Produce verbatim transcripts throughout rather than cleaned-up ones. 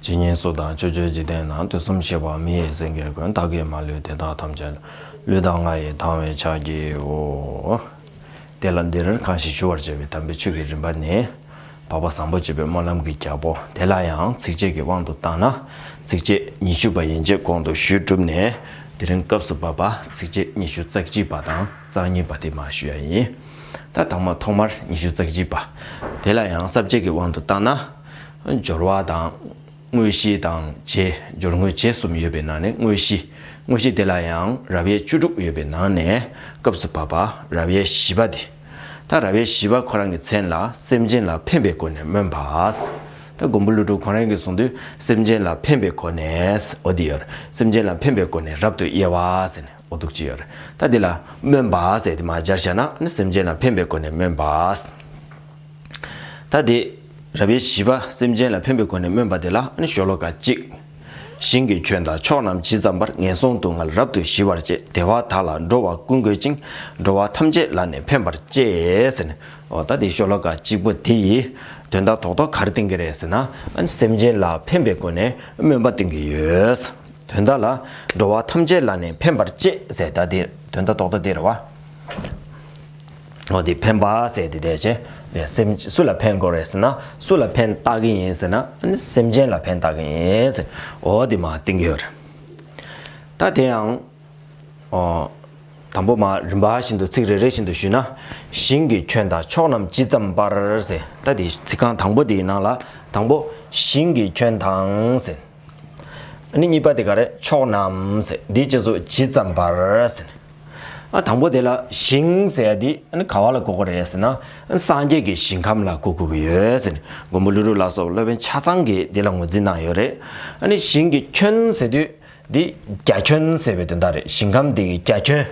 ཇི་སྙེད་སུ་དག་ཕྱོགས་བཅུའི་འཇིག་རྟེན་ན། དུས་གསུམ་གཤེགས་པ་མི་ཡི་སེང་གེ་ཀུན། བདག་གིས་མ་ལུས་དེ་དག་ཐམས་ཅད་བསླུས། བློས་བཏང་ང་ཡིས་དང་བའི་ཕྱག་བགྱིའོ། དེ་ལ་འདིར་གང་ཞིག་ཞུ་བར་བྱ་བའི་དམ་པའི་ཆོས་ཀྱི་རིམ་པ་ནི། འཕགས་པ་བཟང་པོ་སྤྱོད་པའི་སྨོན་ལམ་གྱི་རྒྱལ་པོ། དེ་ལ་ཡང་ཚིགས་བཅད་ཀྱི་དབང་དུ་བཏང་ན། ཚིགས་བཅད་ཉི་ཤུ་པ་ཡན་ཆད་གོང་དུ་ཞུས་གྲུབ་ནས། དེ་རིང་སྐབས་སུ་བབ་པ་ཚིགས་བཅད་ཉི་ཤུ་རྩ་གཅིག་པ་དང་རྩ་གཉིས་པ་དེ་མར་ཞུ་ཡ་ཡིན། ད་དང་མ་ཐོག་མར་ཉི་ཤུ་རྩ་གཅིག་པ། དེ་ལ་ཡང་ས་བཅད་ཀྱི་དབང་དུ་བཏང་ན། སྦྱོར་བ་དང་། དངོས་གཞི་དང་རྗེས། སྦྱོར་དངོས་རྗེས་གསུམ་ཡོད་པའི་ནང་ནས་དངོས་གཞི། དངོས་གཞི་དེ་ལ་ཡང་རབ་དབྱེ་བཅུ་དྲུག་ཡོད་པའི་ནང་ནས་སྐབས་སུ་བབ་པ་རབ་དབྱེ་བཞི་པ་དེ། ད་རབ་དབྱེ་བཞི་པ་ཁོ་རང་གི་མཚན་ལ་སེམས་ཅན་ལ་ཕན་པའི་སྒོ་ནས་སྨོན་པ། ད་མགོན་པོ་ཀླུ་སྒྲུབ་ཁོ་རང་གིས་གསུངས་དུས་སེམས་ཅན་ལ་ཕན་པའི་སྒོ་ནས་འོ་དེ་ཡོད་རེད། སེམས་ཅན་ལ་ཕན་པའི་སྒོ་ནས་རབ་ཏུ་དབྱེ་བ་ཟེར་ནས། འོ་འདུག་ཅི་ཡོད་རེད། ད་འདི་ལ་སྨོན་པ་ཟེར་དེ་མར་སྦྱར་བཞག་ན་ནི་སེམས་ཅན་ལ་ཕན་པའི་སྒོ་ནས་སྨོན་པ། ད་དེ་རབ་དབྱེ་བཞི་པ་སེམས་ཅན་ལ་ཕན་པའི་སྒོ་ནས་སྨོན་པ་དེ་ལ་ནི་ཤོ་ལོ་ཀ་གཅིག་ཞིང་གི་ཁྱོན་དང་ཕྱོགས་རྣམས་ཇི་ཙམ་པར། ངན་སོང་སྡུག་བསྔལ་རབ་ཏུ་ཞི་བར་བྱེད། བདེ་བ་དག་ལ་འགྲོ་བ་ཀུན་འགོད་ཅིང་། འགྲོ་བ་ཐམས་ཅད་ལ་ནི་ཕན་པར་བྱེད་ཟེར་ནས། འོ་ད་དེ་ཤོ་ལོ་ཀ་གཅིག་པོ་དེ་ཡི་དོན་དག་རྡོག་རྡོག་ག་རེ་བསྟན་གྱི་རེད་ཟེར་ན། སེམས་ཅན་ལ་ཕན་པའི་སྒོ་ནས་སྨོན་པ་བསྟན་གྱི་ཡོད། དོན་དག་ལ་འགྲོ་བ་ཐམས་ཅད་ལ་ནི་ཕན་པར་བྱེད་ཟེར། ད་དེ་དོན་དག་རྡོག་རྡོག་དེ་རེད་བ། འོ་དེ་ཕན་པ་ཟེར་དེ་དེ་བྱས་ནས་སེམས་སུ་ལ་ཕན་དགོས་རེད་ཟེར་ན། སུ་ལ་ཕན་བཏགས་ཀྱི་ཡིན་ཟེར་ན། ཨ་ནི་སེམས་ཅན་ལ་ཕན་བཏགས་ཀྱི་ཡིན་ཟེར། འོ་དེ་མར་བསྟན་གྱི་ཡོད་རེད། ད་དེ་ཡང་། ཨོ། དང་པོ་མར་རིམ་པ་བཞིན་དུ་ཚིག་རེ་རེ་བཞིན་དུ་ཞུས་ན། ཞིང་གི་ཁྱོན་དང་ཕྱོགས་རྣམས་ཇི་ཙམ་པར་ཟེར། ད་དེ་ཚིག་རྐང་དང་པོ་དེའི་ནང་ལ་དང་པོ་ཞིང་གི་ཁྱོན་དང་ཟེར། ཨ་ནི་གཉིས་པ་དེ་ག་རེ། ཕྱོགས་རྣམས་ཟེར། འདིའི་རྗེས་སུ་ཇི་ཙམ་པར་ཟེར། ཨ་དང་པོ་དེ་ལ་ཞིང་ཟེར་ཡ་དེ་ཨ་ནི་ག་བ་ལ་གོ་དགོས་རེད་ཟེར་ན། ཨ་སངས་རྒྱས་ཀྱི་ཞིང་ཁམས་ལ་གོ་དགོས་ཀྱི་ཡོད་ཟེར་ནས་མགོན་པོ་ཀླུ་སྒྲུབ་ལ་སོགས་སློབ་དཔོན་ཆ་ཚང་གིས་འདི་ལ་ངོས་འཛིན་གནང་ཡོད་རེད། ཨ་ནི་ཞིང་གི་ཁྱོན་ཟེར་དུས་འདི་རྒྱ་ཁྱོན་ཟེར་བའི་དོན་དག་རེད། ཞིང་ཁམས་འདི་གི་རྒྱ་ཁྱོན།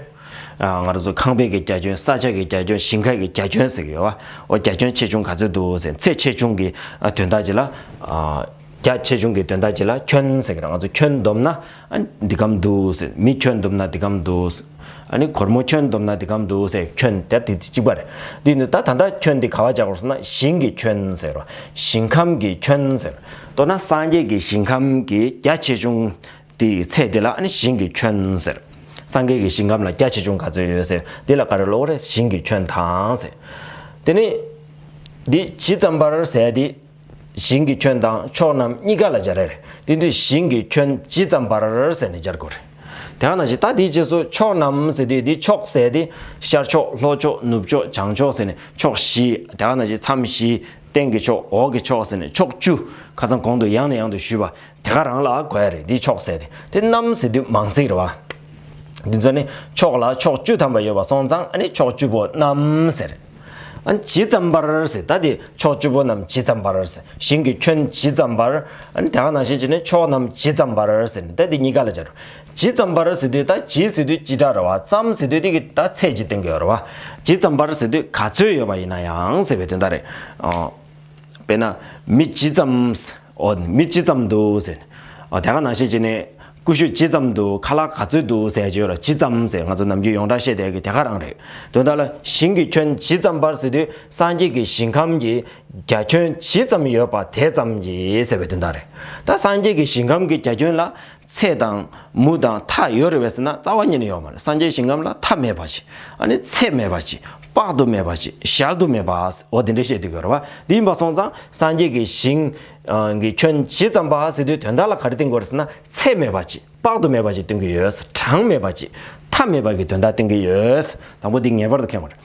ཨ་ང་རང་ཚོ་ཁང་པའི་གི་རྒྱ་ཁྱོན། ས་ཆ་གི་རྒྱ་ཁྱོན། ཞིང་ཁ་གི་རྒྱ་ཁྱོན་ཟེར་གྱི་ཡོད་བ། འོ་རྒྱ་ཁྱོན་ཆེ་ཆུང་ག་ཚོད་འདུག་ཟེར། ཚད་ཆེ་ཆུང་གི་ཨ་དོན་དག་ཅིག་ལ། ཨ། རྒྱ་ཆེ་ཆུང་གི་དོན་དག་ཅིག་ལ་ཁྱོན་ཟེར་གི་རེད། ང་ཚོ་ཁྱོན་བསྡོམས་ན་ཨ་འདི་གམ་འདུག་ཟེར། མི་ཁྱོན་བསྡོམས་ན་འདི་གམ་འདུག་ཟེར། ཨ་ནི་སྒོར་མོ་ཁྱོན་བསྡོམས་ན་འདི་གམ་འདུག་ཟེར། ཁྱོན་དེ་དེ་གཅིག་པ་རེད། འདི་ནི་ད་ད་ལྟ་ཁྱོན་འདི་ག་བ་རྒྱག་དགོས་ཟེར་ན་ཞིང་གི་ཁྱོན་ཟེར་རོ། ཞིང་ཁམས་ཀྱི་ཁྱོན་ཟེར། མདོར་ན་སངས་རྒྱས་ཀྱི་ཞིང་ཁམས་ཀྱི་རྒྱ་ཆེ་ཆུང་དེའི་ཚད་དེ་ལ་ཨ་ནི་ཞིང་གི་ཁྱོན་ཟེར། སངས་རྒྱས་ཀྱི་ཞིང་ཁམས་ལ་རྒྱ་ཆེ་ཆུང་ག་ཚོད་ཡོད་ཟེར། འདི་ལ་ག་རེ་ལབ་དགོས་རེད། ཞིང་གི་ཁྱོན་དང་ཟེར། དེ་ནི་འདི་ཇི་ཙམ་པར་ཟེར་ཡ་འདི། ཞིང་གི་ཁྱོན་དང་ཕྱོགས་རྣམས་གཉིས་ཀ་ལ་སྦྱར་ཡ་རེད། དེ་དུས་ཞིང་གི་ཁྱོན་ཇི་ཙམ་པར་ཟེར་ནས་སྦྱར་དགོས་རེད། དེ་ག་ནང་བཞིན་ད་དེའི་རྗེས་སུ་ཕྱོགས་རྣམས་ཟེར་དུས་འདི་ཕྱོགས་ཟེར་དེ་ཤར་ཕྱོགས་ལྷོ་ཕྱོགས་ནུབ་ཕྱོགས་བྱང་ཕྱོགས་ཟེར་ནས་ཕྱོགས་བཞི། དེ་ག་ནང་བཞིན་མཚམས་བཞི། སྟེང་གི་ཕྱོགས། འོག་གི་ཕྱོགས་ཟེར་ནས་ཕྱོགས་བཅུ། ཁ་སང་གོང་དུ་ཡང་ནས་ཡང་དུ་ཞུས་པ། དེ་ག་རང་ལ་གོ་ཡ་རེད། འདི་ཕྱོགས་ཟེར་དེ། དེ་རྣམས་ཟེར་དུས་མང་ཚིག་རེད་བ། འདི་ཚོ་ནི་ཕྱོགས་ལ་ཕྱོགས་བཅུ་ཐམ་པ་ཡོད་པ་སོང་ཙང་ཨ་ནི་ཕྱོགས་བཅུ་པོ་རྣམས་ཟེར། ཨ་ཇི་ཙམ་པར་ཟེར། ད་དེ་ཕྱོགས་བཅུ་པོ་རྣམས་ཇི་ཙམ་པར་ཟེར། ཞིང་གི་ཁྱོན་ཇི་ཙམ་པར། ཨ་ནི་དེ་ག་ནང་བཞིན་བྱས་ནས་ཕྱོགས་རྣམས་ཇི་ཙམ་པར་ཟེར། ད་དེ་གཉིས་ཀ་ལ་སྦྱར། ཇི་ཙམ་པར་ཟེར་དུས་ད་ཇི་ཟེར་དུས་ཅི་འདྲ་རེད་བ། ཙམ་ཟེར་དུས་དེ་གི་ད་ཚད་ཅིག་སྟོན་གི་ཡོད་རེད་བ། ཇི་ཙམ་པར་ཟེར་དུས་ག་ཚོད་ཡོད་པ་ཡིན་ན་ཡང་ཟེར་བའི་དོན་དག་རེད། ཨོ། དཔེར་ན། མི་ཇི་ཙམ། ཨོ། མི་ཇི་ཙམ་འདུག་ཟེར། ཨོ། དེ་ག་ནང་བཞིན་བྱས་ནས་ཀུ་ཤུ་ཇི་ཙམ་འདུག་ཁ་ལག་ག་ཚོད་འདུག་ཟེར་གྱི་ཡོད་ར། ཇི་ཙམ་ཟེར་ང་ཚོ་ནམ་རྒྱུན་ཡོངས་གྲགས་བཤད་བསྡད་ཀྱི་དེ་ག་རང་རེད། དོན་དག་ལ་ཞིང་གི་ཁྱོན་ཇི་ཙམ་པར་ཟེར་དུས་སངས་རྒྱས་ཀྱི་ཞིང་ཁམས་ཀྱི་རྒྱ་ཁྱོན་ཇི་ཙམ་ཡོད་པ་དེ་ཙམ་གྱིས་ཟེར་བའི་དོན་དག་རེད། ད་སངས་རྒྱས་ཀྱི་ཞིང་ཁམས་ཀྱི་རྒྱ་ཁྱོན་ལ་ཚད་དང་མུ་དང་མཐའ་ཡོད་རེད་པས་ཟེར་ན་རྩ་བ་ཉིད་ནས་ཡོད་མ་རེད། སངས་རྒྱས་ཞིང་ཁམས་ལ་མཐའ་མེད་པ་ཞིག་ཨ་ནི་ཚད་མེད་པ་ཞིག་དཔག་ཏུ་མེད་པ་ཞིག་གཞལ་དུ་མེད་པ། འོ་དེ་འདྲ་བཤད་དུས་ཡོད་རེད་བ། དེ་ཡིན་པ་སོང་ཙང་སངས་རྒྱས་ཀྱི་ཞིང་གི་ཁྱོན་ཇི་ཙམ་པ་ཟེར་དུས་དོན་དག་ལ་ག་རེ་བསྟན་དགོས་རེད་ཟེར་ན་ཚད་མེད་པ་ཅིག་དཔག་ཏུ་མེད་པ་ཅིག་སྟོན་གྱི་ཡོད། གྲངས་མེད་པ་ཅིག་མཐའ་མེད་པ་གི་དོན་དག་སྟོན་གྱི་ཡོད། དང་པོ་འདི་ངེས་པར་དུ་མཁྱེན་དགོས་རེད།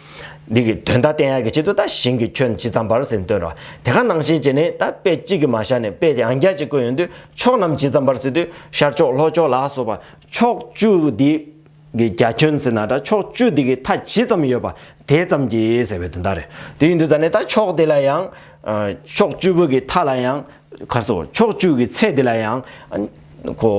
འདི་གི་དོན་དག་བསྟན་ཡག་གི་ཆེད་དུ་ད་ཞིང་གི་ཁྱོན་ཇི་ཙམ་པར་ཟེར་འདོན་རོགས། དེ་ག་ནང་བཞིན་བྱས་ནས་ད་དཔེ་གཅིག་གི་མ་བཞག་ནས་དཔེ་ཡང་བསྐྱར་ཅིག་བཀོད་ཡོང་དུས་ཕྱོགས་རྣམས་ཇི་ཙམ་པར་ཟེར་དུས་ཤར་ཕྱོགས་ལྷོ་ཕྱོགས་ལ་སོགས་པ་ཕྱོགས་བཅུ་འདི་གི་རྒྱ་ཁྱོན་ཟེར་ན་འདྲ། ཕྱོགས་བཅུ་འདི་གི་མཐའ་ཇི་ཙམ་ཡོད་པ་དེ་ཙམ་གྱིས་ཟེར་བའི་དོན་དག་རེད། དེ་ཡིན་དུས་ད་ནི་ད་ཕྱོགས་དེ་ལ་ཡང་ཕྱོགས་བཅུ་པོ་གི་མཐའ་ལ་ཡང་གར་སོ་ཕྱོགས་བཅུ་གི་ཚད་དེ་ལ་ཡང་ཁོ་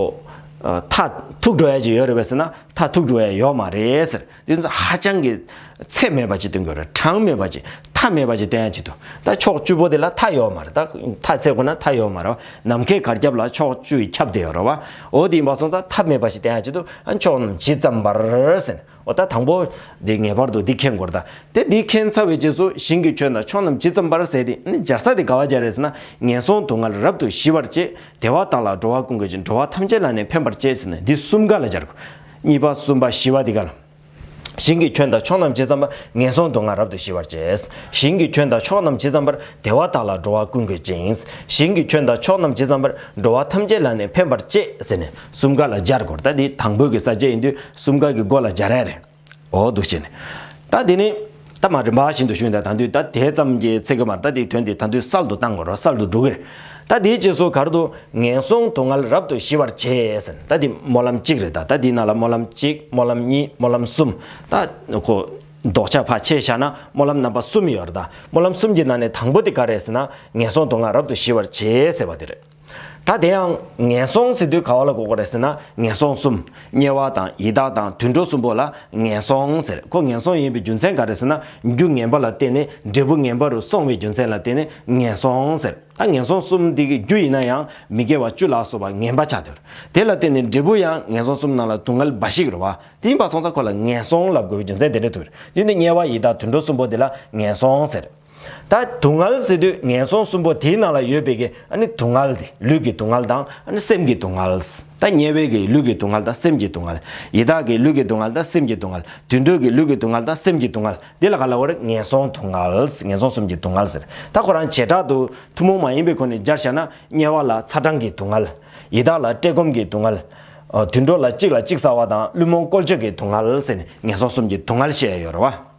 མཐའ་ཐུག་འགྲོ་ཡ་ཅིག་ཡོད་རེད་པས་ཟེར་ན་མཐའ་ཐུག་འགྲོ་ཡ་ཡོད་མ་རེད་ཟེར། དེ་ཚོ་ཧ་ཅང་གི་ ཚད་མེད་པ་ཅིག་སྟོན་དགོས་རེད། གྲངས་མེད་པ་ཅིག་མཐའ་མེད་པ་ཅིག་བསྟན་ཡ་ཅིག་འདུག་ད་ཕྱོགས་བཅུ་པོ་དེ་ལ་མཐའ་ཡོད་མ་རེད། ད་མཐའ་ཚད་དགོས་ན་མཐའ་ཡོད་མ་རེད་བ། ནམ་མཁའི་གར་ཁྱབ་ལ་ཕྱོགས་བཅུ་ཡིས་ཁྱབ་བསྡད་ཡོད་རེད་བ། འོ་དེ་ཡིན་པ་སོང་ཙང་མཐའ་མེད་པ་ཞིག་བསྟན་ཡ་ཅིག་འདུག་ཨ་ཕྱོགས་རྣམས་ཇི་ཙམ་པར་ཟེར་ནས། འོ་ད་དང་པོ་འདི་ངེས་པར་དུ་འདི་མཁྱེན་དགོས་རེད། ད་དེ་འདི་མཁྱེན་ཚར་བའི་རྗེས་སུ་ཞིང་གི་ཁྱོན་དང་ཕྱོགས་རྣམས་ཇི་ཙམ་པར་ཟེར་དེ་ནི་སྦྱར་ས་དེ་ག་བ་སྦྱར་རེད་ཟེར་ན། ངན་སོང་སྡུག་བསྔལ་རབ་ཏུ་ཞི་བར་བྱེད། བདེ་བ་དག་ལ་འགྲོ་བ་ཀུན་གྱི་སྤྱི། འགྲོ་བ་ཐམས་ཅད་ལ་ནི་ཕན་པར་བྱེད་ཟེར་ནས་འདི་གསུམ་ཀ་ལ་སྦྱར་དགོས། གཉིས་པ་གསུམ་པ་བཞི་པ་འདི་ག་ལ། ཞིང་གི་ཁྱོན་དང་ཕྱོགས་རྣམས་ཇི་ཙམ་པར། ངན་སོང་སྡུག་བསྔལ་རབ་ཏུ་ཞི་བར་བྱེད། ཞིང་གི་ཁྱོན་དང་ཕྱོགས་རྣམས་ཇི་ཙམ་པར། བདེ་བ་དག་ལ་འགྲོ་བ་ཀུན་གྱི་སྤྱི། ཞིང་གི་ཁྱོན་དང་ཕྱོགས་རྣམས་ཇི་ཙམ་པར། འགྲོ་བ་ཐམས་ཅད་ལ་ནི་ཕན་པར་བྱེད་ཟེར་ནས་གསུམ་ཀ་ལ་སྦྱར་དགོས། ད་འདི་དང་པོའི་གི་ས་བཅད་ཡིན་དུས་གསུམ་ཀ་གི་མགོ་ལ་སྦྱར་ཡ་རེད། འོ་འདུག་བྱས་ནས། ད་འདི་ནི། ད་མ་རིམ་པ་བཞིན་དུ་ཞུས་ན་ད་དུས་ད་དེ་ཙམ་གྱི་ཚིག་གི་མར་ད་འདི་དོན་འདི་ད་དུས་གསལ་དུ་བཏང་དགོས་རེད། གསལ་དུ་འགྲོ་གི་རེད། ད་དེའི་རྗེས་སུ་ག་རེ་འདུག་ངན་སོང་སྡུག་བསྔལ་རབ་ཏུ་ཞི་བར་བྱེད་ཟེར། ད་འདི་སྨོན་ལམ་གཅིག་རེད། ད་ད་འདི་ནང་ལ་སྨོན་ལམ་གཅིག་སྨོན་ལམ་གཉིས། སྨོན་ལམ་གསུམ། ད་ཁོ། ལྡོག་ཆ་ཕར་ཕྱེ་བཞག་ན་སྨོན་ལམ་རྣམ་པ་གསུམ་ཡོད་རེད། ད་སྨོན་ལམ་གསུམ་གྱི་ནང་ནས་དང་པོ་དེ་ག་རེད་ཟེར་ན། ངན་སོང་སྡུག་བསྔལ་རབ་ཏུ་ཞི་བར་བྱེད་ཟེར་བ་དེ་རེད། ད་དེ་ཡང་ངན་སོང་ཟེར་དུས་ག་བ་ལ་གོ་དགོས་རེད་ཟེར་ན། ངན་སོང་གསུམ། དམྱལ་བ་དང་ཡི་དྭགས་དང་དུད་འགྲོ་གསུམ་པོ་ལ་ངན་སོང་ཟེར། ཁོ་ངན་སོང་ཡིན་པའི་རྒྱུ་མཚན་ག་རེ་ཟེར་ན། རྒྱུ་ངན་པ་ལ་བརྟེན་ནས་འབྲས་བུ་ངན་པ་རུ་སོང་བའི་རྒྱུ་མཚན་ལ་བརྟེན་ནས་ངན་སོང་ཟེར། ད་ངན་སོང་གསུམ་འདི་གི་རྒྱུ་ཡིན་ན་ཡང་མི་དགེ་བ་བཅུ་ལ་སོགས་པ་ངན་པ་ཆགས་འདུག་དེ་ལ་བརྟེན་ནས་འབྲས་བུ་ཡང་ངན་སོང་གསུམ་ནང་ལ་སྡུག་བསྔལ་འབའ་ཞིག་རེད་བ། དེ་ཡིན་པ་སོང་ཙང་ཁོ་ལ་ངན་སོང་ལབ་དགོས་པའི་རྒྱུ་མཚན་དེ་འདྲ་འདུག་དེ་ནི་དམྱལ་བ་ཡི་དྭགས་དུད་འགྲོ་གསུམ་པོ་དེ་ལ་ངན་སོང་ཟེར། ད་སྡུག་བསྔལ་ཟེར་དུས་ངན་སོང་གསུམ་པོ་དེའི་ནང་ལ་ཡོད་པའི་གི་ཨ་ནི་སྡུག་བསྔལ་དེ་ལུས་ཀྱི་སྡུག་བསྔལ་དང་ཨ་ནི་སེམས་ཀྱི་སྡུག་བསྔལ། ད་དམྱལ་བའི་གི་ལུས་ཀྱི་སྡུག་བསྔལ་དང་སེམས་ཀྱི་སྡུག་བསྔལ། ཡི་དྭགས་ཀྱི་ལུས་ཀྱི་སྡུག་བསྔལ་དང་སེམས་ཀྱི་སྡུག་བསྔལ། དུད་འགྲོ་གི་ལུས་ཀྱི་སྡུག་བསྔལ་དང་སེམས་ཀྱི་སྡུག་བསྔལ། འདི་ལ་ག་ལབ་དགོས་རེད། ངན་སོང་སྡུག་བསྔལ། ངན་སོང་གསུམ་གྱི་སྡུག་བསྔལ་ཟེར། ད་ཁོ་རང་བྱེ་བྲག་ཏུ་ཐུན་མོང་མ་ཡིན་པའི་སྒོ་ནས་སྦྱར་བཞག་ན། དམྱལ་བ་ལ་ཚ་གྲང་གི་སྡུག་བསྔལ། ཡི་དྭགས་ལ་བཀྲེས་སྐོམ་གྱི་སྡུག་བསྔལ། ཨ། དུད་འགྲོ་ལ་གཅིག་ལ་གཅིག་ཟ་བ་དང་བླུན་རྨོངས་བཀོལ་སྤྱོད་ཀྱི་སྡུག་བསྔལ་ཟེར་ནས་ངན་སོང་གསུམ་གྱི་སྡུག་བསྔལ་བཤད་ཡོད་རེད་བ།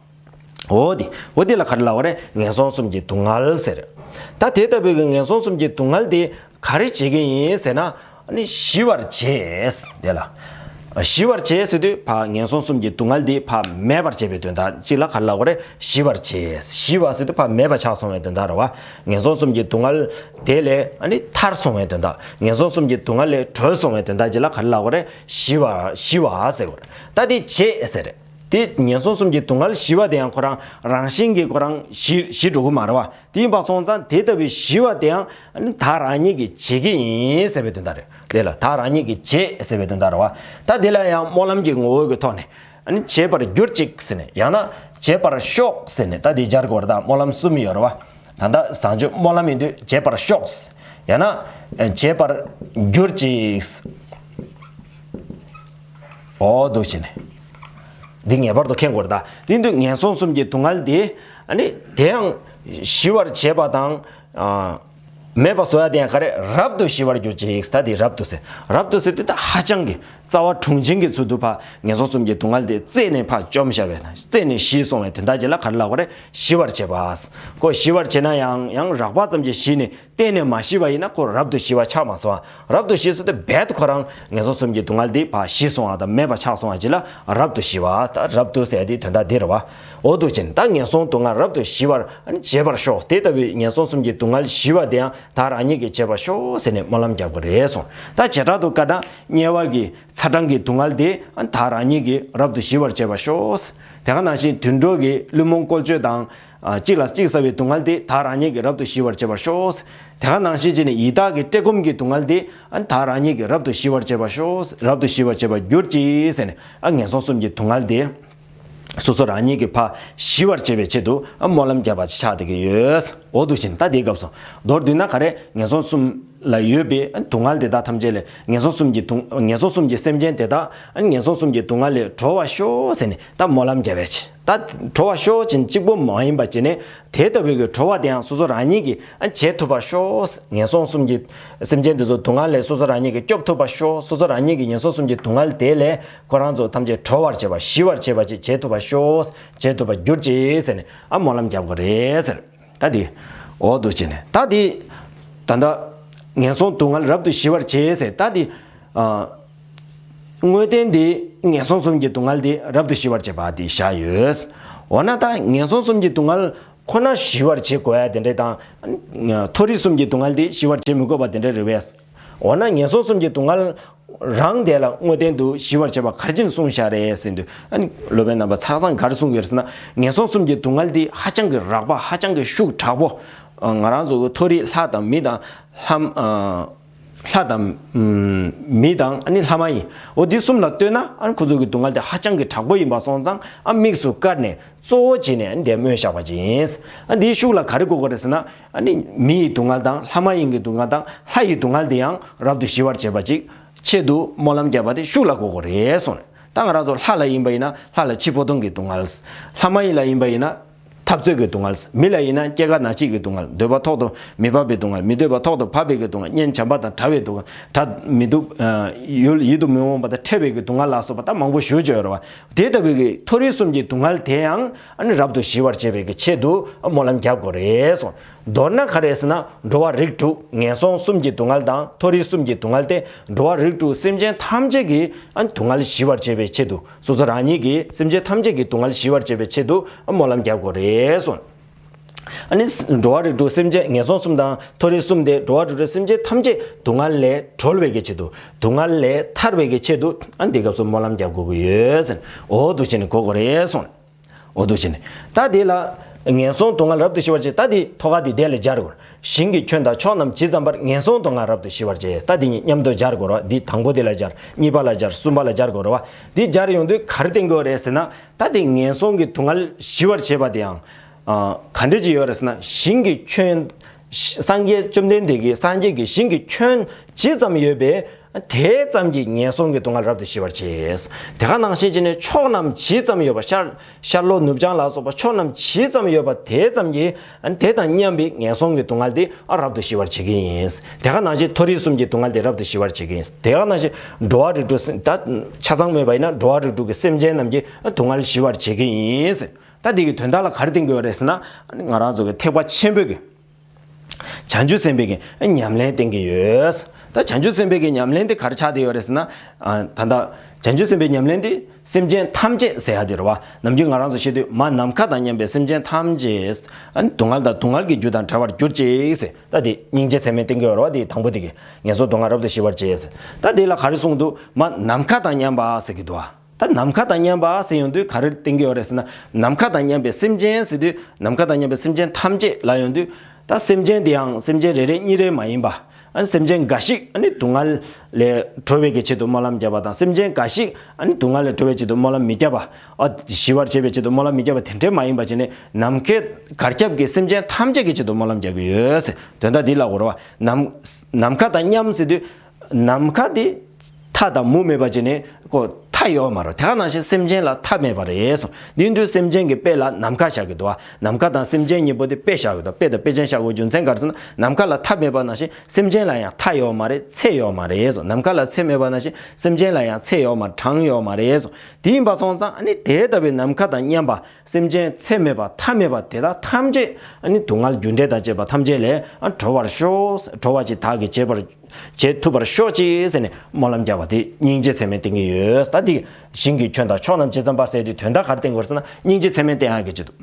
འོ་དེ། འོ་དེ་ལ་ག་རེ་ལབ་པ་རེད། ངན་སོང་གསུམ་གྱི་སྡུག་བསྔལ་ཟེར། ད་དེ་ལྟ་བུའི་གི་ངན་སོང་གསུམ་གྱི་སྡུག་བསྔལ་དེ་ག་རེ་བྱེད་ཀྱི་ཡིན་ཟེར་ན། ཨ་ནི་ཞི་བར་བྱེད། དེ་ལ། ཞི་བར་བྱེད་ཟེར་དུས་ཕར་ངན་སོང་གསུམ་གྱི་སྡུག་བསྔལ་དེ་ཕར་མེད་པར་བྱེད་པའི་དོན་དག་ཅིག་ལ་ག་རེ་ལབ་པ་རེད། ཞི་བར་བྱེད། ཞི་བ་ཟེར་དུས་ཕར་མེད་པ་ཆགས་སོང་བའི་དོན་དག་རེད་བ། ངན་སོང་གསུམ་གྱི་སྡུག་བསྔལ་དེ་ལས་ཨ་ནི་ཐར་སོང་བའི་དོན་དག་ངན་སོང་གསུམ་གྱི་སྡུག་བསྔལ་ལས་གྲོལ་སོང་བའི་དོན་དག་ཅིག་ལ་ག་རེ་ལབ་པ་རེད། ཞི་བ། ཞི་བ་ཟེར་བ་རེད། ད་དེ་བྱེད་ཟེར་རེད། དེ་ངན་སོང་གསུམ་གྱི་སྡུག་བསྔལ་ཞི་བ་དེ་ཡང་ཁོ་རང་རང་བཞིན་གྱིས་ཁོ་རང་ཞི་ཞི་འགྲོ་གི་མ་རེད་བ། དེ་ཡིན་པ་སོང་ཙང་དེ་ལྟ་བུའི་ཞི་བ་དེ་ཡང་ཨ་ནི་བདག་རང་ཉིད་ཀྱིས་བྱེད་ཀྱི་ཡིན་ཟེར་བའི་དོན་དག་རེད། དེ་ལ་བདག་རང་ཉིད་ཀྱིས་བྱེད་ཟེར་བའི་དོན་དག་རེད་བ། ད་དེ་ལ་ཡང་སྨོན་ལམ་གྱི་ངོ་བོ་གི་ཐོག་ནས་ཨ་ནི་བྱེད་པར་གྱུར་ཅིག་ཟེར་ནས། ཡང་ན་བྱེད་པར་ཤོག་ཟེར་ནས། ད་དེ་སྦྱར་དགོས་རེད། ད་སྨོན་ལམ་གསུམ་ཡོད་རེད་བ། ད་ལྟ་བཟང་སྤྱོད་སྨོན་ལམ་ཡིན་དུས་བྱེད་པར་ཤོག་ཡང་ན་བྱེད་པར་གྱུར་ཅིག་འོ་འདུག་བྱས་ནས། འདི་ངེས་པར་དུ་མཁྱེན་དགོས་རེད། ད་དེ་དུས་ངན་སོང་གསུམ་གྱི་སྡུག་བསྔལ་དེ་ཨ་ནི་དེ་ཡང་ཞི་བར་བྱེད་པ་དང་། ཨ། མེད་པ་བཟོ་ཡ་དེ་ཡང་ག་རེ། རབ་ཏུ་ཞི་བར་གྱུར་ཅིག་ད་དེ་རབ་ཏུ་ཟེར། རབ་ཏུ་ཟེར་དུས་ད་ཧ་ཅང་གི་རྩ་བ་དྲུང་ཆེན་གྱི་ཚུལ་དུ་ཕར་ངན་སོང་གསུམ་གྱི་སྡུག་བསྔལ་དེ་རྩད་ནས་ཕར་བཅོམ་བཞག་པའི་རྩད་ནས་ཞི་སོང་བའི་དོན་དག་ཅིག་ལ་ག་རེ་ལབ་དགོས་རེད། ཞི་བར་བྱེད་པ། ཁོ་ཞི་བར་བྱེད་ན་ཡང་ཡང་རགས་པ་ཙམ་གྱིས་ཞི་ནས་གཏན་ནས་མ་ཞི་བ་ཡིན་ན་ཁོ་རབ་ཏུ་ཞི་བ་ཆགས་མ་སོང་། རབ་ཏུ་ཞི་ཟེར་དུས་རྦད་དེ་ཁོ་རང་ངན་སོང་གསུམ་གྱི་སྡུག་བསྔལ་དེ་ཕར་ཞི་སོང་བ་དང་མེད་པ་ཆགས་སོང་བ་ཅིག་ལ་རབ་ཏུ་ཞི་བ། ད་རབ་ཏུ་ཟེར་དེའི་དོན་དག་འདི་རེད་བ། འོ་འདུག་བྱས་ནས་ད་ངན་སོང་སྡུག་བསྔལ་རབ་ཏུ་ཞི་བར་བྱེད་པར་ཤོག་དེ་ལྟ་བུའི་ངན་སོང་གསུམ་གྱི་སྡུག་བསྔལ་ཞི་བ་དེ་ཡང་བདག་རང་ཉིད་ཀྱིས་བྱེད་པར་ཤོག་ཟེར་ནས་སྨོན་ལམ་རྒྱབ་དགོས་རེད་གསུངས། ད་བྱེ་བྲག་ཏུ་བཀའ་གདམས་དམྱལ་བ་གི་ཚ་གྲང་གི་སྡུག་བསྔལ་དེ་བདག་རང་ཉིད་ཀྱིས་རབ་ཏུ་ཞི་བར་བྱེད་པར་ཤོག་དེ་ག་ནང་བཞིན་དུད་འགྲོ་གི་བླུན་རྨོངས་བཀོལ་སྤྱོད་དང་། ཨ། གཅིག་ལ་གཅིག་ཟ་བའི་སྡུག་བསྔལ་དེ་བདག་རང་ཉིད་ཀྱིས་རབ་ཏུ་ཞི་བར་བྱེད་པར་ཤོག་དེ་ག་ནང་བཞིན་བྱས་ནས་ཡི་དྭགས་ཀྱི་བཀྲེས་སྐོམ་གྱི་སྡུག་བསྔལ་དེ་ཨ་བདག་རང་ཉིད་ཀྱིས་རབ་ཏུ་ཞི་བར་བྱེད་པར་ཤོག་རབ་ཏུ་ཞི་བར་བྱེད་པར་གྱུར་ཅིག་ཟེར་ནས། ཨ། ངན་སོང་གསུམ་གྱི་སྡུག་བསྔལ་དེ་སོ་སོ་རང་ཉིད་ཀྱིས་ཕར་ཞི་བར་བྱེད་པའི་ཆེད་དུ། ཨ། སྨོན་ལམ་བརྒྱབ་པ་ཆགས་བསྡད་ཀྱི་ཡོད། འོ་འདུག་བྱས་ནས་ད་དེའི་སྐབས་སུ་མདོར་བསྡུས་ན་ག་རེ། ངན་སོང་གསུམ་ལ་ཡོད་པའི་སྡུག་བསྔལ་དེ་དག་ཐམས་ཅད་ལས་ངན་སོང་གསུམ་གྱི་སྡུག་ངན་སོང་གསུམ་གྱི་སེམས་ཅན་དེ་དག་ངན་སོང་གསུམ་གྱི་སྡུག་བསྔལ་ལས་གྲོལ་བར་ཤོག་ཟེར་ནས་ད་སྨོན་ལམ་བརྒྱབ་པའི་ཆེད། ད་གྲོལ་བར་ཤོག་ཅེས་གཅིག་པོ་མ་ཡིན་པ་བྱས་ནས། དེ་ལྟ་བུའི་གི་གྲོལ་བ་དེའང་སོ་སོ་རང་ཉིད་ཀྱིས་ཨ་བྱེད་ཐུབ་པར་ཤོག་ངན་སོང་གསུམ་གྱི་སེམས་ཅན་དེ་ཚོ་སྡུག་བསྔལ་ལས་སོ་སོ་རང་ཉིད་ཀྱིས་སྐྱོབ་ཐུབ་པར་ཤོག་སོ་སོ་རང་ཉིད་ཀྱིས་ངན་སོང་གསུམ་གྱི་སྡུག་བསྔལ་དེ་ལས་ཁོ་རང་ཚོ་ཐམས་ཅད་གྲོལ་བར་བྱེད་པ། ཞི་བར་བྱེད་པ་ཅིག་བྱེད་ཐུབ་པར་ཤོག་བྱེད་ཐུབ་པར་གྱུར་ཅིག་ཟེར་ནས། ཨ། སྨོན་ལམ་རྒྱབ་དགོས་རེད་ཟེར། ད་དེ། འོ་འདུག་བྱས་ནས། ད་དེ། ད་ལྟ་ངན་སོང་སྡུག་བསྔལ་རབ་ཏུ་ཞི་བར་བྱེད་ཟེར། ད་དེ། ཨ། དངོས་བསྟན་དེ་ངན་སོང་གསུམ་གྱི་སྡུག་བསྔལ་དེ་རབ་ཏུ་ཞི་བར་བྱེད་པ་དེ་བཞག་ཡོད། འོ་ན་ད་ངན་སོང་གསུམ་གྱི་སྡུག་བསྔལ་ཁོ་ན་ཞི་བར་བྱེད་དགོས་ཡ་དེ་འདྲ་དང་། མཐོ་རིས་གསུམ་གྱི་སྡུག་བསྔལ་དེ་ཞི་བར་བྱེད་མི་དགོས་པ་དེ་འདྲ་རེད་པས། འོ་ན་ངན་སོང་གསུམ་གྱི་སྡུག་བསྔལ་རང་དེ་ལ་དངོས་བསྟན་དུ་ཞི་བར་བྱེད་པ་ག་རེ་བྱས་ནས་གསུངས་བཞག་རེད་ཟེར་དུས། ཨ་ནི་སློབ་དཔོན་རྣམ་པ་ཆ་ཚང་ག་རེ་གསུངས་ཡོད་རེད་ཟེར་ན། ངན་སོང་གསུམ་གྱི་སྡུག་བསྔལ་འདི་ཧ་ཅང་གི་རགས་པ་ཧ་ཅང་གི་ཤུགས་དྲག་པོ། ང་རང་ཚོ་གི་མཐོ་རིས་ལྷ་དང་མི་དང་། ལྷ། ལྷ་དང་། མི་དང་ཨ་ནི་ལྷ་མ་ཡིན། འོ་འདི་གསུམ་ལ་ལྟོས་ན་ཨ་ནི་ཁོ་ཚོ་གི་སྡུག་བསྔལ་དེ་ཧ་ཅང་གི་དྲག་པོ་ཡིན་པ་སོང་ཙང་ཨ་དམིགས་སུ་བཀར་ནས། གཙོ་བོ་བྱས་ནས་འདིར་སྨོས་བཞག་པ་ཅིག་ཡིན། ཨ་འདིའི་ཤུགས་ལ་ག་རེ་གོ་དགོས་རེད་ཟེར་ན། ཨ་ནི་མི་ཡི་སྡུག་བསྔལ་དང་ལྷ་མ་ཡིན་གྱི་སྡུག་བསྔལ་དང་ལྷ་ཡི་སྡུག་བསྔལ་དེ་ཡང་རབ་ཏུ་ཞི་བར་བྱེད་པ་ཅིག་ཆེད་དུ་སྨོན་ལམ་བརྒྱབ་པ་དེ་ཤུགས་ལ་གོ་དགོས་རེད་གསུངས། ད་ང་རང་ཚོ་ལྷ་ལ་ཡིན་པ་ཡིན་ན་ལྷ་ལ་འཆི་འཕོ་ལྟུང་གི་སྡུག་བསྔལ། ལྷ་མ་ཡིན་ལ་ཡིན་པ་ཡིན་ན་འཐབ་རྩོད་ཀྱི་སྡུག་བསྔལ། མི་ལ་ཡིན་ན་སྐྱེ་རྒ་ན་འཆི་གི་སྡུག་བསྔལ། འདོད་པ་ཐོག་ཏུ་མི་བབ་པའི་སྡུག་བསྔལ། མི་འདོད་པ་ཐོག་ཏུ་བབ་པའི་གི་སྡུག་བསྔལ། གཉེན་བྱམས་པ་དང་བྲལ་བའི་སྡུག་བསྔལ། བྲལ་མི་ཐུབ། ཡུལ་ཡིད་དུ་མི་འོང་བ་དང་འཕྲད་པའི་གི་སྡུག་བསྔལ་ལ་སོགས་པ་ད་མང་པོ་ཞེ་པོ་ཡོད་རེད་བ། དེ་ལྟ་བུའི་གི་མཐོ་རིས་གསུམ་གྱི་སྡུག་བསྔལ་དེ་ཡང་ཨ་ནི་རབ་ཏུ་ཞི་བར་བྱེད་པའི་གི་ཆེད་དུ་སྨོན་ལམ་རྒྱག་དགོས་རེད་གསུངས། མདོར་ན་ག་རེ་ཟེར་ན། འགྲོ་བ་རིགས་དྲུག་ངན་སོང་གསུམ་གྱི་སྡུག་བསྔལ་དང་མཐོ་རིས་གསུམ་གྱི་སྡུག་བསྔལ་ཏེ། འགྲོ་བ་རིགས་དྲུག་སེམས་ཅན་ཐམས་ཅད་ཀྱི་ཨ་ནི་སྡུག་བསྔལ་ཞི་བར་བྱེད་པའི་ཆེད་དུ། སོ་སོ་རང་ཉིད་ཀྱིས་སེམས་ཅན་ཐམས་ཅད་ཀྱི་སྡུག་བསྔལ་ཞི་བར་བྱེད་པའི་ཆེད་དུ་སྨོན་ལམ་རྒྱག་དགོས་རེད་གསུངས། ཨ་ནི་འགྲོ་བ་རིགས་དྲུག་སེམས་ཅན་ངན་སོང་གསུམ་དང་མཐོ་རིས་གསུམ་དེ་འགྲོ་བ་རིགས་དྲུག་སེམས་ཅན་ཐམས་ཅད་སྡུག་བསྔལ་ལས་གྲོལ་བའི་གི་ཆེད་དུ། སྡུག་བསྔལ་ལས་ཐར་བའི་གི་ཆེད་དུ་ཨ་ནི་འདི་སྐབས་སུ་སྨོན་ལམ་རྒྱག་དགོས་ཀྱི་ཡོད་ཟེར། འོ་འདུག་བྱས་ནས་གོ་དགོས་རེད་གསུངས། འོ་འདུག་བྱས་ནས། ད་དེ་ལ་ངན་སོང་སྡུག་བསྔལ་རབ་ཏུ་ཞི་བར་བྱེད། ད་དེ་ཐོག་ཁ་དེ་དེ་ལ་སྦྱར་དགོས། ཞིང་གི་ཁྱོན་དང་ཕྱོགས་རྣམས་ཇི་ཙམ་པར། ངན་སོང་སྡུག་བསྔལ་རབ་ཏུ་ཞི་བར་བྱེད། ད་དེ་གཉིས་མཉམ་དུ་སྦྱར་དགོས་རེད་བ། འདི་དང་པོ་དེ་ལ་སྦྱར། གཉིས་པ་ལ་སྦྱར། གསུམ་པ་ལ་སྦྱར་དགོས་རེད་བ། འདི་སྦྱར་ཡོང་དུས་ག་རེ་བསྟན་དགོས་རེད་ཟེར་ན། ད་དེ་ངན་སོང་གི་སྡུག་བསྔལ་ཞི་བར་བྱེད་པ་དེ་ཡང་། ཨ། ག་འདྲ་ཅིག་ཡོད་རེད་ཟེར་ན། ཞིང་གི་ཁྱོན། སངས་རྒྱས་བཅོམ་ལྡན་འདས་ཀྱིས་སངས་རྒྱས་ཀྱི་ཞིང་གི་ཁྱོན་ཇི་ཙམ་ཡོད་པས། དེ་ཙམ་གྱིས་ངན་སོང་གི་སྡུག་བསྔལ་རབ་ཏུ་ཞི་བར་བྱེད། དེ་ག་ནང་བཞིན་བྱས་ནས་ཕྱོགས་རྣམས་ཇི་ཙམ་ཡོད་པ། ཤར། ཤར་ལྷོ་ནུབ་བྱང་ལ་སོགས་པ་ཕྱོགས་རྣམས་ཇི་ཙམ་ཡོད་པ་དེ་ཙམ་གྱིས་དེ་དང་མཉམ་པའི་ངན་སོང་གི་སྡུག་བསྔལ་དེ་ཨ་རབ་ཏུ་ཞི་བར་བྱེད་ཀྱི་ཡིན། དེ་ག་ནང་བཞིན་མཐོ་རིས་གསུམ་གྱི་སྡུག་བསྔལ་དེ་རབ་ཏུ་ཞི་བར་བྱེད་ཀྱི་ཡིན། དེ་ག་ནང་བཞིན་འགྲོ་བ་རིགས་དྲུག་སེམས། ད་ཆ་ཚང་སྨོས་པ་ཡིན་ན་འགྲོ་བ་རིགས་དྲུག་གི་སེམས་ཅན་རྣམས་ཀྱི་སྡུག་བསྔལ་ཞི་བར་བྱེད་ཀྱི་ཡིན། ད་འདི་གི་དོན་དག་ལ་ག་རེ་བསྟན་གྱི་ཡོད་རེད་ཟེར་ན། ང་རང་ཚོ་གི་ཐེག་པ་ཆེན་པོའི་གི་བྱང་ཆུབ་སེམས་དཔའི་གི་ཉམས་ལེན་བསྟན་གྱི་ཡོད། ད་བྱང་ཆུབ་སེམས་དཔའི་གི་ཉམས་ལེན་དེ་ག་རེ་ཆགས་བསྡད་ཡོད་རེད་ཟེར་ན། ཨ། ད་ལྟ་བྱང་ཆུབ་སེམས་དཔའི་ཉམས་ལེན་དེ་སེམས་ཅན་ཐམས་ཅད་ཟེར་ཡ་དེ་རེད་བ། ནམ་རྒྱུན་ང་རང་ཚོ་བཤད་དུས་མ་ནམ་མཁའ་དང་མཉམ་པའི་སེམས་ཅན་ཐམས་ཅད། ཨ་ནི་སྡུག་བསྔལ་དང་སྡུག་བསྔལ་གྱི་རྒྱུ་དང་བྲལ་བར་གྱུར་ཅིག་ཟེར། ད་དེ་སྙིང་རྗེ་ཚད་མེད་བསྟན་གྱི་ཡོད་རེད་བ། དེ་དང་པོ་དེ་གི་ངན་སོང་སྡུག་བསྔལ་རབ་ཏུ་ཞི་བར་བྱེད་ཟེར། ད་དེ་ལ་ག་རེ་གསུངས་འདུག་མ་ནམ་མཁའ་དང་མཉམ་པ་ཟེར་གྱི་འདུག་བ། ད་ནམ་མཁའ་དང་མཉམ་པ་ཟེར་ཡོང་དུས་ག་རེ་བསྟན་གྱི་ཡོད་རེད་ཟེར་ན། ནམ་མཁའ་དང་མཉམ་པའི་སེམས་ཅན་ཟེར་དུས་ནམ་མཁའ་དང་མཉམ་པའི་སེམས་ཅན་ཐམས་ཅད་ལབ་ཡོང་དུས། ད་སེམས་ཅན་དེ་ཡང་སེམས་ཅན་རེ་རེ་གཉིས་རེ་མ་ཡིན་པ། ཨ་ནི་སེམས་ཅན་འགའ་ཞིག་ཨ་ནི་སྡུག་བསྔལ་ལས་གྲོལ་བའི་གི་ཆེད་དུ་སྨོན་ལམ་བརྒྱབ་པ་དང་། སེམས་ཅན་འགའ་ཞིག་ཨ་ནི་སྡུག་བསྔལ་ལས་གྲོལ་བའི་ཆེད་དུ་སྨོན་ལམ་མི་བརྒྱབ་པ། ཨ། ཞི་བར་བྱེད་པའི་ཆེད་དུ་སྨོན་ལམ་མི་བརྒྱབ་པ་དེ་འདྲས་མ་ཡིན་པ་བྱས་ནས། ནམ་མཁའི་གར་ཁྱབ་ཀྱི་སེམས་ཅན་ཐམས་ཅད་ཀྱི་ཆེད་དུ་སྨོན་ལམ་རྒྱག་གི་ཡོད་ཟེར། དོན་དག་འདི་ལ་གོ་ར་བ། ནམ། ནམ་མཁའ་དང་མཉམ་ཟེར་དུས། ནམ་མཁའ་དེ་མཐའ་དང་མུ་མེད་པ་བྱས་ནས་ཁོ་མཐའ་ཡོད་མ་རེད། དེ་ག་ནང་བཞིན་སེམས་ཅན་ལ་མཐའ་མེད་པ་རེད་གསུངས། འདི་ཡིན་དུས་སེམས་ཅན་གྱི་དཔེ་ལ་ནམ་མཁའ་བཞག་གི་འདུག་བ། ནམ་མཁའ་དང་སེམས་ཅན་གཉིས་པོ་དེ་དཔེ་བཞག་གི་འདུག་དཔེ་དང་དཔེ་ཅན་བཞག་དགོས་རྒྱུ་མཚན་ག་རེ་ཟེར་ན། ནམ་མཁའ་ལ་མཐའ་མེད་པ་ནང་བཞིན་སེམས་ཅན་ལ་ཡང་མཐའ་ཡོད་མ་རེད། ཚད་ཡོད་མ་རེད་གསུངས། ནམ་མཁའ་ལ་ཚད་མེད་པ་ནང་བཞིན་སེམས་ཅན་ལ་ཡང་ཚད་ཡོད་མ་རེད། གྲངས་ཡོད་མ་རེད་གསུངས། དེ་ཡིན་པ་སོང་ཙང་ཨ་ནི་དེ་ལྟ་བུའི་ནམ་མཁའ་དང་མཉམ་པ། སེམས་ཅན་ཚད་མེད་པ་མཐའ་མེད་པ་དེ་དག་ཐམས་ཅད་ཨ་ནི་སྡུག་བསྔལ་རྒྱུ་འབྲས་དང་བཅས་པ་ཐམས་ཅད་ལས་ཨ་གྲོལ་བར་ཤོག་གྲོལ་བ་ཅིག་བདག་གིས་བྱེད་པར། བྱེད་ཐུབ་པར་ཤོག་ཅིག་ཟེར་ནས་སྨོན་ལམ་བརྒྱབ་པ་དེ་སྙིང་རྗེ་ཚད་མེད་བསྟན་གྱི་ཡོད། ད་དེ་ཞིང་གི་ཁྱོན་དང་ཕྱོགས་རྣམས་ཇི་ཙམ་པར་ཟེར་དེ་དོན་དག་ག་རེ་བསྟན་དགོས་ཟེར་ན། སྙིང་རྗེ་ཚད་མེད་བསྟན་ཡག་གི་ཆེད་དུ།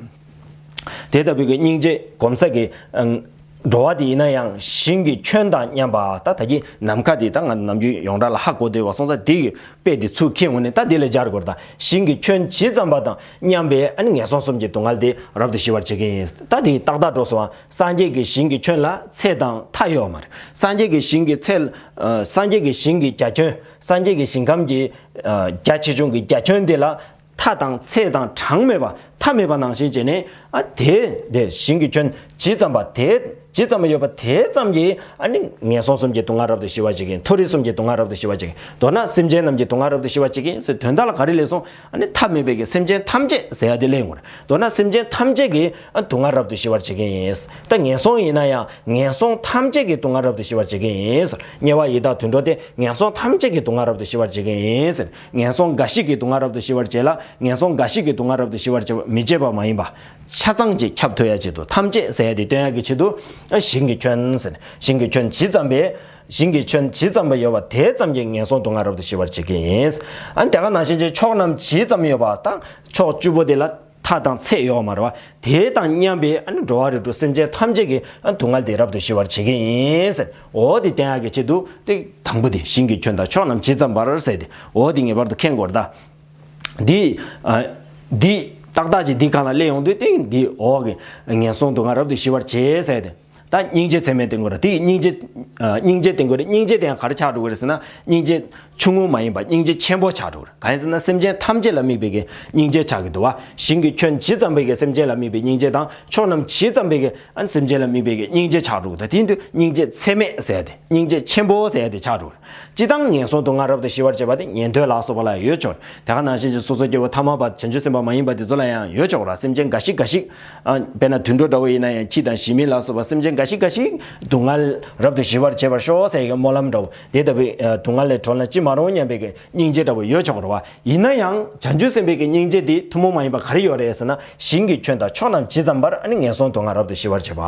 དེ་ལྟ་བུའི་གི་སྙིང་རྗེ་སྒོམ་ས་གི། ཨང་། འགྲོ་བ་དེ་ཡིན་ན་ཡང་ཞིང་གི་ཁྱོན་དང་མཉམ་པ། ད་ད་གིན་ནམ་མཁའ་དེ་ད་ང་ནམ་རྒྱུན་ཡོངས་གྲགས་ལ་ཧ་གོ་བསྡད་པ་སོང་ཙང་དེ་གི་དཔེ་དེ་ཚུར་འཁྱེར་འོང་ནས་ད་དེ་ལ་སྦྱར་དགོས་རེད། ད་ཞིང་གི་ཁྱོན་ཇི་ཙམ་པ་དང་མཉམ་པའི་ཨ་ནི་ངན་སོང་གསུམ་གྱི་སྡུག་བསྔལ་དེ་རབ་ཏུ་ཞི་བར་བྱེད་ཀྱི་ཡིན། ད་དེ་ཏག་ཏག་འགྲོ་སོང་བ། སངས་རྒྱས་ཀྱི་ཞིང་གི་ཁྱོན་ལ་ཚད་དང་མཐའ་ཡོད་མ་རེད། སངས་རྒྱས་ཀྱི་ཞིང་གི་ཚད། ཨ། སངས་རྒྱས་ཀྱི་ཞིང་གི་རྒྱ་ཁྱོན། སངས་རྒྱས་ཀྱི་ཞིང་ཁམས་ཀྱི། ཨ། རྒྱ་ཆེ་ཆུང་གི་རྒྱ་ཁྱོན་དེ་ལ་མཐའ་དང་ཚད་དང་གྲངས་མེད་པ། མཐའ་མེད་པ་ནང་བཞིན་བྱས་ནས། ཨ། དེ་དེ་ཞིང་གི་ཁྱོན་ཇི་ཙམ་པ་དེ། ཇི་ཙམ་ཡོད་པ་དེ་ཙམ་གྱིས་ཨ་ནི་ངན་སོང་གསུམ་གྱི་སྡུག་བསྔལ་རབ་ཏུ་ཞི་བར་བྱེད་ཀྱི་ཡིན། མཐོ་རིས་གསུམ་གྱི་སྡུག་བསྔལ་རབ་ཏུ་ཞི་བར་བྱེད་ཀྱི་ཡིན། མདོར་ན་སེམས་ཅན་རྣམས་ཀྱི་སྡུག་བསྔལ་རབ་ཏུ་ཞི་བར་བྱེད་ཀྱི་ཡིན་ཟེར་དོན་དག་ལ་ག་རེ་ལས་སོང་། ཨ་ནི་མཐའ་མེད་པའི་གི་སེམས་ཅན་ཐམས་ཅད་ཟེར་ཡ་དེ་ལས་ཡོང་གི་རེད། མདོར་ན་སེམས་ཅན་ཐམས་ཅད་ཀྱི་ཨ་སྡུག་བསྔལ་རབ་ཏུ་ཞི་བར་བྱེད་ཀྱི་ཡིན། ད་ངན་སོང་ཡིན་ན་ཡང་ངན་སོང་ཐམས་ཅད་ཀྱི་སྡུག་བསྔལ་རབ་ཏུ་ཞི་བར་བྱེད་ཀྱི་ཡིན། དམྱལ་བ་ཡི་དྭགས་དུད་འགྲོ་སྟེ་ངན་སོང་ཐམས་ཅད་ཀྱི་སྡུག་བསྔལ་རབ་ཏུ་ཞི་བར་བྱེད་ཀྱི་ཡིན་ཟེར། ངན་སོང་འགའ་ཞིག་གི་སྡུག་བསྔལ་རབ་ཏུ་ཞི་བར་བྱེད་ལ། ངན་སོང་འགའ་ཞིག་གི་སྡུག་བསྔལ་རབ་ཏུ་ཞི་བར་བྱེད་པ་མི་བྱེད་པ་མ་ཡིན་པ། ཆ་ཚང་ཅིག་ཁྱབ་ཐུབ་ཡ་ཆེད་དུ་ཐམས་ཅད་ཟེར་ཡ་དེ་སྟོན་ཡ་གི་ཆེད་དུ། ཨ་ཞིང་གི་ཁྱོན་ཟེར། ཞིང་གི་ཁྱོན་ཇི་ཙམ་པས། ཞིང་གི་ཁྱོན་ཇི་ཙམ་པ་ཡོད་པ་དེ་ཙམ་གྱིས་ངན་སོང་སྡུག་བསྔལ་རབ་ཏུ་ཞི་བར་བྱེད་ཀྱི་ཡིན། ཨ་དེ་ག་ནང་བཞིན་གྱི་ཕྱོགས་རྣམས་ཇི་ཙམ་ཡོད་པ་དང་ཕྱོགས་བཅུ་པོ་དེ་ལ། མཐའ་དང་ཚད་ཡོད་མ་རེད་བ། དེ་དང་མཉམ་པའི་ཨ་ནི་འགྲོ་བ་རིགས་དྲུག་སེམས་ཅན་ཐམས་ཅད་ཀྱི་ཨ་སྡུག་བསྔལ་དེ་རབ་ཏུ་ཞི་བར་བྱེད་ཀྱི་ཡིན་ཟེར། འོ་དེ་བསྟན་ཡག་གི་ཆེད་དུ་དེ་དང་པོ་དེ་ཞིང་གི་ཁྱོན་དང་ཕྱོགས་རྣམས་ཇི་ཙམ་པར་ཟེར་ཏེ། འོ་དེ་ངེས་པར་དུ་མཁྱེན་དགོས་རེད་ད། འདི་ཨ་འདི་ཏག་ཏག་ཅིག་འདི་སྒང་ལ་སླེབས་ཡོང་དུས་དེ་འདི་འོག་གི་ངན་སོང་སྡུག་བསྔལ་རབ་ཏུ་ཞི་བར་བྱེད་ཟེར་ཏེ། ད་སྙིང་རྗེ་ཚད་མེད་བསྟན་དགོས་རེད། དེ་སྙིང་རྗེ་ཨ་སྙིང་རྗེ་བསྟན་དགོས་རེད། སྙིང་རྗེ་དེ་ཡང་ག་རེ་ཆགས་འགྲོ་གི་རེད་ཟེར་ན། སྙིང་རྗེ་ཆུང་ངུ་མ་ཡིན་པ་སྙིང་རྗེ་ཆེན་པོ་ཆགས་འགྲོ་གི་རེད། གང་ཡིན་ཟེར་ན་སེམས་ཅན་ཐམས་ཅད་ལ་དམིགས་པའི་གི་སྙིང་རྗེ་ཆགས་ཀྱི་འདུག་བ། ཞིང་གི་ཁྱོན་ཇི་ཙམ་པའི་གི་སེམས་ཅན་ལ་དམིགས་པའི་སྙིང་རྗེ་དང་ཕྱོགས་རྣམས་ཇི་ཙམ་པའི་གི་ཨ་སེམས་ཅན་ལ་དམིགས་པའི་གི་སྙིང་རྗེ་ཆགས་འགྲོ་གི་འདུག། དེ་ཡིན་དུས་སྙིང་རྗེ་ཚད་མེད་ཟེར་ཡ་དེ། སྙིང་རྗེ་ཆེན་པོ་ཟེར་ཡ་དེ་ཆགས་འགྲོ་གི་རེད། སྤྱིར་བཏང་ངན་སོང་སྡུག་བསྔལ་རབ་ཏུ་ཞི་བར་བྱེད་པ་དེ་ཉན་ཐོས་ལ་སོགས་པ་ལ་ཡོད་ཆོག། དེ་ག་ནང་བཞིན་གྱི་སོ་སོ་སྐྱེ་བོ་ཐ་མལ་པ་བྱང་ཆུབ་སེམས་དཔའ་མ་ཡིན་པ་དེ་ཚོ་ལ་ཡང་ཡོད་ཆོག་ར། སེམས་ཅན་འགའ་ཞིག་འགའ་ཞིག་ཨ་དཔེར་ན་དུད་འགྲོ་འདྲ་བོ་ཡིན་ན་ཡང་ཁྱི་དང་ཞི་མི་ལ་སོགས་པ་སེམས་ཅན་འགའ་ཞིག་འགའ་ཞིག་སྡུག་བསྔལ་རབ་ཏུ་ཞི་བར་བྱེད་པར་ཤོག་ཟེར་གྱི་སྨོན་ལམ་འདྲ་བོ། དེ་ལྟ་བུའི་ཨ་སྡུག་བསྔལ་ལས་གྲོལ་ན་ཅི་མ་རུང་སྙམ་པའི་གི་སྙིང་རྗེ་འདྲ་བོ་ཡོད་ཆོག་རེད་བ། ཡིན་ན་ཡང་བྱང་ཆུབ་སེམས་དཔའི་གི་སྙིང་རྗེ་དེ་ཐུན་མོང་མ་ཡིན་པ་ག་རེ་ཡོད་རེད་ཟེར་ན། ཞིང་གི་ཁྱོན་དང་ཕྱོགས་རྣམས་ཇི་ཙམ་པར་ཨ་ནི་ངན་སོང་སྡུག་བསྔལ་རབ་ཏུ་ཞི་བར་བྱེད་པ།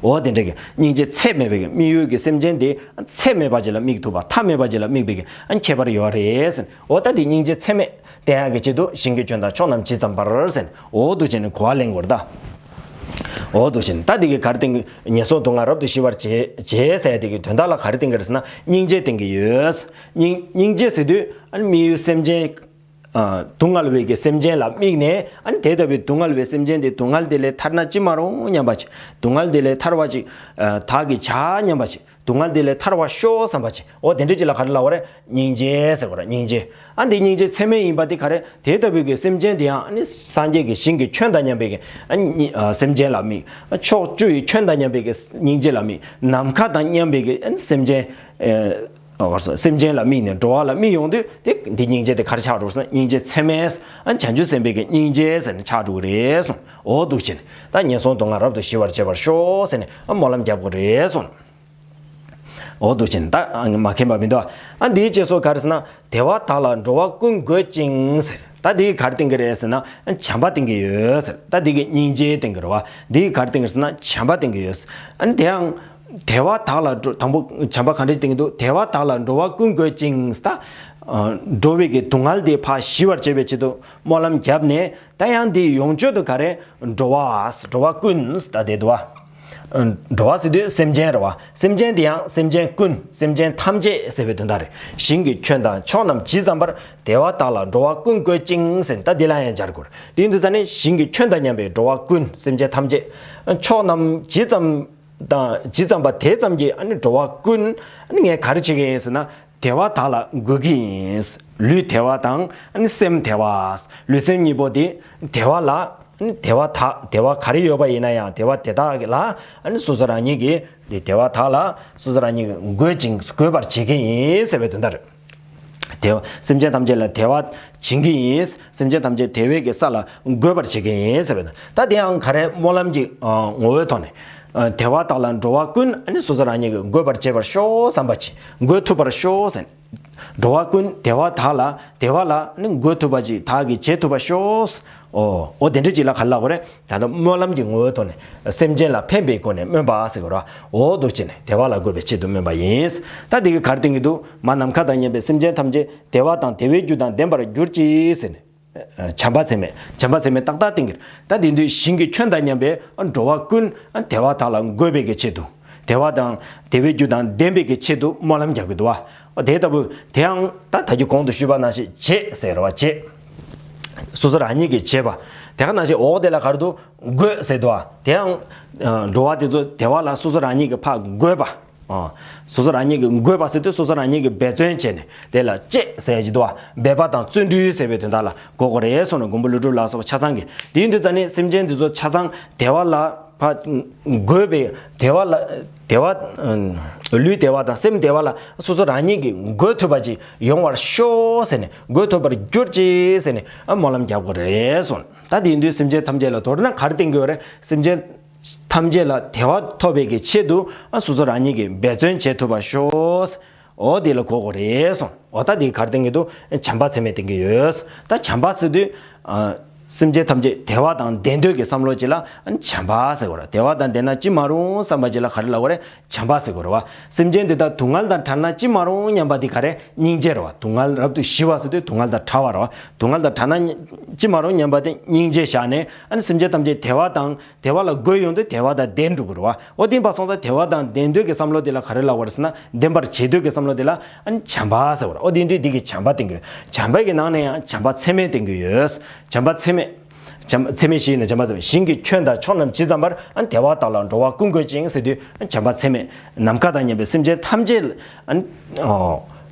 འོ་དེ་འདྲ་གི་སྙིང་རྗེ་ཚད་མེད་པའི་གི་དམིགས་ཡུལ་གྱི་སེམས་ཅན་དེ་ཚད་མེད་པ་ཅིག་ལ་དམིགས་ཐུབ་པ། མཐའ་མེད་པ་ཅིག་ལ་དམིགས་པའི་གི་ཨ་ནི་ཁྱད་པར་ཡོད་རེད་ཟེར། འོ་ད་དེ་སྙིང་རྗེ་ཚད་མེད་བསྟན་ཡག་གི་ཆེད་དུ་ཞིང་གི་ཁྱོན་དང་ཕྱོགས་རྣམས་ཇི་ཙམ་པར་ཟེར། འོ་འདུག་བྱས་ནས་གོ་བ་ལེན་དགོས་རེད་ད། འོ་འདུག་བྱས་ནས་ད་འདི་གི་ག་རེ་བསྟན་གི། ངན་སོང་སྡུག་བསྔལ་རབ་ཏུ་ཞི་བར་བྱེད་བྱེད་ཟེར་དེ་གི་དོན་དག་ལ་ག་རེ་བསྟན་གི་རེད་ཟེར་ན། སྙིང་རྗེ་བསྟན་གི་ཡོད། སྙིང་སྙིང་རྗེ་ཟེར་དུས་ཨ་ནི་དམིགས་ཡུལ་སེམས་ཅན་ཨ་སྡུག་བསྔལ་བའི་གི་སེམས་ཅན་ལ་དམིགས་ནས། ཨ་ནི་དེ་ལྟ་བུའི་སྡུག་བསྔལ་བའི་སེམས་ཅན་དེ་སྡུག་བསྔལ་དེ་ལས་ཐར་ན་ཅི་མ་རུང་སྙམ་པ་ཅིག། སྡུག་བསྔལ་དེ་ལས་ཐར་བ་ཅིག་ཨ་བདག་གིས་བྱ་སྙམ་པ་ཅིག། སྡུག་བསྔལ་འདི་ལས་ཐར་བར་ཤོག་བསམ་པ་ཅིག། འོ་དེ་འདྲ་ཅིག་ལ་ག་རེ་ལབ་པ་རེད། སྙིང་རྗེ་ཟེར་དགོས་རེད། སྙིང་རྗེ། ཨ་འདི་སྙིང་རྗེ་ཚད་མེད་ཡིན་པ་དེ་ག་རེ། དེ་ལྟ་བུའི་གི་སེམས་ཅན་དེ་ཡང་ཨ་ནི་སངས་རྒྱས་ཀྱི་ཞིང་གི་ཁྱོན་དང་མཉམ་པའི་གི་ཨ་ནི་ཨ་སེམས་ཅན་ལ་དམིགས། ཕྱོགས་བཅུ་ཡི་ཁྱོན་དང་མཉམ་པའི་གི་སྙིང་རྗེ་ལ་དམིགས། ནམ་མཁའ་དང་མཉམ་པའི་གི་ཨ་ནི་སེམས་ཅན་ཨ་ག་རེ་ཟེར། སེམས་ཅན་ལ་དམིགས་ནས་འགྲོ་བ་ལ་དམིགས་ཡོང་དུས་དེ་འདི་སྙིང་རྗེ་དེ་ག་རེ་ཆགས་འགྲོ་ཟེར་ན། སྙིང་རྗེ་ཚད་མེད། ཨ་བྱང་ཆུབ་སེམས་དཔའི་གི་སྙིང་རྗེ་ཟེར་ནས་ཆགས་འགྲོ་གི་རེད་གསུངས། འོ་འདུག་བྱས་ནས་ད་ངན་སོང་སྡུག་བསྔལ་རབ་ཏུ་ཞི་བར་བྱེད་པར་ཤོག་ཟེར་ནས་ཨ་སྨོན་ལམ་རྒྱབ་དགོས་རེད་གསུངས། འོ་འདུག་བྱས་ནས་ད་མ་མཁྱེན་པ་མི་འདུག། ཨ་འདིའི་རྗེས་སུ་ག་རེ་ཟེར་ན། དེ་བ་དག་ལ་འགྲོ་བ་ཀུན་དགོད་ཅིང་ཟེར། ད་འདི་ག་རེ་བསྟན་གྱི་རེད་ཟེར་ན། བྱམས་པ་བསྟན་གྱི་ཡོད་ཟེར། ད་འདི་གི་སྙིང་རྗེ་བསྟན་གྱི་རེད་བ། འདི་ག་རེ་བསྟན་གྱི་རེད་ཟེར་ན། བྱམས་པ་བསྟན་གྱི་ཡོད་ཟེར། ཨ་ནི་དེ་ཡང་དེ་བ་དག་ལ་འགྲོ་དང་པོ་བྱམས་པ་ག་འདྲ་བསྟན་གྱི་འདུག། དེ་བ་དག་ལ་འགྲོ་བ་ཀུན་དགོད་ཅིང་ཟེར། ད་འགྲོ་བའི་གི་སྡུག་བསྔལ་དེ་ཕར་ཞི་བར་བྱེད་པའི་ཆེད་དུ་སྨོན་ལམ་བརྒྱབ་ནས། ད་ཡང་འདི་ཡོངས་གཅོད་དུ་ག་རེ། འགྲོ་བ། འགྲོ་བ་ཀུན་ད་དེ་འདུག་བ། འགྲོ་བ་ཟེར་དུས་སེམས་ཅན་རེད་བ། སེམས་ཅན་དེ་ཡང་སེམས་ཅན་ཀུན། སེམས་ཅན་ཐམས་ཅད་ཟེར་བའི་དོན་དག་རེད། ཞིང་གི་ཁྱོན་དང་ཕྱོགས་རྣམས་ཇི་ཙམ་པར། དེ་བ་དག་ལ་འགྲོ་བ་ཀུན་དགོད་ཅིང་ཟེར། ད་འདི་ལ་ཡང་སྦྱར་དགོས། དེ་ཡིན་དུས་ཙ་ནས་ཞིང་གི་ཁྱོན་དང་མཉམ་པའི་འགྲོ་བ་ཀུན། སེམས་ཅན་ཐམས་ཅད། ཕྱོགས་རྣམས་ཇི་ཙམ་དང་ཇི་ཙམ་པ་དེ་ཙམ་གྱིས་ཨ་ནི་འགྲོ་བ་ཀུན་ཨ་ནི་ངས་ག་རེ་བྱེད་ཀྱི་ཡིན་ཟེར་ན། དེ་བ་དག་ལ་དགོད་ཀྱི་ཡིན། ལུས་དེ་བ་དང་ཨ་ནི་སེམས་དེ་བ། ལུས་སེམས་གཉིས་པོ་དེ་དེ་བ་ལ་ཨ་ནི་དེ་བ་དག་དེ་བ་ག་རེ་ཡོད་པ་ཡིན་ན་ཡང་དེ་བ་དེ་དག་ལ་ཨ་ནི་སོ་སོ་རང་ཉིད་ཀྱིས་དེ་དེ་བ་དག་ལ་སོ་སོ་རང་ཉིད་ཀྱིས་དགོད་ཅིང་དགོད་པར་བྱེད་ཀྱི་ཡིན་ཟེར་བའི་དོན་དག་རེད། དེ་བ་སེམས་ཅན་ཐམས་ཅད་ལ་དེ་བ་བྱིན་གྱི་ཡིན། སེམས་ཅན་ཐམས་ཅད་དེ་བའི་གི་ས་ལ་འགོད་པར་བྱེད་ཀྱི་ཡིན་ཟེར་བས་ན། ད་དེའང་ག་རེ་སྨོན་ལམ་གྱི་ཨ་ངོ་བོའི་ཐོག་ནས། ཨ་དེ་བ་དག་ལ་འགྲོ་བ་ཀུན་ཨ་ནི་སོ་སོ་རང་ཉིད་ཀྱིས་འགོད་པར་བྱེད་པར་ཤོག་བསམ་པ་ཅིག། འགོད་ཐུབ་པར་ཤོག་ཟེར། འགྲོ་བ་ཀུན་དེ་བ་དག་ལ་དེ་བ་ལ་ཨ་ནི་འགོད་ཐུབ་པ་ཅིག་བདག་གིས་བྱེད་ཐུབ་པར་ཤོག། ཨོ་ཨོ་དེ་འདྲ་ཅིག་ལ་ག་རེ་ལབ་དགོས་རེད། ད་ལྟ་སྨོན་ལམ་གྱི་ངོ་བོའི་ཐོག་ནས་སེམས་ཅན་ལ་ཕན་པའི་སྒོ་ནས་སྨོན་པ་ཟེར་དགོས་རེད་བ། འོ་འདུག་བྱས་ནས་དེ་བ་ལ་འགོད་པའི་ཆེད་དུ་སྨོན་པ་ཡིན། ད་འདི་གི་ག་རེ་བསྟན་གྱི་འདུག། མ་ནམ་མཁའ་དང་མཉམ་པའི་སེམས་ཅན་ཐམས་ཅད་བདེ་བ་དང་བདེ་བའི་རྒྱུ་དང་ལྡན་པར་གྱུར་ཅིག་ཟེར་ནས། བྱམས་པ་ཚད་མེད། བྱམས་པ་ཚད་མེད་ཏག་ཏག་བསྟན་གྱི་རེད། ད་དེ་དུས་ཞིང་གི་ཁྱོན་དང་མཉམ་པའི་འགྲོ་བ་ཀུན་བདེ་བ་དག་ལ་འགོད་པའི་གི་ཆེད་དུ། བདེ་བ་དང་བདེ་བའི་རྒྱུ་དང་ལྡན་པའི་གི་ཆེད་དུ་སྨོན་ལམ་རྒྱག་གི་འདུག་བ། དེ་ལྟ་བུ་དེའང་ད་ད་གི་གོང་དུ་ཞུས་པ་ནང་བཞིན་བྱེད་ཟེར་བ་བྱེད། སོ་སོ་རང་ཉིད་ཀྱིས་བྱེད་པ། དེ་ག་ནང་བཞིན་འོག་དེ་ལ་ག་རེ་འདུག། འགོད་ཟེར་འདུག་བ། དེའང་འགྲོ་བ་དེ་ཚོ་བདེ་བ་ལ་སོ་སོ་རང་ཉིད་ཀྱིས་ཕར་འགོད་པ། ཨ། སོ་སོ་རང་ཉིད་ཀྱིས་འགོད་པ་ཟེར་དུས་སོ་སོ་རང་ཉིད་ཀྱིས་འབད་བརྩོན་བྱས་ནས་དེ་ལ་བྱེད་ཟེར་གྱི་འདུག་བ། འབད་པ་དང་བརྩོན་འགྲུས་ཟེར་བའི་དོན་དག་ལ་གོ་དགོས་རེད་གསུངས་ནས་མགོན་པོ་ཀླུ་སྒྲུབ་ལ་སོགས་པ་ཆ་ཚང་གིས། དེ་ཡིན་དུས་ཙ་ནས་སེམས་ཅན་འདི་ཚོ་ཆ་ཚང་བདེ་བ་ལ་ཕར་འགོད་པའི་བདེ་བ་ལ་བདེ་བ་ལུས་བདེ་བ་དང་སེམས་བདེ་བ་ལ་སོ་སོ་རང་ཉིད་ཀྱིས་འགོད་ཐུབ་པ་ཅིག་ཡོང་བར་ཤོག་ཟེར་ནས། འགོད་ཐུབ་པར་གྱུར་ཅིག་ཟེར་ནས་ཨ་སྨོན་ལམ་རྒྱག་དགོས་རེད་གསུངས། ད་དེ་ཡིན་དུས་སེམས་ཅན་ཐམས་ཅད་ལ་མདོར་ན་ག་རེ་བསྟན་གྱི་ཡོད་རེད། སེམས་ཅན་ཐམས་ཅད་ལ་བདེ་བ་ཐོབ་པའི་གི་ཆེད་དུ་ཨ་སོ་སོ་རང་ཉིད་ཀྱིས་འབད་བརྩོན་བྱེད་ཐུབ་པར་ཤོག། འོ་དེ་ལ་གོ་དགོས་རེད་གསུངས། འོ་ད་དེ་ག་རེ་བསྟན་གྱི་འདུག། བྱམས་པ་ཚད་མེད་བསྟན་གྱི་ཡོད། ད་བྱམས་པ་ཟེར་དུས་ཨ་ སེམས་ཅན་ཐམས་ཅད་བདེ་བ་དང་ལྡན་འདོད་ཀྱི་བསམ་བློ་ཅིག་ལ་ཨ་ནི་བྱམས་པ་ཟེར་གོ་ར། བདེ་བ་དང་ལྡན་ན་ཅི་མ་རུང་བསམ་པ་ཅིག་ལ་ག་རེ་ལབ་དགོས་རེད། བྱམས་པ་ཟེར་དགོས་རེད་བ། སེམས་ཅན་དེ་དག་སྡུག་བསྔལ་དང་བྲལ་ན་ཅི་མ་རུང་སྙམ་པ་འདི་ག་རེ། སྙིང་རྗེ་རེད་བ། སྡུག་བསྔལ་རབ་ཏུ་ཞི་བ་ཟེར་དུས་སྡུག་བསྔལ་དང་བྲལ་བ་རེད་བ། སྡུག་བསྔལ་དང་བྲལ་ན་ཅི་མ་རུང་སྙམ་པ་དེ་སྙིང་རྗེ་བཞག་ནས་ཨ་ནི་སེམས་ཅན་ཐམས་ཅད་བདེ་བ་དང་བདེ་བ་ལ་འགོད་ཡོང་དུས་བདེ་བ་དང་ལྡན་འགྲོ་གི་རེད་བ། འོ་དེ་ཡིན་པ་སོང་ཙང་བདེ་བ་དང་ལྡན་འདོད་ཀྱི་བསམ་བློ་དེ་ལ་ག་རེ་ལབ་དགོས་རེད་ཟེར་ན། ལྡན་པར་བྱེད་འདོད་ཀྱི་བསམ་བློ་དེ་ལ་ཨ་ནི་བྱམས་པ་ཟེར་བ་རེད། འོ་དེ་ཡིན་དུས་འདི་གི་བྱམས་པ་བསྟན་གྱི་ཡོད། བྱམས་པ་གི་ནང་ནས་ཡང་བྱམས་པ་ཚད་མེད་བསྟན་གྱི་ཡོད། བྱམས་པ་ཚད་མེད། བྱམས་ཚད་མེད་བཞི་ཡིན་ན་བྱམས་པ་ཚད་མེད། ཞིང་གི་ཁྱོན་དང་ཕྱོགས་རྣམས་ཇི་ཙམ་པར་ཨ་ནི་བདེ་བ་དག་ལ་འགྲོ་བ་ཀུན་དགོད་ཅིང་ཟེར་དུས་ཨ་ནི་བྱམས་པ་ཚད་མེད། ནམ་མཁའ་དང་མཉམ་པའི་སེམས་ཅན་ཐམས་ཅད་ཨ་ནི་ཨོ།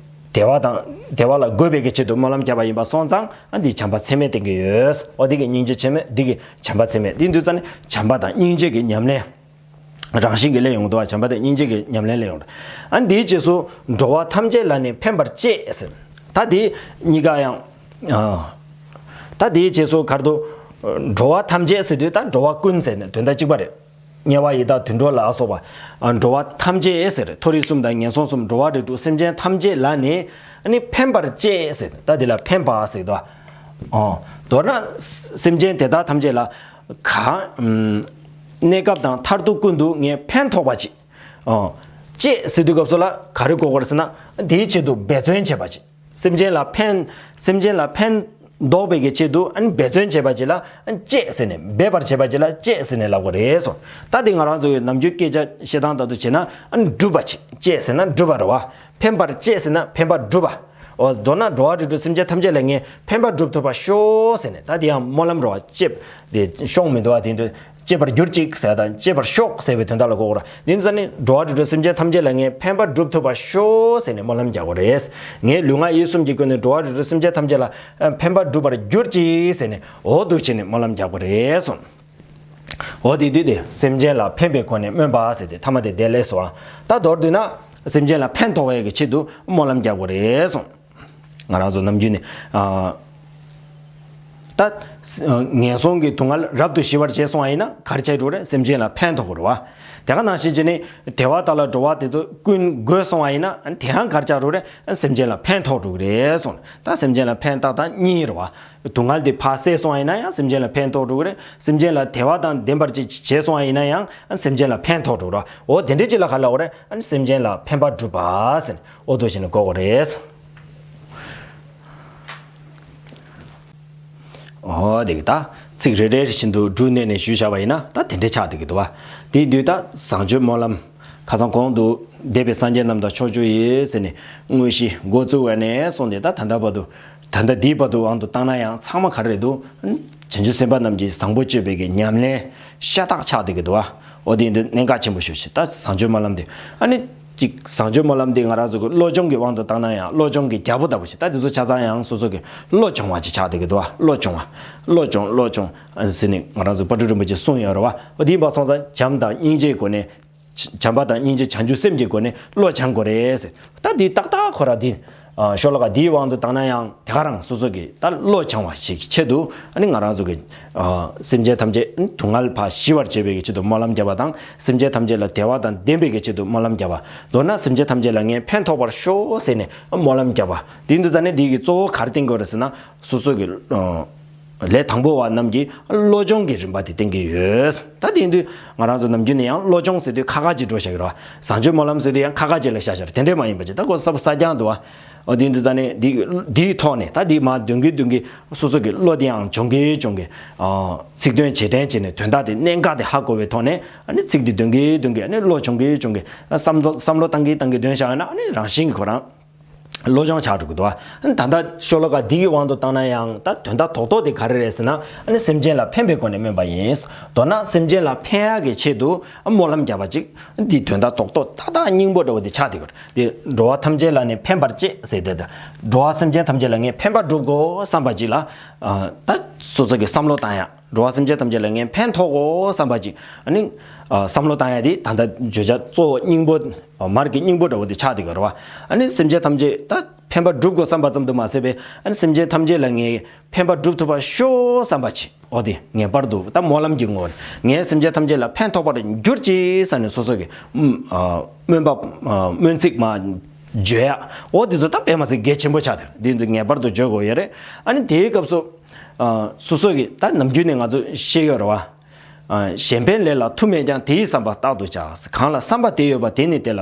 བདེ་བ་དང་བདེ་བ་ལ་འགོད་པའི་གི་ཆེད་དུ་སྨོན་ལམ་བརྒྱབ་པ་ཡིན་པ་སོང་ཙང་ཨ་འདི་བྱམས་པ་ཚད་མེད་བསྟན་གྱི་ཡོད། ཨོ་འདི་གི་སྙིང་རྗེ་ཆེན་མོ་འདི་གི་བྱམས་པ་ཚད་མེད། འདི་འདུག་ཙང་ནི་བྱམས་པ་དང་སྙིང་རྗེ་གི་ཉམས་ལེན། རང་བཞིན་གྱིས་སླེབས་ཡོང་གི་འདུག་བ། བྱམས་པ་དང་སྙིང་རྗེ་གི་ཉམས་ལེན་སླེབས་ཡོང་གི་འདུག་ཨ་འདིའི་རྗེས་སུ་འགྲོ་བ་ཐམས་ཅད་ལ་ནི་ཕན་པར་བྱེད་ཟེར། ད་འདི་གཉིས་ཀ་ཡང་། ཨ། ད་འདིའི་རྗེས་སུ་ག་རེ་འདུག་འགྲོ་བ་ཐམས་ཅད་ཟེར་དུས་ད་འགྲོ་བ་ཀུན་ཟེར་ནས་དོན་དག་གཅིག་པ་རེད། དམྱལ་བ་ཡི་དྭགས་དུད་འགྲོ་ལ་སོགས་པ། ཨ་འགྲོ་བ་ཐམས་ཅད་ཟེར། མཐོ་རིས་གསུམ་དང་ངན་སོང་གསུམ། འགྲོ་བ་རིགས་དྲུག་སེམས་ཅན་ཐམས་ཅད་ལ་ནི་ཨ་ནི་ཕན་པར་བྱེད་ཟེར། ད་འདི་ལ་ཕན་པ་ཟེར་དུས། ཨོ། མདོར་ན་སེམས་ཅན་དེ་དག་ཐམས་ཅད་ལ་ག་ཨམ། གནས་སྐབས་དང་མཐར་ཐུག་ཀུན་ཏུ་ངས་ཕན་ཐོགས་པ་བྱེད། ཨོ། བྱེད་ཟེར་དུས་སྐབས་སུ་ལ་ག་རེ་གོ་དགོས་རེད་ཟེར་ན། དེའི་ཆེད་དུ་འབད་བརྩོན་བྱེད་པ་བྱེད། སེམས་ཅན་ལ་ཕན། སེམས་ཅན་ལ་ཕན་འདོགས་པའི་གི་ཆེད་དུ་ཨ་ནི་འབད་བརྩོན་བྱེད་པ་ཅིག་ལ་ཨ་ནི་བྱེད་ཟེར་ནས། འབད་པར་བྱེད་པ་ཅིག་ལ་བྱེད་ཟེར་ནས་ལབ་དགོས་རེད་སོ། ད་དེ་ང་རང་ཚོ་ཡི་ནམ་རྒྱུན་སྐད་ཆ་བཤད་སྟངས་ལྟར་དུ་བྱས་ན་ཨ་ནི་སྒྲུབ་པ་བྱེད། བྱེད་ཟེར་ན་སྒྲུབ་པ་རེད་བ། ཕན་པར་བྱེད་ཟེར་ན་ཕན་པ་སྒྲུབ་པ། འོ་མདོར་ན་འགྲོ་བ་རིགས་དྲུག་སེམས་ཅན་ཐམས་ཅད་ལ་ངས་ཕན་པ་སྒྲུབ་ཐུབ་པར་ཤོག་ཟེར་ནས། ད་དེ་ཡང་སྨོན་ལམ་རེད་བ། བྱེད་དེ་ཤོག་མི་འདུག་བ། དེ་འདུག་སྤྱད་པར་གྱུར་ཅིག་ཟེར་དང་སྤྱད་པར་ཤོག་ཟེར་བའི་དོན་དག་ལ་གོ་དགོས་རེད། དེ་ནི་ས་ནི་འགྲོ་བ་རིགས་དྲུག་སེམས་ཅན་ཐམས་ཅད་ལ་ངས་ཕན་པ་སྒྲུབ་ཐུབ་པར་ཤོག་ཟེར་ནས་སྨོན་ལམ་རྒྱག་དགོས་རེད། ངས་ལུས་ངག་ཡིད་གསུམ་གྱི་སྒོ་ནས་འགྲོ་བ་རིགས་དྲུག་སེམས་ཅན་ཐམས་ཅད་ལ་ཕན་པ་སྒྲུབ་པར་གྱུར་ཅིག་ཟེར་ནས། འོ་འདུག་བྱས་ནས་སྨོན་ལམ་རྒྱག་དགོས་རེད་གསུངས། འོ་དེ་དུས་དེ་སེམས་ཅན་ལ་ཕན་པའི་སྒོ་ནས་སྨོན་པ་ཟེར་ཏེ་ཐ་མ་དེ་བསྡད་ལས་སོ། ད་མདོར་བསྡུས་ན་སེམས་ཅན་ལ་ཕན་ཐོགས་པའི་གི་ཆེད་དུ་སྨོན་ལམ་རྒྱག་དགོས་རེད་གསུངས། ང་རང་ཚོ་ནམ་རྒྱུན་ནས་ཨ། ད་ངན་སོང་གི་སྡུག་བསྔལ་རབ་ཏུ་ཞི་བར་བྱས་སོང་བ་ཡིན་ན་ག་རེ་བྱས་འགྲོ་རེད། སེམས་ཅན་ལ་ཕན་ཐོགས་དགོས་རེད་བ། དེ་ག་ནང་བཞིན་བྱས་ནས་བདེ་བ་དག་ལ་འགྲོ་བ་དེ་ཚོ་ཀུན་དགོས་སོང་བ་ཡིན་ན་དེ་ཡང་ག་རེ་བྱས་འགྲོ་རེད། སེམས་ཅན་ལ་ཕན་ཐོགས་འགྲོ་གི་རེད་གསུངས། ད་སེམས་ཅན་ལ་ཕན་ཏག་ཏག་གཉིས་རེད་བ། སྡུག་བསྔལ་དེ་ཕར་བསལ་སོང་བ་ཡིན་ན་ཡང་སེམས་ཅན་ལ་ཕན་ཐོགས་འགྲོ་གི་རེད། སེམས་ཅན་ལ་བདེ་བ་དང་ལྡན་པར་བྱེད་བྱས་སོང་བ་ཡིན་ན་ཡང་སེམས་ཅན་ལ་ཕན་ཐོགས་འགྲོ་གི་རེད་བ། འོ་དེ་འདྲ་ཅིག་ལ་ག་རེ་ལབ་དགོས་རེད། སེམས་ཅན་ལ་ཕན་པ་སྒྲུབ་པ་ཟེར་ནས་འོ་འདུག་བྱས་ནས་གོ་དགོས་རེད། འོ་དེ་གི་ད་ཚིག་རེ་རེ་བཞིན་དུ་འབྲུ་བསྣན་ནས་ཞུས་བཞག་པ་ཡིན་ན་ད་དེ་འདྲ་ཆགས་བསྡད་ཀྱི་འདུག་བ། དེའི་དུས་ད་བཟང་སྤྱོད་སྨོན་ལམ། ཁ་སང་གོང་དུ་འདས་པའི་སངས་རྒྱས་རྣམས་དང་ཕྱོགས་བཅུ་ཡི་ཟེར་ནས་དངོས་གཞི་འགོ་བཙུགས་པ་ནས་བཟུང་སྟེ་ད་ད་ལྟ་བར་དུ། ད་ལྟ་འདིའི་བར་དུ་དབང་དུ་བཏང་ན་ཡང་ཚང་མ་ག་རེ་རེད་འདུག་བྱང་ཆུབ་སེམས་དཔའ་རྣམས་ཀྱིས་བཟང་པོ་སྤྱོད་པའི་གི་ཉམས་ལེན་ཤ་སྟག་ཆགས་བསྡད་ཀྱི་འདུག་བ། འོ་དེ་འདི་གནད་འགག་ཆེན་པོ་ཞིག་ཞིག་ད་བཟང་སྤྱོད་སྨོན་ལམ་དེ་ཨ་ནི་ཅིག་བཟང་སྤྱོད་སྨོན་ལམ་དེ་ང་རང་ཚོ་གི་བློ་སྦྱོང་གི་དབང་དུ་བཏང་ན་ཡང་བློ་སྦྱོང་གི་རྒྱལ་པོ་ལྟ་བུ་ཞིག་ད་དེ་ཚོ་ཆ་ཚང་ཡང་སོ་སོ་གི་བློ་སྦྱོང་བ་ཅིག་ཆགས་བསྡད་ཀྱི་འདུག་བ། བློ་སྦྱོང་བ། བློ་སྦྱོང་བློ་སྦྱོང་ཟེར་ནས་ང་རང་ཚོ་དཔལ་སྤྲུལ་རིན་པོ་ཆེས་གསུངས་ཡོད་རེད་བ། འོ་དེ་ཡིན་པ་སོང་ཙང་བྱམས་དང་སྙིང་རྗེའི་སྒོ་ནས། བྱམས་པ་དང་སྙིང་རྗེ་བྱང་ཆུབ་སེམས་ཀྱི་སྒོ་ནས་བློ་སྦྱང་དགོས་རེད་ཟེར། ད་འདི་ཏག་ཏག་ཁོ་ར་འདི། ཤོ་ལོ་ཀ་འདིའི་དབང་དུ་བཏང་ན་ཡང་དེ་ག་རང་སོ་སོ་གི་ད་བློ་སྦྱང་བ་ཞིག་ཆེད་དུ་ཨ་ནི་ང་རང་ཚོ་གི་སེམས་ཅན་ཐམས་ཅད་སྡུག་བསྔལ་ཕར་ཞི་བར་བྱེད་པའི་གི་ཆེད་དུ་སྨོན་ལམ་བརྒྱབ་པ་དང་སེམས་ཅན་ཐམས་ཅད་ལ་བདེ་བ་དང་ལྡན་པའི་གི་ཆེད་དུ་སྨོན་ལམ་བརྒྱབ་པ། མདོར་ན་སེམས་ཅན་ཐམས་ཅད་ལ་ངས་ཕན་ཐོགས་པར་ཤོག་ཟེར་ནས་སྨོན་ལམ་བརྒྱབ་པ། དེ་འདུག་ཙང་ནས་འདི་གི་གཙོ་བོ་ག་རེ་བསྟན་དགོས་རེད་ཟེར་ན་སོ་སོ་གི། ལས་དང་པོ་བ་རྣམས་ཀྱིས་བློ་སྦྱོང་གི་རིམ་པ་དེ་བསྟན་གྱི་ཡོད། ད་དེ་ཡིན་དུས་ང་རང་ཚོ་ནམ་རྒྱུན་ནས་ཡང་བློ་སྦྱོང་ཟེར་དུས་ཁ་ཁ་ཅིག་འགྲོ་བཞག་གི་རེད་བ། བཟང་སྤྱོད་སྨོན་ལམ་ཟེར་དུས་ཡང་ཁ་ཁ་ཅིག་ལ་བཞག་བཞག་དེ་འདྲས་མ་ཡིན་པ་ཅིག་ད་གོ་ས་ས་རྐྱང་འདུག་བ། འོ་དེ་ཡིན་དུས་ད་ནི་འདི་འདིའི་ཐོག་ནས་ད་འདི་མ་འདོན་གི་འདོན་གི་སོ་སོ་གི་བློ་དེ་ཡང་སྦྱོང་གི་སྦྱོང་གི། ཚིག་དོན་རྗེས་དྲན་བྱས་ནས་དོན་དག་དེ་གནད་འགག་དེ་ཧ་གོ་བའི་ཐོག་ནས་ཨ་ནི་ཚིག་དེ་འདོན་གི་འདོན་གི་ཨ་ནི་བློ་སྦྱོང་གི་སྦྱོང་གི་བསམ་བློ་བསམ་བློ་བཏང་གི་བཏང་གི་འདོན་བཞག་ཡོད་ན་ཨ་ནི་རང་བཞིན་གྱི་ཁོ་རང་། བློ་སྦྱོང་ཆགས་འགྲོ་གི་འདུག་བ། ད་ལྟ་ཤོ་ལོ་ཀ་འདི་གི་དབང་དུ་བཏང་ན་ཡང་ད་དོན་དག་རྡོག་རྡོག་དེ་ག་རེ་རེད་ཟེར་ན་ཨ་ནི་སེམས་ཅན་ལ་ཕན་པའི་སྒོ་ནས་སྨོན་པ་ཡིན། མདོར་ན་སེམས་ཅན་ལ་ཕན་ཡག་གི་ཆེད་དུ་སྨོན་ལམ་བརྒྱབ་པ་ཅིག་འདི་དོན་དག་རྡོག་རྡོག་ཏག་ཏག་སྙིང་པོ་འདྲ་བོ་དེ་ཆགས་བསྡད་ཀྱི་རེད། འདི་འགྲོ་བ་ཐམས་ཅད་ལ་ནི་ཕན་པར་བྱེད་ཟེར་དེ་ད་འགྲོ་བ་སེམས་ཅན་ཐམས་ཅད་ལ་ངས་ཕན་པ་སྒྲུབ་དགོས་བསམ་པ་ཅིག་ལ་ད་སོ་སོ་གི་བསམ་བློ་བཏང་ཡག་འགྲོ་བ་སེམས་ཅན་ཐམས་ཅད་ལ་ངས་ཕན་ཐོགས་དགོས་བསམ་པ་ཅིག་ཨ་ནི་བསམ་བློ་བཏང་ཡག་དེ་ད་ལྟ་བརྗོད་བྱ་གཙོ་བོ་སྙིང་པོ། མར་གྱི་སྙིང་པོ་འདྲ་བོ་དེ་ཆགས་བསྡད་ཀྱི་རེད་བ། ཨ་ནི་སེམས་ཅན་ཐམས་ཅད་ད་ཕན་པ་སྒྲུབ་དགོས་བསམ་པ་ཙམ་དུ་མ་ཟད་པའི་ཨ་ནི་སེམས་ཅན་ཐམས་ཅད་ལ་ངས་ཕན་པ་སྒྲུབ་ཐུབ་པར་ཤོག་བསམ་པ་ཅིག་འོ་དེ་ངེས་པར་དུ་ད་སྨོན་ལམ་གྱི་ངོ་བོ་ངས་སེམས་ཅན་ཐམས་ཅད་ལ་ཕན་ཐོགས་པར་གྱུར་ཅིག་བསམ་ནས་སོ་སོ་གི་སྨོན་པ་སྨོན་ཚིག་མ་ བརྗོད་ཡག་འོ་དེ་ཚོ་ད་དཔེ་མ་སྲིད་གལ་ཆེན་པོ་ཆགས་ཏེ་འདི་ཚོ་ངེས་པར་དུ་བརྗོད་དགོས་ཡོད་རེད། ཨ་ནི་དེའི་སྐབས་སུ་ཨ་སོ་སོ་གི་ད་ནམ་རྒྱུན་ནས་ང་ཚོ་ཤེས་ཡོད་རེད་བ། ཨ་གཞན་ཕན་ལས་ལ་མཐུ་མེད་ཀྱང་། དེ་ཡི་བསམ་པ་རྟག་ཏུ་བྱ། གང་ལ་བསམ་པ་དེ་ཡོད་པ། དེ་ནི་དེ་ལ་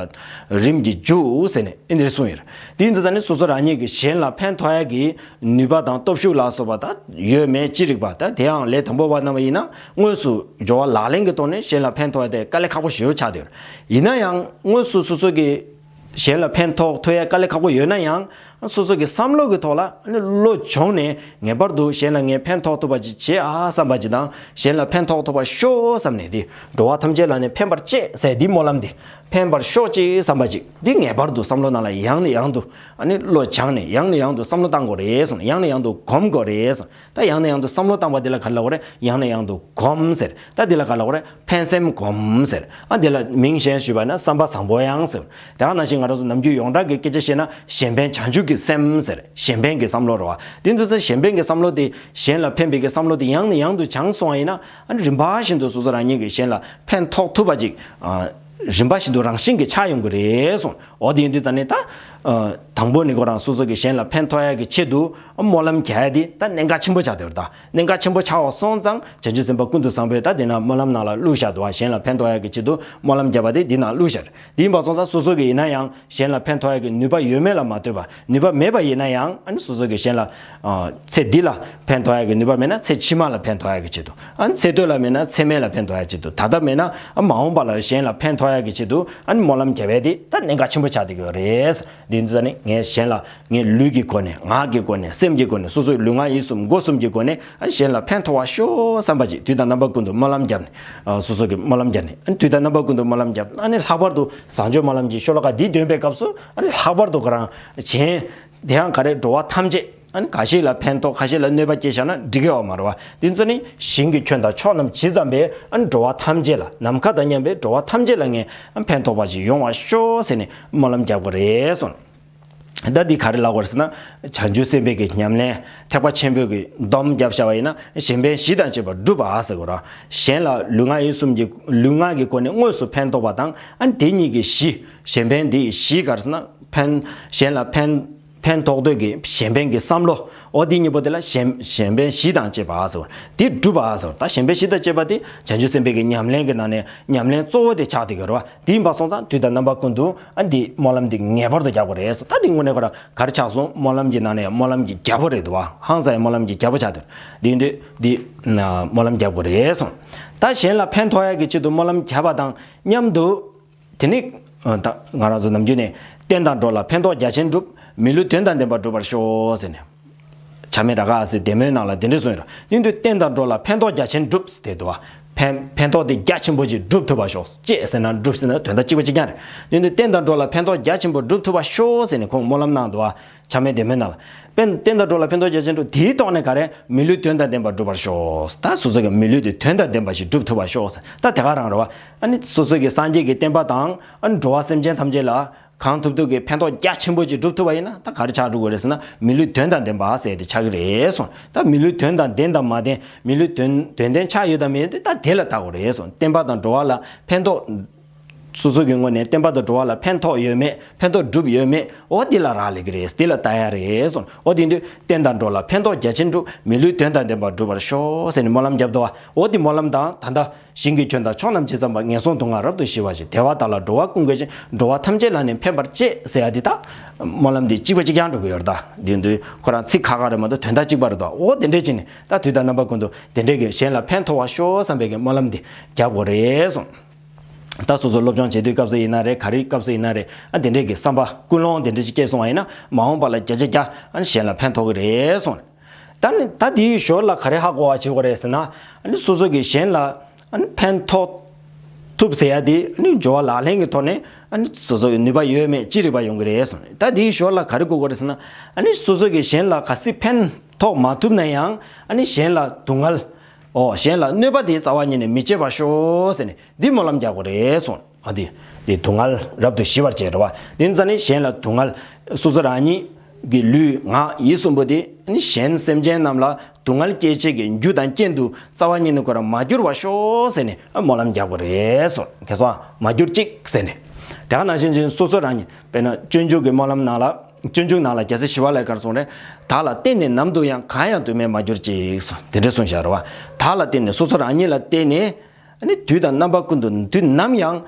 རིམ་གྱིས་འཇུག་ཟེར་ནས་ཨེ་འདྲ་གསུངས་ཡོད་རེད། དེ་ཡིན་དུས་ཙང་ནི་སོ་སོ་རང་ཉིད་ཀྱིས་གཞན་ལ་ཕན་ཐོགས་ཡག་གི་ནུས་པ་དང་སྟོབས་ཤུགས་ལ་སོགས་པ་ད་ཡོད་མེད་ཅི་རིགས་པ་ད་དེའང་ལས་དང་པོ་བ་རྣམས་ཡིན་ན་དངོས་སུ་སྦྱོར་བ་ལག་ལེན་གྱི་ཐོག་ནས་གཞན་ལ་ཕན་ཐོགས་ཡག་དེ་དཀའ་ལས་ཁག་པོ་ཞེ་པོ་ཆགས་བསྡད་ཡོད་རེད། ཡིན་ན་ཡང་དངོས་སུ་སོ་སོ་གིས་གཞན་ལ་ཕན་ཐོགས་ཐུབ་ཡག་དཀའ་ལས་ཁག་པོ་ཡོད་ན་ཡང་། སོ་སོ་གི་བསམ་བློ་གི་ཐོག་ལ་ཨ་ནི་བློ་སྦྱོང་ནས་ངེས་པར་དུ་གཞན་ལ་ངས་ཕན་ཐོགས་ཐུབ་པ་ཅིག་བྱེད་ཨ་བསམ་པ་ཅིག་དང་། གཞན་ལ་ཕན་ཐོགས་ཐུབ་པ་ཤོག་བསམ་ནས་དེ་འགྲོ་བ་ཐམས་ཅད་ལ་ནི་ཕན་པར་བྱེད་ཟེར་འདི་སྨོན་ལམ་འདི་ཕན་པར་ཤོག་ཅིག་བསམ་པ་ཅིག་འདི་ངེས་པར་དུ་བསམ་བློ་ནང་ལ་ཡང་ནས་ཡང་དུ་ཨ་ནི་བློ་སྦྱངས་ནས་ཡང་ནས་ཡང་དུ་བསམ་བློ་བཏང་དགོས་རེད་གསུངས། ཡང་ནས་ཡང་དུ་སྒོམ་དགོས་རེད་གསུངས། ད་ཡང་ནས་ཡང་དུ་བསམ་བློ་བཏང་བ་འདི་ལ་ག་རེ་ལབ་དགོས་རེད། ཡང་ནས་ཡང་དུ་སྒོམ་ཟེར། ད་འདི་ལ་ག་རེ་ལབ་དགོས་རེད། ཕན་སེམས་སྒོམ་ཟེར། ཨ་འདི་ལ་མིང་གཞན་ཞུས་པ་ན་བསམ་པ་བཟང་པོ་ཡང་ཟེར། དེ་ག་ནང་བཞིན་ང་རང་ཚོ་ནམ་རྒྱུན་ཡོངས་གྲགས་ཀྱི་སྐད་ཆ་བཤད་ན་གཞན་ཕན་བྱང་ཆུབ་ཀྱི་སེམས་ཟེར། གཞན་ཕན་གྱི་བསམ་བློ་རེད་བ། དེ་ཚོ་ཚོ་གཞན་ཕན་གྱི་བསམ་བློ་དེ་གཞན་ལ་ཕན་པའི་གི་བསམ་བློ་དེ་ཡང་ནས་ཡང་དུ་བྱང་སོང་བ་ཡིན་ན། ཨ་ནི་རིམ་པ་བཞིན་དུ་སོ་སོ་རང་ཉིད་ཀྱིས་གཞན་ལ་ཕན་ཐོགས་ཐུབ་པ་ཅིག་ཨ་རིམ་པ་བཞིན་དུ་རང་བཞིན་གྱིས་ཆགས་ཡོང་གི་རེད་གསུངས། འོ་དེ་ཡིན་དུས་ཙང་ནས་ད། ཨ་དང་པོ་ནས་ཁོ་རང་སོ་སོ་གིས་གཞན་ལ་ཕན་ཐོགས་ཡག་གི་ཆེད་དུ་ཨ་སྨོན་ལམ་རྒྱག་ཡག་དེ་ད་གནད་འགག་ཆེན་པོ་ཆགས་བསྡད་ཡོད་རེད་ད། གནད་འགག་ཆེན་པོ་ཆགས་པ་སོང་ཙང་བྱང་ཆུབ་སེམས་དཔའ་ཀུན་ཏུ་བཟང་པོས་ད་དེ་ན་སྨོན་ལམ་ནང་ལ་བླུགས་བཞག་འདུག་བ། གཞན་ལ་ཕན་ཐོགས་ཡག་གི་ཆེད་དུ་སྨོན་ལམ་བརྒྱབ་པ་དེ་འདི་ནང་བླུགས་བཞག་རེད། དེ་ཡིན་པ་སོང་ཙང་སོ་སོ་གིས་ཡིན་ན་ཡང་གཞན་ལ་ཕན་ཐོགས་ཡག་གི་ནུས་པ་ཡོད་མེད་ལ་མ་ལྟོས་པར། ནུས་པ་མེད་པ་ཡིན་ན་ཡང་ཨ་ནི་སོ་སོ་གིས་གཞན་ལ་ཨ་ཚེ་འདི་ལ་ཕན་ཐོགས་ཡག་གི་ནུས་པ་མེད་ན་ཚེ་ཕྱི་མ་ལ་ཕན་ཐོགས་ཡག་གི་ཆེད་དུ། ཨ་ནི་ཚེ་སྟོད་ལ་མེད་ན་ཚེ་སྨད་ལ་ཕན་ཐོགས་ཡག་ཆེད་དུ། ད་ལྟ་མེད་ན་ཨ་མ་འོངས་པ་ལ་གཞན་ལ་ཕན་ཐོགས་ཡག་གི་ཆེད་དུ་ཨ་ནི་སྨོན་ལམ་རྒྱབ་ཡག་དེ་ད་གནད་འགག་ཆེན་པོ་ཆགས་བསྡད་ཀྱི་ཡོད་རེད། འདི་ཚོ་ནི་ངས་གཞན་ལ་ངའི་ལུས་ཀྱི་སྒོ་ནས། ངག་གི་སྒོ་ནས། སེམས་ཀྱི་སྒོ་ནས། སོ་སོའི་ལུས་ངག་ཡིད་གསུམ་སྒོ་གསུམ་གྱི་སྒོ་ནས་ཨ་གཞན་ལ་ཕན་ཐོགས་པ་ཤོག་བསམ་པ་ཅིག་དུས་དང་རྣམ་པ་ཀུན་ཏུ་སྨོན་ལམ་བརྒྱབ་ནས། ཨ་སོ་སོ་གིས་སྨོན་ལམ་བརྒྱབ་ནས། ཨ་དུས་དང་རྣམ་པ་ཀུན་ཏུ་སྨོན་ལམ་བརྒྱབ། ཨ་ནི་ལྷག་པར་དུ་བཟང་སྤྱོད་སྨོན་ལམ་གྱི་ཤོ་ལོ་ཀ་འདི་འདོན་པའི་སྐབས་སུ་ཨ་ནི་ལྷག་པར་དུ་ཁོ་རང་གཞན་དེ་ཡང་ག་རེ་འགྲོ་བ་ཐམས་ཅད་ཨ་ནི་འགའ་ཞིག་ལ་ཕན་ཐོགས། ཁ་ཤས་ལ་གནོད་པ་སྐྱེལ་བཞག་ན་འགྲིག་གི་ཡོད་མ་རེད་བ། དེ་ཚོ་ནི་ཞིང་གི་ཁྱོན་དང་ཕྱོགས་རྣམས་ཇི་ཙམ་པའི་ཨ་ནི་འགྲོ་བ་ཐམས་ཅད་ལ། ནམ་མཁའ་དང་མཉམ་པའི་འགྲོ་བ་ཐམས་ཅད་ལ་ངས་ཕན་ཐོགས་པ་ཞིག་ཡོང་བར་ཤོག་ཟེར་ནས་སྨོན་ལམ་རྒྱག་དགོས་རེད་གསུངས། ད་འདི་ག་རེ་ལབ་དགོས་རེད་ཟེར་ན། བྱང་ཆུབ་སེམས་དཔའི་གི་ཉམས་ལེན། ཐེག་པ་ཆེན་པོའི་གི་སྡོམ་བརྒྱབ་བཞག་པ་ཡིན་ན། གཞན་ཕན་བཞི་དང་བཅས་པ་བསྒྲུབ་པ་ཟེར་དགོས་ར། གཞན་ལ་ལུས་ངག་ཡིད་གསུམ་གྱི། ལུས་ངག་གི་སྒོ་ནས་དངོས་སུ་ཕན་ཐོགས་པ་དང་། ཨ་ནི་དེ་གཉིས་ཀྱི་བཞི། གཞན་ཕན་འདི་བཞི་ག་རེ་ཟེར་ན། ཕན། གཞན་ལ་ཕན། ཕན་ཐོགས་འདོད་ཀྱི་གཞན་ཕན་གྱི་བསམ་བློ། འོ་དེ་གཉིས་པོ་དེ་ལ་གཞན། གཞན་ཕན་བཞི་དང་བཅས་པ་ཟེར། དེ་བསྒྲུབ་པ་ཟེར། ད་གཞན་ཕན་བཞི་དང་བཅས་པ་དེ་བྱང་ཆུབ་སེམས་དཔའི་གི་ཉམས་ལེན་གྱི་ནང་ནས་ཉམས་ལེན་གཙོ་བོ་དེ་ཆགས་བསྡད་ཀྱི་རེད་བ། དེ་ཡིན་པ་སོང་ཙང་དུས་དང་རྣམ་པ་ཀུན་ཏུ་ཨ་འདི་སྨོན་ལམ་འདི་ངེས་པར་དུ་རྒྱག་དགོས་རེད་ཟེར། ད་འདི་དངོས་གནས་ཁོ་རང་ག་རེ་ཆགས་སོང་། སྨོན་ལམ་གྱི་ནང་ནས་སྨོན་ལམ་གྱི་རྒྱལ་པོ་རེད་འདུག་བ། ཧང་སང་ཡང་སྨོན་ལམ་གྱི་རྒྱལ་པོ་ཆགས་བསྡད། འདི་འདི་འདི་སྨོན་ལམ་རྒྱག་དགོས་རེད་གསུངས། ད་གཞན་ལ་ཕན་ཐོགས་ཡག་གི་ཆེད་དུ་སྨོན་ལམ་བརྒྱབ་པ་དང་མཉམ་དུ། དེ་ནི་ད་ང་རང་ཚོ་ནམ་རྒྱུན་ནས་བསྟན་དང་འགྲོ་ལ་ཕན་ཐོགས་རྒྱ་ཆེན་སྒྲུབ། མི་ལུས་དོན་དང་ལྡན་པ་སྒྲུབ་པར་ཤོག་ཟེར་ནས། བྱམས་མེད་རཱ་ག་ཨ་སྱའི་བདེ་སྨོན་ནང་ལ་དེ་འདྲ་གསུངས་ཡོད་ར། ཡིན་དུས་བསྟན་དང་འགྲོ་ལ་ཕན་ཐོགས་རྒྱ་ཆེན་སྒྲུབ་ཟེར་དེ་འདུག་བ། ཕན། ཕན་ཐོགས་དེ་རྒྱ་ཆེན་པོ་ཅིག་སྒྲུབ་ཐུབ་པར་ཤོག་ཅེས་ཟེར་ན་སྒྲུབ་ཟེར་ན་དོན་དག་གཅིག་པ་གཅིག་རྐྱང་རེད། ཡིན་དུས་བསྟན་དང་འགྲོ་ལ་ཕན་ཐོགས་རྒྱ་ཆེན་པོ་སྒྲུབ་ཐུབ་པར་ཤོག་ཟེར་ནས་ཁོང་སྨོན་ལམ་གནང་འདུག་བ། བྱམས་མེད་བདེ་སྨོན་ནང་ལ། བསྟན། བསྟན་དང་འགྲོ་ལ་ཕན་ཐོགས་རྒྱ་ཆེན་སྒྲུབ། དེའི་ཐོག་ནས་ག་རེ། མི་ལུས་དོན་དང་ལྡན་པ་སྒྲུབ་པར་ཤོག་ད་སོ་སོ་གི་མི་ལུས་དེ་དོན་དང་ལྡན་པ་ཞིག་སྒྲུབ་ཐུབ་པར་ཤོག་ད་དེ་ག་རང་རེད་བ། ཨ་ནི་སོ་སོ་གི་སངས་རྒྱས་ཀྱི་བསྟན་པ་དང་། ཨ་ནི་འགྲོ་བ་སེམས་ཅན་ཐམས་ཅད་ལ་གང་ཐུབ་ཐུབ་ཀྱི་ཕན་ཐོགས་རྒྱ་ཆེན་པོ་ཅིག་སྒྲུབ་ཐུབ་པ་ཡིན་ན། ད་ག་རེ་ཆགས་འགྲོ་དགོས་རེད་ཟེར་ན། མི་ལུས་དོན་དང་ལྡན་པ་ཟེར་དེ་ཆགས་ཀྱི་རེད་གསུངས། ད་མི་ལུས་དོན་དང་ལྡན་དང་མ་ལྡན། མི་ལུས་དོན། དོན་ལྡན་ཆགས་ཡོད་དང་མེད་དེ་ད་དེ་ལ་བལྟ་དགོས་རེད་གསུངས། བསྟན་པ་དང་འགྲོ་བ་ལ་ཕན་ཐོགས། སོ་སོ་གི་ངོས་ནས་བསྟན་པ་དང་འགྲོ་བ་ལ་ཕན་ཐོགས་ཡོད་མེད། ཕན་ཐོགས་སྒྲུབ་ཡོད་མེད། འོ་འདི་ལ་རག་ལས་ཀྱི་རེད། འདི་ལ་ལྟ་ཡ་རེད་གསུངས། འོ་དེ་དུས་བསྟན་དང་འགྲོ་ལ་ཕན་ཐོགས་རྒྱ་ཆེན་སྒྲུབ། མི་ལུས་དོན་དང་ལྡན་པར་སྒྲུབ་པར་ཤོག་ཟེར་ནས་སྨོན་ལམ་བརྒྱབ་འདུག་བ། འོ་འདི་སྨོན་ལམ་དང་། ད་ལྟ་ཞིང་གི་ཁྱོན་དང་ཕྱོགས་རྣམས་ཇི་ཙམ་པ། ངན་སོང་སྡུག་བསྔལ་རབ་ཏུ་ཞི་བར་བྱེད། བདེ་བ་དག་ལ་འགྲོ་བ་ཀུན་དགའ་ཞིང་། འགྲོ་བ་ཐམས་ཅད་ལ་ནི་ཕན་པར་བྱེད་ཟེར་ཡ་འདི་ད་སྨོན་ལམ་འདི་གཅིག་པ་གཅིག་རྐྱང་འགྲོ་གི་ཡོད་རེད་ད། འདི་འདི་ཁོ་རང་ཚིག་ཁ་ཁ་རེད་མ་གཏོགས་དོན་དག་གཅིག་པ་རེད་ད། འོ་དེ་འདྲས་བྱས་ནས་ད་དུས་དང་རྣམ་པ་ཀུན་ཏུ་དེ་འདྲས་ཀྱི་གཞན་ལ་ཕན་ཐོགས་པར་ཤོག་བསམ་པའི་གི་སྨོན་ལམ་འདི་རྒྱབ་དགོས་རེད་གསུངས། ད་སོ་སོ་སློབ་སྦྱོང་བྱེད་དུས་སྐབས་སུ་ཡིན་ན་རེད། ག་རེའི་སྐབས་སུ་ཡིན་ན་རེད། ཨ་དེ་འདྲས་ཀྱི་བསམ་པ་ཀུན་སློང་དེ་འདྲས་ཅིག་སྐྱེས་སོང་བ་ཡིན་ན། མ་འོངས་པ་ལ་བརྒྱ་ཆ་བརྒྱ་ཨ་གཞན་ལ་ཕན་ཐོགས་ཀྱི་རེད་གསུངས། ད་ནི་ད་དེའི་ཞོར་ལ་ག་རེ་ཧ་གོ་བ་བྱེད་དགོས་རེད་ཟེར་ན། ཨ་ནི་སོ་སོ་གིས་གཞན་ལ་ཨ་ནི་ཕན་ཐོགས་ཐུབ་ཟེར་ཡ་དེ་ཨ་ནི་སྦྱོར་བ་ལག་ལེན་གྱི་ཐོག་ནས་ཨ་ནི་སོ་སོ་གི་ནུས་པ་ཡོད་མེད་ཅི་རིགས་པ་ཡོང་གི་རེད་གསུངས། ད་དེའི་ཞོར་ལ་ག་རེ་གོ་དགོས་རེད་ཟེར་ན། ཨ་ནི་སོ་སོ་གིས་གཞན་ལ་གལ་སྲིད་ཕན་ཐོགས་མ་ཐུབ་ན་ཡང་། ཨ་ནི་གཞན་ལ་སྡུག་བསྔལ། ཨོ་གཞན་ལ་གནོད་པ་དེ་རྩ་བ་ཉིད་ནས་མི་བྱེད་པར་ཤོག་ཟེར་ནས་འདི་སྨོན་ལམ་རྒྱག་དགོས་རེད་གསུངས། ཨ་དེ་དེ་སྡུག་བསྔལ་རབ་ཏུ་ཞི་བར་བྱེད་རེད་བ། དེ་ཙ་ནི་གཞན་ལ་སྡུག་བསྔལ། སོ་སོ་རང་ཉིད་ཀྱི་ལུས་ངག་ཡིད་གསུམ་པོ་དེ་ནི་གཞན་སེམས་ཅན་རྣམས་ལ་སྡུག་བསྔལ་སྐྱེད་བྱེད་ཀྱི་རྒྱུ་དང་རྐྱེན་དུ་རྩ་བ་ཉིད་ནས་ཁོ་རང་མ་གྱུར་བར་ཤོག་ཟེར་ནས་ཨ་སྨོན་ལམ་རྒྱག་དགོས་རེད་གསུངས། གལ་སྲིད་མ་གྱུར་ཅིག་ཟེར་ནས། དེ་ག་ནང་བཞིན་ཅིག་སོ་སོ་རང་ཉིད་དཔེར་ན་སྤྱོད་འཇུག་གི་སྨོན་ལམ་ནང་ལ། སྤྱོད་འཇུག་ནང་ལ་རྒྱལ་སྲས་ཞི་བ་ལྷས་ག་རེ་གསུངས་རེད། བདག་ལ་བརྟེན་ནས་ནམ་དུ་ཡང་། གང་ཡང་དོན་མེད་མ་གྱུར་ཅིག་གསུངས། དེ་འདྲ་གསུངས་བཞག་རེད་བ། བདག་ལ་བརྟེན་ནས་སོ་སོ་རང་ཉིད་ལ་བརྟེན་ནས། ཨ་ནི་དུས་དང་རྣམ་པ་ཀུན་ཏུ་དུས་ནམ་ཡང་།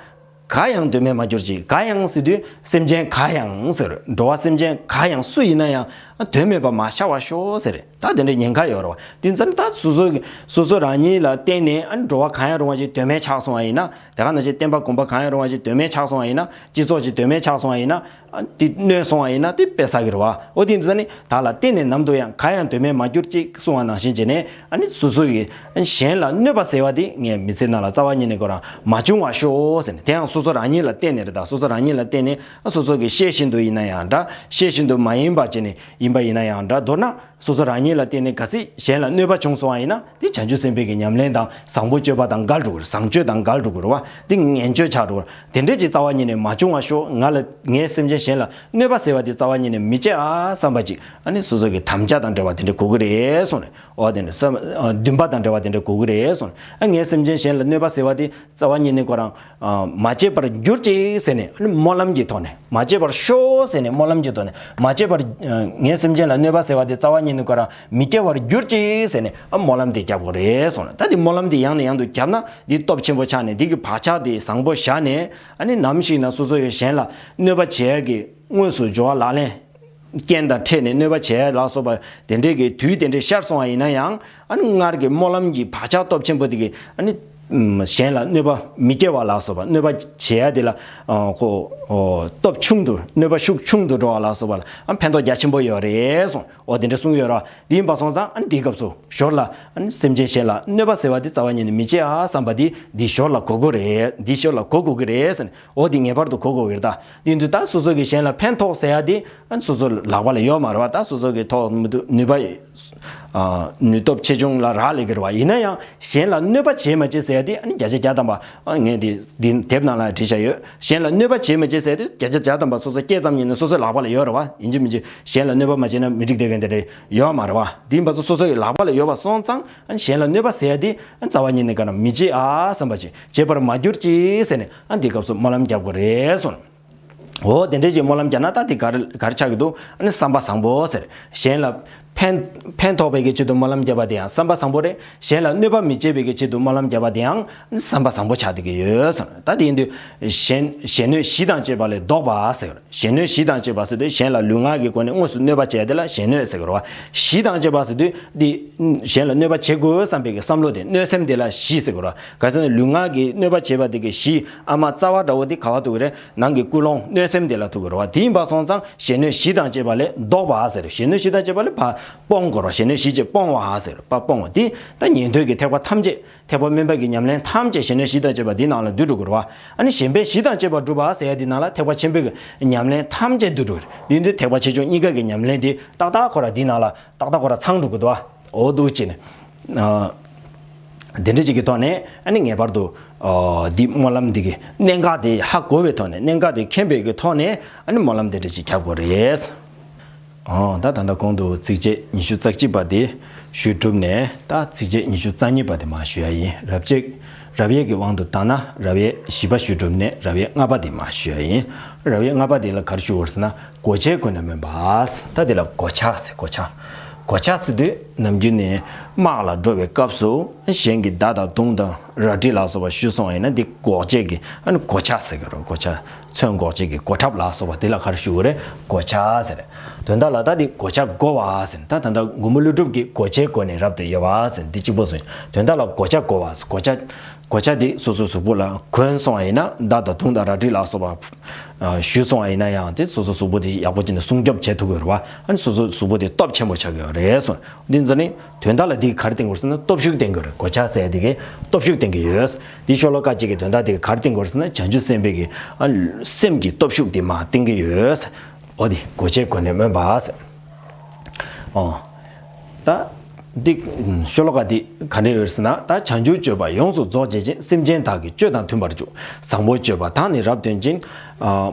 གང་ཡང་དོན་མེད་མ་གྱུར་ཅིག་གང་ཡང་ཟེར་དུས་སེམས་ཅན་གང་ཡང་ཟེར། འགྲོ་བ་སེམས་ཅན་གང་ཡང་སུ་ཡིན་ན་ཡང་། དོན་མེད་པ་མ་ཆགས་པར་ཤོག་ཟེར། ད་དེ་འདྲའི་ཉེན་ཁ་ཡོད་རེད་བ། དེ་ཚོ་ནི་ད་སོ་སོ་གི་སོ་སོ་རང་ཉིད་ལ་བརྟེན་ནས། ཨ་ནི་འགྲོ་བ་གང་ཡང་རུང་བ་ཞིག་དོན་མེད་ཆགས་སོང་བ་ཡིན་ན། དེ་ག་ནང་བཞིན་བསྟན་པ་གོམས་པ་གང་ཡང་རུང་བ་ཞིག་དོན་མེད་ཆགས་སོང་བ་ཡིན་ན། སྤྱི་ཚོགས་ཀྱི་དོན་མེད་ཆགས་སོང་བ་ཡིན་ན། ཨ་དེ་གནོད་སོང་བ་ཡིན་ན་དེ་དཔེ་ཟ་གི་རེད་བ། འོ་དེ་འདྲ་ནི་བདག་ལ་བརྟེན་ནས་ནམ་དུ་ཡང་། གང་ཡང་དོན་མེད་མ་གྱུར་ཅིག་གསུང་བ་ནང་བཞིན་བྱས་ནས། ཨ་ནི་སོ་སོ་གིས་གཞན་ལ་གནོད་པ་ཟེར་བ་དེ་ངའི་མི་ཚེ་ནང་ལ་རྩ་བ་ཉིད་ནས་ཁོ་རང་མ་བྱུང་བར་ཤོག་ཟེར་ནས། དེ་ཡང་སོ་སོ་རང་ཉིད་ལ་བརྟེན་ནས་རེད། ད་སོ་སོ་རང་ཉིད་ལ་བརྟེན་ནས། ཨ་སོ་སོ་གིས་ཤེས་བཞིན་དུ་ཡིན་ན་ཡང་འདྲ། ཤེས་བཞིན་དུ་མ་ཡིན་པ་བྱས་ནས་ཡིན་པ་ཡིན་ན་ཡང་འདྲ། མདོར་ན། སོ་སོ་རང་ཉིད་ལ་བརྟེན་ནས་གལ་སྲིད་གཞན་ལ་གནོད་པ་བྱུང་སོང་བ་ཡིན་ན། དེ་བྱང་ཆུབ་སེམས་དཔའི་གི་ཉམས་ལེན་དང་བཟང་པོ་སྤྱོད་པ་དང་འགལ་འགྲོ་གི་རེད། བཟང་སྤྱོད་དང་འགལ་འགྲོ་གི་རེད་བ། དེ་ངན་སྤྱོད་ཆགས་འགྲོ་གི་རེད། དེ་འདྲས་ཀྱི་རྩ་བ་ཉིད་ནས་མ་བྱུང་བར་ཤོག་ང་ལ་ངའི་སེམས་ཅན་གཞན་ལ་གནོད་པ་ཟེར་བ་དེ་རྩ་བ་ཉིད་ནས་མི་བྱེད་ཨ་བསམ་པ་ཅིག་ཨ་ནི་སོ་སོ་གི་དམ་བཅའ་དང་འབྲེལ་བ་དེ་འདྲས་དགོས་ཀྱི་རེད་གསུངས་ནས། འོ་དེ་འདྲས་བསམ། འདུན་པ་དང་འབྲེལ་བ་དེ་འདྲས་དགོས་ཀྱི་རེད་གསུངས་ནས། ཨ་ངའི་སེམས་ཅན་གཞན་ལ་གནོད་པ་ཟེར་བ་དེ་རྩ་བ་ཉིད་ནས་ཁོ་རང་། ཨ་མ་བྱེད་པར་གྱུར་ཅིག་ཟེར་ནས། ཨ་ནི་སྨོན་ལམ་གྱི་ཐོག་ནས། མ་བྱེད་པར་ཤོག་ཟེར་ནས་སྨོན་ལམ་གྱི་ཐོག་ནས། མ་བྱེད་པར། ཨ་ངའི་སེམས་ཅན་ལ་གནོད་པ་ཟེར་བ་དེ་རྩ་བ་ཉིད་ནས་ཁོ་རང་མི་སྐྱེ་བར་གྱུར་ཅིག་ཟེར་ནས། ཨ་སྨོན་ལམ་དེ་རྒྱབ་དགོས་རེད་གསུངས་ནས། ད་དེ་སྨོན་ལམ་དེ་ཡང་ནས་ཡང་དུ་བརྒྱབ་ན། འདི་སྟོབས་ཆེན་པོ་ཆགས་ནས། འདི་གི་བག་ཆགས་དེ་བཟང་པོ་བཞག་ནས། ཨ་ནི་ནམ་ཞིག་ན་སོ་སོ་ཡི་གཞན་ལ་གནོད་པ་བྱེད་ཡ་གི་དངོས་སུ་སྦྱོར་བ་ལག་ལེན། རྐྱེན་དང་འཕྲད་ནས་གནོད་པ་བྱས་ལ་སོགས་པ་དེ་འདྲས་ཀྱི་དུས་དེ་འདྲས་ཤར་སོང་བ་ཡིན་ན་ཡང་། ཨ་ནི་སྔར་གྱི་སྨོན་ལམ་གྱི་བག་ཆགས་སྟོབས་ཆེན་པོ་དེ་གིས། ཨ་ནི་གཞན་ལ་གནོད་པ་མི་སྐྱེལ་བ་ལ་སོགས་པ། གནོད་པ་བྱེད་ཡ་དེ་ལ་ཁོ་སྟོབས་ཆུང་དུ། གནོད་པ་ཤུགས་ཆུང་དུ་འགྲོ་བ་ལ་སོགས་པ་ལ། ཨ་ཕན་ཐོགས་རྒྱ་ཆེན་པོ་ཡོད་རེད་གསུངས། འོ་དེ་འདྲས་གསུངས་ཡོད་ར། དེ་ཡིན་པ་སོང་ཙང་། ཨ་ནི་དེའི་སྐབས་སུ་ཞོར་ལ། ཨ་ནི་སེམས་ཅན་གཞན་ལ་གནོད་པ་ཟེར་བ་དེ་རྩ་བ་ཉིད་ནས་མི་བྱེད་ཨ་བསམ་པ་དེ་འདི་ཞོར་ལ་གོ་དགོས་རེད། འདི་ཞོར་ལ་གོ་དགོས་ཀྱི་རེད་ཟེར་ནས། འོ་དེ་ངེས་པར་དུ་གོ་དགོས་ཀྱི་རེད། ད་དེ་ཡིན་དུས་ད་སོ་སོ་གི་གཞན་ལ་ཕན་ཐོགས་ཟེར་ཡ་དེ། ཨ་ནི་སོ་སོ་ལག་པ་ལ་ཡོད་མ་རེད་བ། ད་སོ་སོ་གི་ཐོག་མི་འདུག་ནུས་པ། ཨ་ནུས་སྟོབས་ཆེ་ཆུང་ལ་རག་ལས་ཀྱི་རེད་བ། ཡིན་ན་ཡང་གཞན་ལ་གནོད་པ་བྱེད་མ་བྱེད་ཟེར་ཡ་དེ། ཨ་ནི་བརྒྱ་ཆ་བརྒྱ་ཐམ་པ། ཨ་ངས་དེ་དེ་དེབ་ནང་ལ་བྲིས་བཞག་ཡོད། གཞན་ལ་གནོད་པ་བྱེད་མ་བྱེད་ཟེར་ཡ་དེ་བརྒྱ་ཆ་བརྒྱ་ཐམ་པ་སོ་སོ་སྐྱེས་ཙམ་ཡིན་ན་སོ་སོའི་ལག་པ་ལ་ཡོད་རེད་བ། ཡིན་གཅིག་མིན་གཅིག་གཞན་ལ་གནོད་པ་མ་བྱེད་ན་མི་འགྲིག་བསྡད་མཁན་དེ་འདྲ་ཡོད་མ་རེད་བ། དེ་ཡིན་པ་སོ་སོ་སོ་ཡི་ལག་པ་ལ་ཡོད་པ་སོང་ཙང་། ཨ་ནི་གཞན་ལ་གནོད་པ་ཟེར་ཡ་དེ། ཨ་ནི་རྩ་བ་ཉིད་ནས་ག་རེ་མི་བྱེད་ཨ་བསམ་པ་ཅིག་བྱེད་པར་མ་གྱུར་ཅིག་ཟེར་ནས། ཨ་ནི་དེའི་སྐབས་སུ་སྨོན་ལམ་རྒྱབ་དགོས་རེད་གསུངས། འོ་དེ་འདྲས་ཀྱི་སྨོན་ལམ་རྒྱབ་ན་ད་དེ་ག་རེ་ག་རེ་ཆགས་ཀྱི་འདུག་ཨ་ནི་བསམ་པ་བཟང་པོ་ཟེར། གཞན་ལ་ཕན་ཕན་ཐོགས་པའི་གི་ཆེད་དུ་སྨོན་ལམ་རྒྱབ་པ་དེ་ཡང་བསམ་པ་བཟང་པོ་རེད། གཞན་ལ་གནོད་པ་མི་བྱེད་པའི་གི་ཆེད་དུ་སྨོན་ལམ་རྒྱབ་པ་དེ་ཡང་ཨ་ནི་བསམ་པ་བཟང་པོ་ཆགས་བསྡད་ཀྱི་ཡོད་ཟེར། ད་དེ་ཡིན་དུས་གཞན་གཞན་གནོད་གཞི་དང་བཅས་པ་ལས་བཟློག་པ་ཟེར། གཞན་གནོད་གཞི་དང་བཅས་པ་ཟེར་དུས་གཞན་ལ་ལུས་ངག་གི་སྒོ་ནས་དངོས་སུ་གནོད་པ་བྱས་དེ་ལ་གཞན་གནོད་ཟེར་གི་རེད་བ། གཞི་དང་བཅས་པ་ཟེར་དུས་འདི་གཞན་ལ་གནོད་པ་བྱེད་དགོས་བསམ་པའི་གི་བསམ་བློ་དེ། གནོད་སེམས་དེ་ལ་གཞི་ཟེར་གི་རེད་བ། ག་ཟེར་ན་ལུས་ངག་གི་གནོད་པ་བྱེད་པ་དེ་གི་གཞི། ཨ་མ་རྩ་བ་འདྲ་བོ་དེ་ག་བ་འདུག་གི་རེད། ནང་གི་ཀུན་སློང་གནོད་སེམས་དེ་ལ་ཐུག་གི་རེད་བ། དེ་ཡིན་པ་སོང་ཙང་གཞན་གནོད་གཞི་དང་བཅས་པ་ལས་བཟློག་པ་ཟེར། གཞན་གནོད་གཞི་དང་བཅས་པ་ལས་ཕར་སྤོང་དགོས་རེད་བ། གཞན་གནོད་གཞི་བཅས་སྤོང་བ་ཟེར། ཕར་སྤོང་བ་དེ་ད་ཉན་ཐོས་ཀྱི་ཐེག་པ་ཐམས་ཅད། ཐེག་པ་དམན་པ་གི་ཉམས་ལེན་ཐམས་ཅད་གཞན་གནོད་གཞི་དང་བཅས་པ་འདི་ནང་ལ་འདུས་འགྲོ་གི་རེད་བ། ཨ་ནི་གཞན་ཕན་གཞི་དང་བཅས་པ་སྒྲུབ་པ་ཟེར་ཡ་འདི་ནང་ལ་ཐེག་པ་ཆེན་པོའི་གི་ཉམས་ལེན་ཐམས་ཅད་འདུས་འགྲོ་གི་རེད། འདི་འདི་ཐེག་པ་ཆེ་ཆུང་གཉིས་ཀ་གི་ཉམས་ལེན་འདི་ཏག་ཏག་ཁོ་ར་འདི་ནང་ལ་ཏག་ཏག་ཁོ་ར་ཚང་འགྲོ་གི་འདུག་བ། འོ་འདུག་ཅེས་ནས། ཨ་དེ་འདྲ་ཅིག་གི་ཐོག་ནས། ཨ་ནི་ངེས་པར་དུ་ཨ་འདི་སྨོན་ལམ་འདི་གི་གནད་འགག་དེ་ཧ་གོ་བའི་ཐོག་ནས། གནད་འགག་དེ་མཁྱེན་པའི་གི་ཐོག་ནས། ཨ་ནི་སྨོན་ལམ་དེ་འདྲ་ཅིག་རྒྱབ་དགོས་རེད། ཨོ། ད་ད་ལྟ་གོང་དུ་ཚིགས་བཅད་ཉི་ཤུ་རྩ་གཅིག་པ་དེ་ཞུས་གྲུབ་ནས། ད་ཚིགས་བཅད་ཉི་ཤུ་རྩ་གཉིས་པ་དེ་མར་ཞུ་ཡ་ཡིན། རབ་བྱེད། རབ་དབྱེ་གི་དབང་དུ་བཏང་ན། རབ་དབྱེ་བཞི་པ་ཞུས་གྲུབ་ནས་རབ་དབྱེ་ལྔ་པ་དེ་མར་ཞུ་ཡ་ཡིན། རབ་དབྱེ་ལྔ་པ་དེ་ལ་ག་རེ་ཞུ་དགོས་ཟེར་ན། གོ་ཆའི་སྒོ་ནས་སྨོན་པ། ད་དེ་ལ་གོ་ཆ་ཟེར། གོ་ཆ། གོ་ཆ་ཟེར་དུས་ནམ་རྒྱུན་ནས་དམག་ལ་འགྲོ་བའི་སྐབས་སུ་གཞན་གྱི་མདའ་དང་མདུང་དང་རལ་གྲི་ལ་སོགས་པ་གཞུས་སོང་བ་ཡིན་ན། འདི་འགོག་བྱེད་ཀྱི། ཨ་ནི་གོ་ཆ་ཟེར་གྱི་རེད། གོ་ཆ། མཚོན་འགོག་བྱེད་ཀྱི་གོ་ཁྲབ་ལ་སོགས་པ་དེ་ལ་ག་རེ་ཞུ་དགོས་རེད། གོ་ཆ་ཟེར། དོན་དག་ལ་ད་འདི་གོ་ཆ་བགོ་བ་ཟེར། ད་ད་ལྟ་མགོན་པོ་ཀླུ་སྒྲུབ་ཀྱིས་གོ་ཆའི་སྒོ་ནས་རབ་ཏུ་དབྱེ་བ་ཟེར། འདི་གཅིག་པོ་སོང་། དོན་དག་ལ་གོ་ཆ་བགོ་བ་ཟེར། གོ་ཆ། གོ་ཆ་འདི་སོ་སོའི་གཟུགས་པོ་ལ་གོན་སོང་བ་ཡིན་ན། མདའ་དང་མདུང་དང་རལ་གྲི་ལ་སོགས་པ་གཞུས་སོང་བ་ཡིན་ན་ཡང་། དེ་སོ་སོའི་གཟུགས་པོ་དེ་ཡག་པོ་བྱས་ནས་སྲུང་སྐྱོབ་བྱེད་ཐུབ་ཀྱི་རེད་བ། ཨ་ནི་སོ་སོའི་གཟུགས་པོ་དེ་སྟོབས་ཆེན་པོ་ཆགས་ཀྱི་ཡོད་རེད་གསུངས། འདི་ཚོ་ནི་དོན་དག་ལ་འདི་ག་རེ་བསྟན་དགོས་ཟེར་ན། སྟོབས་ཤུགས་བསྟན་དགོས་རེད། གོ་ཆ་ཟེར་དེ་གིས་སྟོབས་ཤུགས་བསྟན་གྱི་ཡོད། འདི་ཤོ་ལོ་ཀ་གཅིག་གི་དོན་དག་དེ་ག་རེ་བསྟན་དགོས་ཟེར་ན། བྱང་ཆུབ་སེམས་དཔའི་གི་ཨ་སེམས་ཀྱི་སྟོབས་ཤུགས་དེ་མར་བསྟན་གྱི་ཡོད། འོ་དེ་གོ་ཆའི་སྒོ་ནས་སྨོན་པ་ཟེར། ཨོ། ད་འདི་ཤོ་ལོ་ཀ་འདི་ག་འདྲ་ཡོད་ཟེར་ན། ད་བྱང་ཆུབ་སྤྱོད་པ་ཡོངས་སུ་རྫོགས་བྱེད་ཅིང་། སེམས་ཅན་དག་གི་སྤྱོད་དང་མཐུན་པར་འཇུག་བཟང་པོ་སྤྱོད་པ་དག་ནི་རབ་སྟོན་ཅིང་།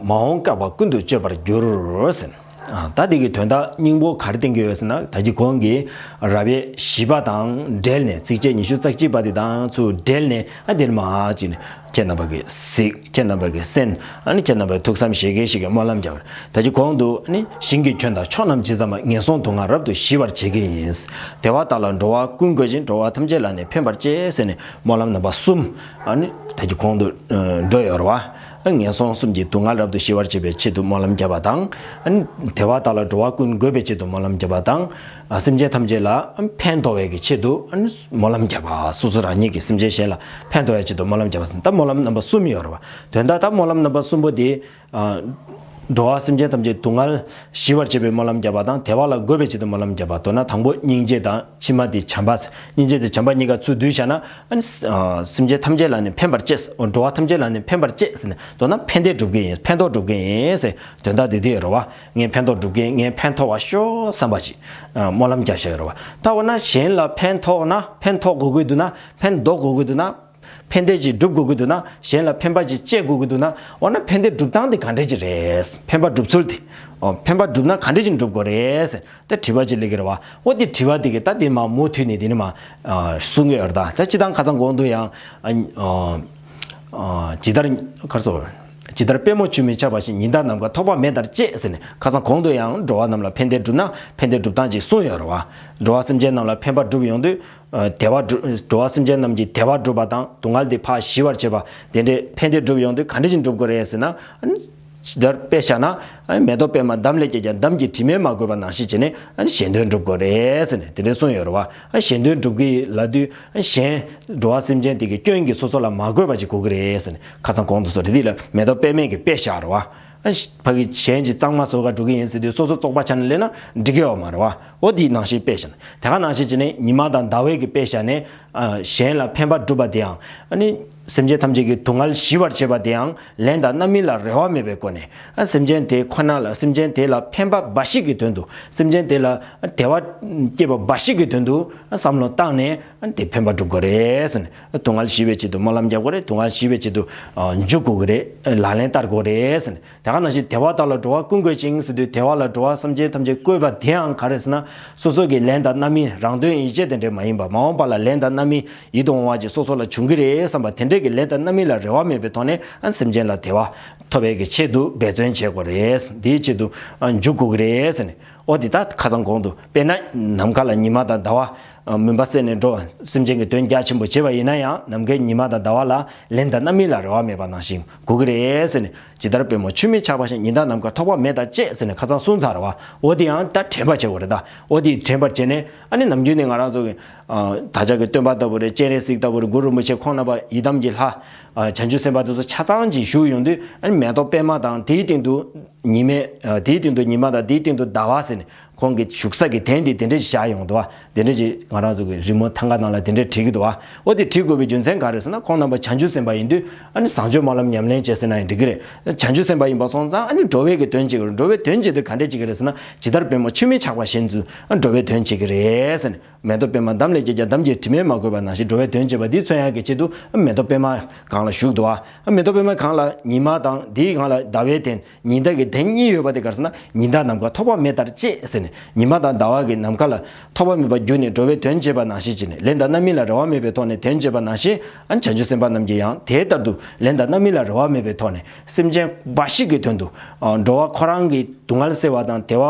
མ་འོངས་བསྐལ་པ་ཀུན་ཏུ་སྤྱོད་པར་འགྱུར་ཟེར། ཨ། ད་དེ་གི་དོན་དག་སྙིང་པོ་ག་རེ་བསྟན་གྱི་ཡོད་ཟེར་ན། ད་གིན་གོང་གི་རབ་དབྱེ་བཞི་པ་དང་འབྲེལ་ནས། ཚིགས་བཅད་ཉི་ཤུ་རྩ་གཅིག་པ་དེ་དང་ཚུར་འབྲེལ་ནས། ཨ། འདིར་མ་ཅིག་ནས། ཁྱེད་རྣམ་པ་གི་གཟིགས། ཁྱེད་རྣམ་པ་གི་གསན། ཨ་ནི་ཁྱེད་རྣམ་པ་གི་ཐུགས་བསམ་བཞེས་མཁན་ཞིག་གིས་སྨོན་ལམ་རྒྱག་པ་རེད། ད་གིན་གོང་དུ། ཨ་ནི་ཞིང་གི་ཁྱོན་དང་ཕྱོགས་རྣམས་ཇི་ཙམ་པ། ངན་སོང་སྡུག་བསྔལ་རབ་ཏུ་ཞི་བར་བྱེད་ཀྱི་ཡིན། དེ་བ་དག་ལ་འགྲོ་བ་ཀུན་འགོད་ཅིང་། འགྲོ་བ་ཐམས་ཅད་ལ་ནི་ཕན་པར་བྱེད་ཟེར་ནས་སྨོན་ལམ་རྣམ་པ་གསུམ། ཨ་ནི་ད་གིན་གོང་དུ་འགྲོ་ཡོད་རེད་བ། ངན་སོང་གསུམ་གྱི་སྡུག་བསྔལ་རབ་ཏུ་ཞི་བར་བྱེད་པའི་ཆེད་དུ་སྨོན་ལམ་བརྒྱབ་པ་དང་། ཨ་ནི་དེ་བ་དག་ལ་འགྲོ་བ་ཀུན་འགོད་པའི་ཆེད་དུ་སྨོན་ལམ་བརྒྱབ་པ་དང་། ཨ། སེམས་ཅན་ཐམས་ཅད་ལ་ཕན་ཐོགས་པའི་གི་ཆེད་དུ། ཨ་ནི་སྨོན་ལམ་བརྒྱབ་པ། སོ་སོ་རང་ཉིད་ཀྱིས་སེམས་ཅན་གཞན་ལ་ཕན་ཐོགས་པའི་ཆེད་དུ་སྨོན་ལམ་བརྒྱབ་པ་ཟེར། ད་སྨོན་ལམ་རྣམ་པ་གསུམ་ཡོད་རེད་བ། དོན་དག་ད་སྨོན་ལམ་རྣམ་པ་གསུམ་པོ་དེ། ཨ། འགྲོ་བ་སེམས་ཅན་ཐམས་ཅད་སྡུག་བསྔལ་ཞི་བར་བྱེད་པའི་སྨོན་ལམ་བརྒྱབ་པ་དང་། དེ་བ་ལ་འགོད་པའི་ཆེད་དུ་སྨོན་ལམ་བརྒྱབ་པ། མདོར་ན་དང་པོ་སྙིང་རྗེ་དང་། ཕྱི་མ་དེ་བྱམས་པ། སྙིང་རྗེ་དེ་བྱམས་པ་གཉིས་ཀ་ཚུར་བསྡུས་བཞག་ན། ཨ་ནི། ཨ། སེམས་ཅན་ཐམས་ཅད་ལ་ནི་ཕན་པར་བྱེད། འགྲོ་བ་ཐམས་ཅད་ལ་ནི་ཕན་པར་བྱེད་ཟེར་ནས། མདོར་ན་ཕན་བདེ་སྒྲུབ་ཀྱི་ཡིན། ཕན་ཐོགས་སྒྲུབ་ཀྱི་ཡིན་ཟེར། དོན་དག་དེ་དེ་རེད་བ། ངས་ཕན་ཐོགས་སྒྲུབ་ཀྱི་ཡིན། ངས་ཕན་ཐོགས་པ་ཤོག་བསམ་པ་ཞིག། ཨ། སྨོན་ལམ་རྒྱག་བཞག་ཡོད་རེད་བ། ད་འོ་ན་གཞན་ལ་ཕན་ཐོགས་ན། ཕན་ཐོགས་དགོས་ཀྱི་འདུག་ན། ཕན་འདོགས་དགོས་ཀྱི་འདུག་ན། ཕན་བདེ་ཅིག་སྒྲུབ་དགོས་ཀྱི་འདུག་ན། གཞན་ལ་ཕན་པ་ཅིག་བྱེད་དགོས་ཀྱི་འདུག་ན། འོ་ན་ཕན་བདེ་སྒྲུབ་སྟངས་དེ་ག་འདྲ་ཅིག་རེད། ཕན་པ་སྒྲུབ་ཚུལ་དེ། ཨོ། ཕན་པ་སྒྲུབ་ན་ག་འདྲ་ཅིག་སྒྲུབ་དགོས་རེད་ཟེར། ད་དྲི་བ་ཅིག་སླེབས་ཀྱི་རེད་བ། འོ་དེ་དྲི་བ་དེ་གི་ད་དེ་མར་མུ་མཐུད་ནས་དེ་ནས་མར། ཨ། གསུང་གི་ཡོད་རེད། ད་ད་སྤྱིར་བཏང་ཁ་སང་གོང་དུ་ཡང་། ཨ། ཨ། ཇི་ལྟར། ག་རེ་ཟེར། ཇི་ལྟར་པད་མོ་ཆུ་མིག་ཆགས་པ་བཞིན། ཉི་ཟླ་ནམ་མཁའ་ཐོགས་པ་མེ་ལྟར་བྱེད་ཟེར་ནས། ཁ་སང་གོང་དུ་ཡང་འགྲོ་བ་རྣམས་ལ་ཕན་བདེ་བསྒྲུབ་ན་ཕན་བདེ་སྒྲུབ་སྟངས་ཅིག་གསུངས་ཡོད་རེད་བ། འགྲོ་བ་སེམས་ཅན་རྣམས་ལ་ཕན་པ་སྒྲུབ་ཡོང་དུས། ཨ། བདེ་བ་སྒྲུབ། འགྲོ་བ་སེམས་ཅན་རྣམས་ཀྱི་བདེ་བ་སྒྲུབ་པ་དང་། སྡུག་བསྔལ་དེ་ཕར་ཞི་བར་བྱེད་པ། དེ་འདྲའི་ཕན་བདེ་སྒྲུབ་ཡོང་དུས་ག་འདྲ་ཞིག་སྒྲུབ་དགོས་རེད་ཟེར་ན། ཨ་ནི་ཇི་ལྟར་དཔེ་བཞག་ན། ཨ་ནི་མེ་ཏོག་པད་མ་འདམ་ལས་སྐྱེས་ཀྱང་། འདམ་གྱི་དྲི་མས་མ་གོས་པ་ནང་བཞིན་བྱས་ནས། ཨ་ནི་གཞན་དོན་སྒྲུབ་དགོས་རེད་ཟེར་ནས་དེ་འདྲ་གསུངས་ཡོད་རེད་བ། ཨ། གཞན་དོན་སྒྲུབ་ཀྱི་ལབ་དུས། ཨ། གཞན་འགྲོ་བ་སེམས་ཅན་དེ་གི་སྐྱོན་གྱིས་སོ་སོ་ལ་མ་གོས་པ་ཅིག་དགོས་ཀྱི་རེད་ཟེར་ནས། ཁ་སང་གོང་དུ་སོང་རེད། དེ་ལ་མེ་ཏོག་པད་མས་ཀྱི་དཔེ་བཞག་རེད་བ། ཨ། ཕ་གི་གཞན་གྱི་གཙང་མ་བཟོ་ག་འགྲོ་གི་ཡིན་ཟེར་དུས། སོ་སོ་བཙོག་པ་ཆགས་ནས་སླེབས་ན་འགྲིག་གི་ཡོད་མ་རེད་བ། འོ་དེའི་ནང་བཞིན་དཔེ་བཞག་ན། དེ་ག་ནང་བཞིན་བྱས་ནས་ཉི་མ་དང་ཟླ་བའི་གི་དཔེ་བཞག་ནས། ཨ། གཞན་ལ་ཕན་པ་སྒྲུབ་པ་དེའང་། ཨ་ནི་སེམས་ཅན་ཐམས་ཅད་ཀྱི་སྡུག་བསྔལ་ཞི་བར་བྱེད་པ་དེའང་ལན་དང་རྣམ་སྨིན་ལ་རེ་བ་མེད་པའི་སྒོ་ནས། ཨ། སེམས་ཅན་དེ་ཁོ་ན་ལ། སེམས་ཅན་དེ་ལ་ཕན་པ་འབའ་ཞིག་གི་དོན་དུ། སེམས་ཅན་དེ་ལ་བདེ་བ་སྐྱེད་པ་འབའ་ཞིག་གི་དོན་དུ། ཨ། བསམ་བློ་བཏང་ནས། ཨ། དེ་ཕན་པ་སྒྲུབ་དགོས་རེད་ཟེར་ནས། སྡུག་བསྔལ་ཞི་བའི་ཆེད་དུ་སྨོན་ལམ་རྒྱག་དགོས་རེད། སྡུག་བསྔལ་ཞི་བའི་ཆེད་དུ། ཨ། འཇུག་དགོས་ཀྱི་རེད། ལག་ལེན་བསྟར་དགོས་རེད་ཟེར་ནས། དེ་ག་ནང་བཞིན་དེ་བ་དག་ལ་འགྲོ་བ་ཀུན་འགོད་ཅིང་ཟེར་དུས། དེ་བ་ལ་འགྲོ་བ་སེམས་ཅན་ཐམས་ཅད་བཀོད་པ་དེའང་ག་རེ་ཟེར་ན། སོ་སོ་གི་ལན་དང་རྣམ་སྨིན། རང་དོན་ཡིད་བྱེད་དེ་འདྲ་མ་ཡིན་པ། མ་འོངས་པ་ལ་ལན་དང་རྣམ་སྨིན་ཡིད་དུ་འོང་བ་ཅིག་སོ་སོ་ལ་འབྱུང་གི་རེད་བསམ་པ་དེ་འདྲས་ཀྱི་ལན་དང་རྣམ་སྨིན་ལ་རེ་བ་མེད་པའི་ཐོག་ནས། ཨ། སེམས་ཅན་ལ་བདེ་བ་ཐོབ་པའི་གི་ཆེད་དུ་འབད་བརྩོན་བྱེད་དགོས་རེད། དེའི་ཆེད་དུ། ཨ། འཇུག་དགོས་ཀྱི་རེད་ཟེར་ནས། འོ་དེ་ད་ཁ་སང་གོང་དུ། དཔེར་ན་ནམ་མཁའ་ལ་ཉི་མ་དང་ཟླ་བ། ཨ། མུན་པ་བསལ་ནས་འགྲོ་བ་སེམས་ཅན་གྱི་དོན་རྒྱ་ཆེན་པོ་བྱེད་པ་ཡིན་ན་ཡང་། ནམ་མཁའི་ཉི་མ་དང་ཟླ་བ་ལ་ལན་དང་རྣམ་སྨིན་ལ་རེ་བ་མེད་པ་ནང་བཞིན་དགོས་ཀྱི་རེད་ཟེར་ནས། ཇི་ལྟར་པད་མོ་ཆུ་མིག་ཆགས་པ་བཞིན། ཉི་ཟླ་ནམ་མཁའ་ཐོགས་པ་མེ་ལྟར་བྱེད་ཟེར་ནས་ཁ་སང་གསུངས་ཚར་བ། འོ་དེ་ཡང་ད་དྲན་པ་བྱེད་དགོས་རེད་ད། འོ་དེ་དྲན་པར་བྱས་ནས། ཨ་ནི་ནམ་རྒྱུན་ནས་ང་རང་ཚོ་གི། ཨ། བདག་ཅག་གི་སྟོན་པ་ལྟ་བུ་རེད། སྤྱན་རས་གཟིགས་ལྟ་བུ་རེད། གུ་རུ་རིན་པོ་ཆེ་ཁོང་རྣམ་པ་ཡི་དམ་གྱི་ལྷ། ཨ། བྱང་ཆུབ་སེམས་དཔའ་དེ་ཚོ་ཆ་ཚང་ཅིག་བཞུགས་ཡོང་དུས། ཨ་ནི་མེ་ཏོག་པད་མ་དང་། དེའི་སྟེང་དུ་ཉི་མའི། ཨ། དེའི་སྟེང་དུ་ཉི་མ་དང་། དེའི་སྟེང་དུ་ཟླ་བ་ཟེར་ནས། ཁོང་གི་བཞུགས་ས་གི་དོན་དེ་དེ་འདྲ་ཞིག་བཞག་ཡོང་འདུག་བ། དེ་འདྲ་ཞིག་ང་རང་ཚོ་གི་རི་མོ་ཐང་ག་ནང་ལ་དེ་འདྲ་བྲིས་ཀྱི་འདུག་བ། འོ་དེ་བྲིས་དགོས་པའི་རྒྱུ་མཚན་ག་རེ་ཟེར་ན། ཁོང་རྣམ་པ་བྱང་ཆུབ་སེམས་དཔའ་ཡིན་དུས། ཨ་ནི་བཟང་སྤྱོད་སྨོན་ལམ་ཉམས་ལེན་བྱས་ཟེར་ན་ཡང་འགྲིག་གི་རེད། བྱང་ཆུབ་སེམས་དཔའ་ཡིན་པ་སོང་ཙང་། ཨ་ནི་འགྲོ་བའི་གི་དོན་བྱེད་ཀྱི་རེད། འགྲོ་བའི་དོན་བྱེད་དུས་ག་འདྲས་བྱེད་ཀྱི་རེད་ཟེར་ན། ཇི་ལྟར་པད་མོ་ཆུ་མིག་ཆགས་པ་བཞིན་དུ། ཨ། འགྲོ་བའི་དོན་བྱེད་ཀྱི་རེད་ཟེར་ནས། མེ་ཏོག་པད་མ་འདམ་ལས་སྐྱེས་ཀྱང་། འདམ་གྱི་དྲི་མས་མ་གོས་པ་ནང་བཞིན། འགྲོ་བའི་དོན་བྱེད་པ་འདི་མཚོན་ཡག་གི་ཆེད་དུ། ཨ། མེ་ཏོག་པད་མ་སྒང་ལ་བཞུགས་འདུག་བ། ཨ། མེ་ཏོག་པད་མ་སྒང་ལ་ཉི་མ་དང་། དེའི་སྒང་ལ་ཟླ་བའི་དོན། ཉི་ཟླ་གི་དོན་གཉིས་ཡོད་པ་དེ་ག་རེ་ཟེར་ན། ཉི་ཟླ་ནམ་མཁའ་ཐོགས་པ་མེ་ལྟར་བྱེད་ཟེར་ནས། ཉི་མ་དང་ཟླ་བ་གི་ནམ་མཁའ་ལ་ཐོགས་པ་མེད་པར་གྱུར་ནས་འགྲོ་བའི་དོན་བྱེད་པ་ནང་བཞིན་བྱས་ནས། ལན་དང་རྣམ་སྨིན་ལ་རེ་བ་མེད་པའི་ཐོག་ནས་དོན་བྱེད་པ་ནང་བཞིན། ཨ། བྱང་ཆུབ་སེམས་དཔའ་རྣམས་ཀྱིས་ཡང་དེ་ལྟར་དུ་ལན་དང་རྣམ་སྨིན་ལ་རེ་བ་མེད་པའི་ཐོག་ནས། སེམས་ཅན་འབའ་ཞིག་གི་དོན་དུ། ཨ། འགྲོ་བ་ཁོ་རང་གི་སྡུག་བསྔལ་སེལ་བ་དང་བདེ་བ་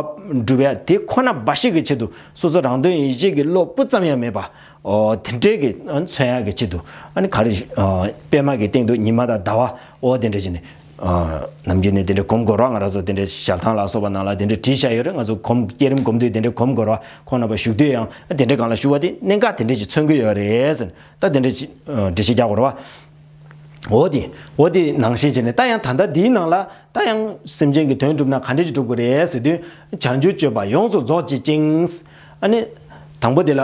སྒྲུབ་ཡ་དེ་ཁོ་ན་འབའ་ཞིག་གི་ཆེད་དུ། སོ་སོ་རང་དོན་ཡིད་བྱེད་ཀྱི་བློ་སྤུ་ཙམ་ཡང་མེད་པ། ཨོ། དེ་འདྲའི་གི་མཚོན་ཡག་གི་ཆེད་དུ། ཨ་ནི་ག་རེ། ཨ། པད་མ་གི་སྟེང་དུ་ཉི་མ་དང་ཟླ་བ། ཨོ། དེ་འདྲ་བྱས་ནས། ཨ། ནམ་རྒྱུན་ནས་དེ་འདྲ་སྒོམ་དགོས་རེད་བ། ང་རང་ཚོ་དེ་འདྲའི་ཞལ་ཐང་ལ་སོགས་པ་ནང་ལ་དེ་འདྲ་བྲིས་བཞག་ཡོད་རེད། ང་ཚོ་སྒོམ། བསྐྱེད་རིམ་སྒོམ་དུས་དེ་འདྲ་སྒོམ་དགོས་རེད་བ། ཁོང་རྣམ་པ་བཞུགས་དུས་ཡང་དེ་འདྲའི་སྒང་ལ་བཞུགས་པ་དེ། གནད་འགག་དེ་འདྲ་ཅིག་མཚོན་གྱི་ཡོད་རེད་ཟེར། ད་དེ་འདྲ་ཅིག། ཨ། འགྲེལ་བཤད་རྒྱག་དགོས་རེད་བ། འོ་དེ། འོ་དེ་ནང་བཞིན་བྱས་ནས། ད་ཡང་ད་ལྟ་འདིའི་ནང་ལ། ད་ཡང་སེམས་ཅན་གྱི་དོན་སྒྲུབ་ན་ག་འདྲ་ཅིག་སྒྲུབ་དགོས་རེད་ཟེར་དུས། བྱང་ཆུབ་སྤྱོད་པ་ཡོངས་སུ་རྫོགས་བྱེད་ཅིང་། ཨ་ནི་དང་པོ་དེ་ལ།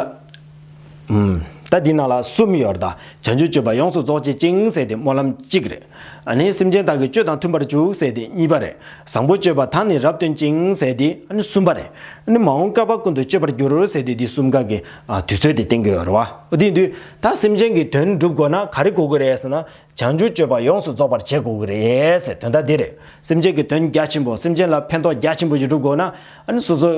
ཨུམ། ད་འདི་ནང་ལ་གསུམ་ཡོད་རེད་ད། བྱང་ཆུབ་སྤྱོད་པ་ཡོངས་སུ་རྫོགས་བྱེད་ཅིང་ཟེར་དེ་སྨོན་ལམ་གཅིག་རེད། ཨ་ནི་སེམས་ཅན་དག་གི་སྤྱོད་དང་མཐུན་པར་འཇུག་ཟེར་དེ་གཉིས་པ་རེད། བཟང་པོ་སྤྱོད་པ་དག་ནི་རབ་སྟོན་ཅིང་ཟེར་དེ་ཨ་ནི་གསུམ་པ་རེད། ཨ་ནི་མ་འོངས་བསྐལ་པ་ཀུན་ཏུ་སྤྱོད་པར་འགྱུར་ཟེར་དེ་འདི་གསུམ་ཀ་གི་ཨ་དུས་ཚོད་དེ་བསྟན་གྱི་ཡོད་རེད་བ། འོ་དེ་ཡིན་དུས་ད་སེམས་ཅན་གྱི་དོན་སྒྲུབ་དགོས་ན་ག་རེ་དགོས་ཀྱི་རེད་ཟེར་ན། བྱང་ཆུབ་སྤྱོད་པ་ཡོངས་སུ་རྫོགས་པར་བྱེད་དགོས་ཀྱི་རེད་ཟེར་དོན་དག་འདི་རེད། སེམས་ཅན་གྱི་དོན་རྒྱ་ཆེན་པོ་སེམས་ཅན་ལ་ཕན་ཐོགས་རྒྱ་ཆེན་པོ་ཞིག་སྒྲུབ་དགོས་ན། ཨ་ནི་སོ་སོ་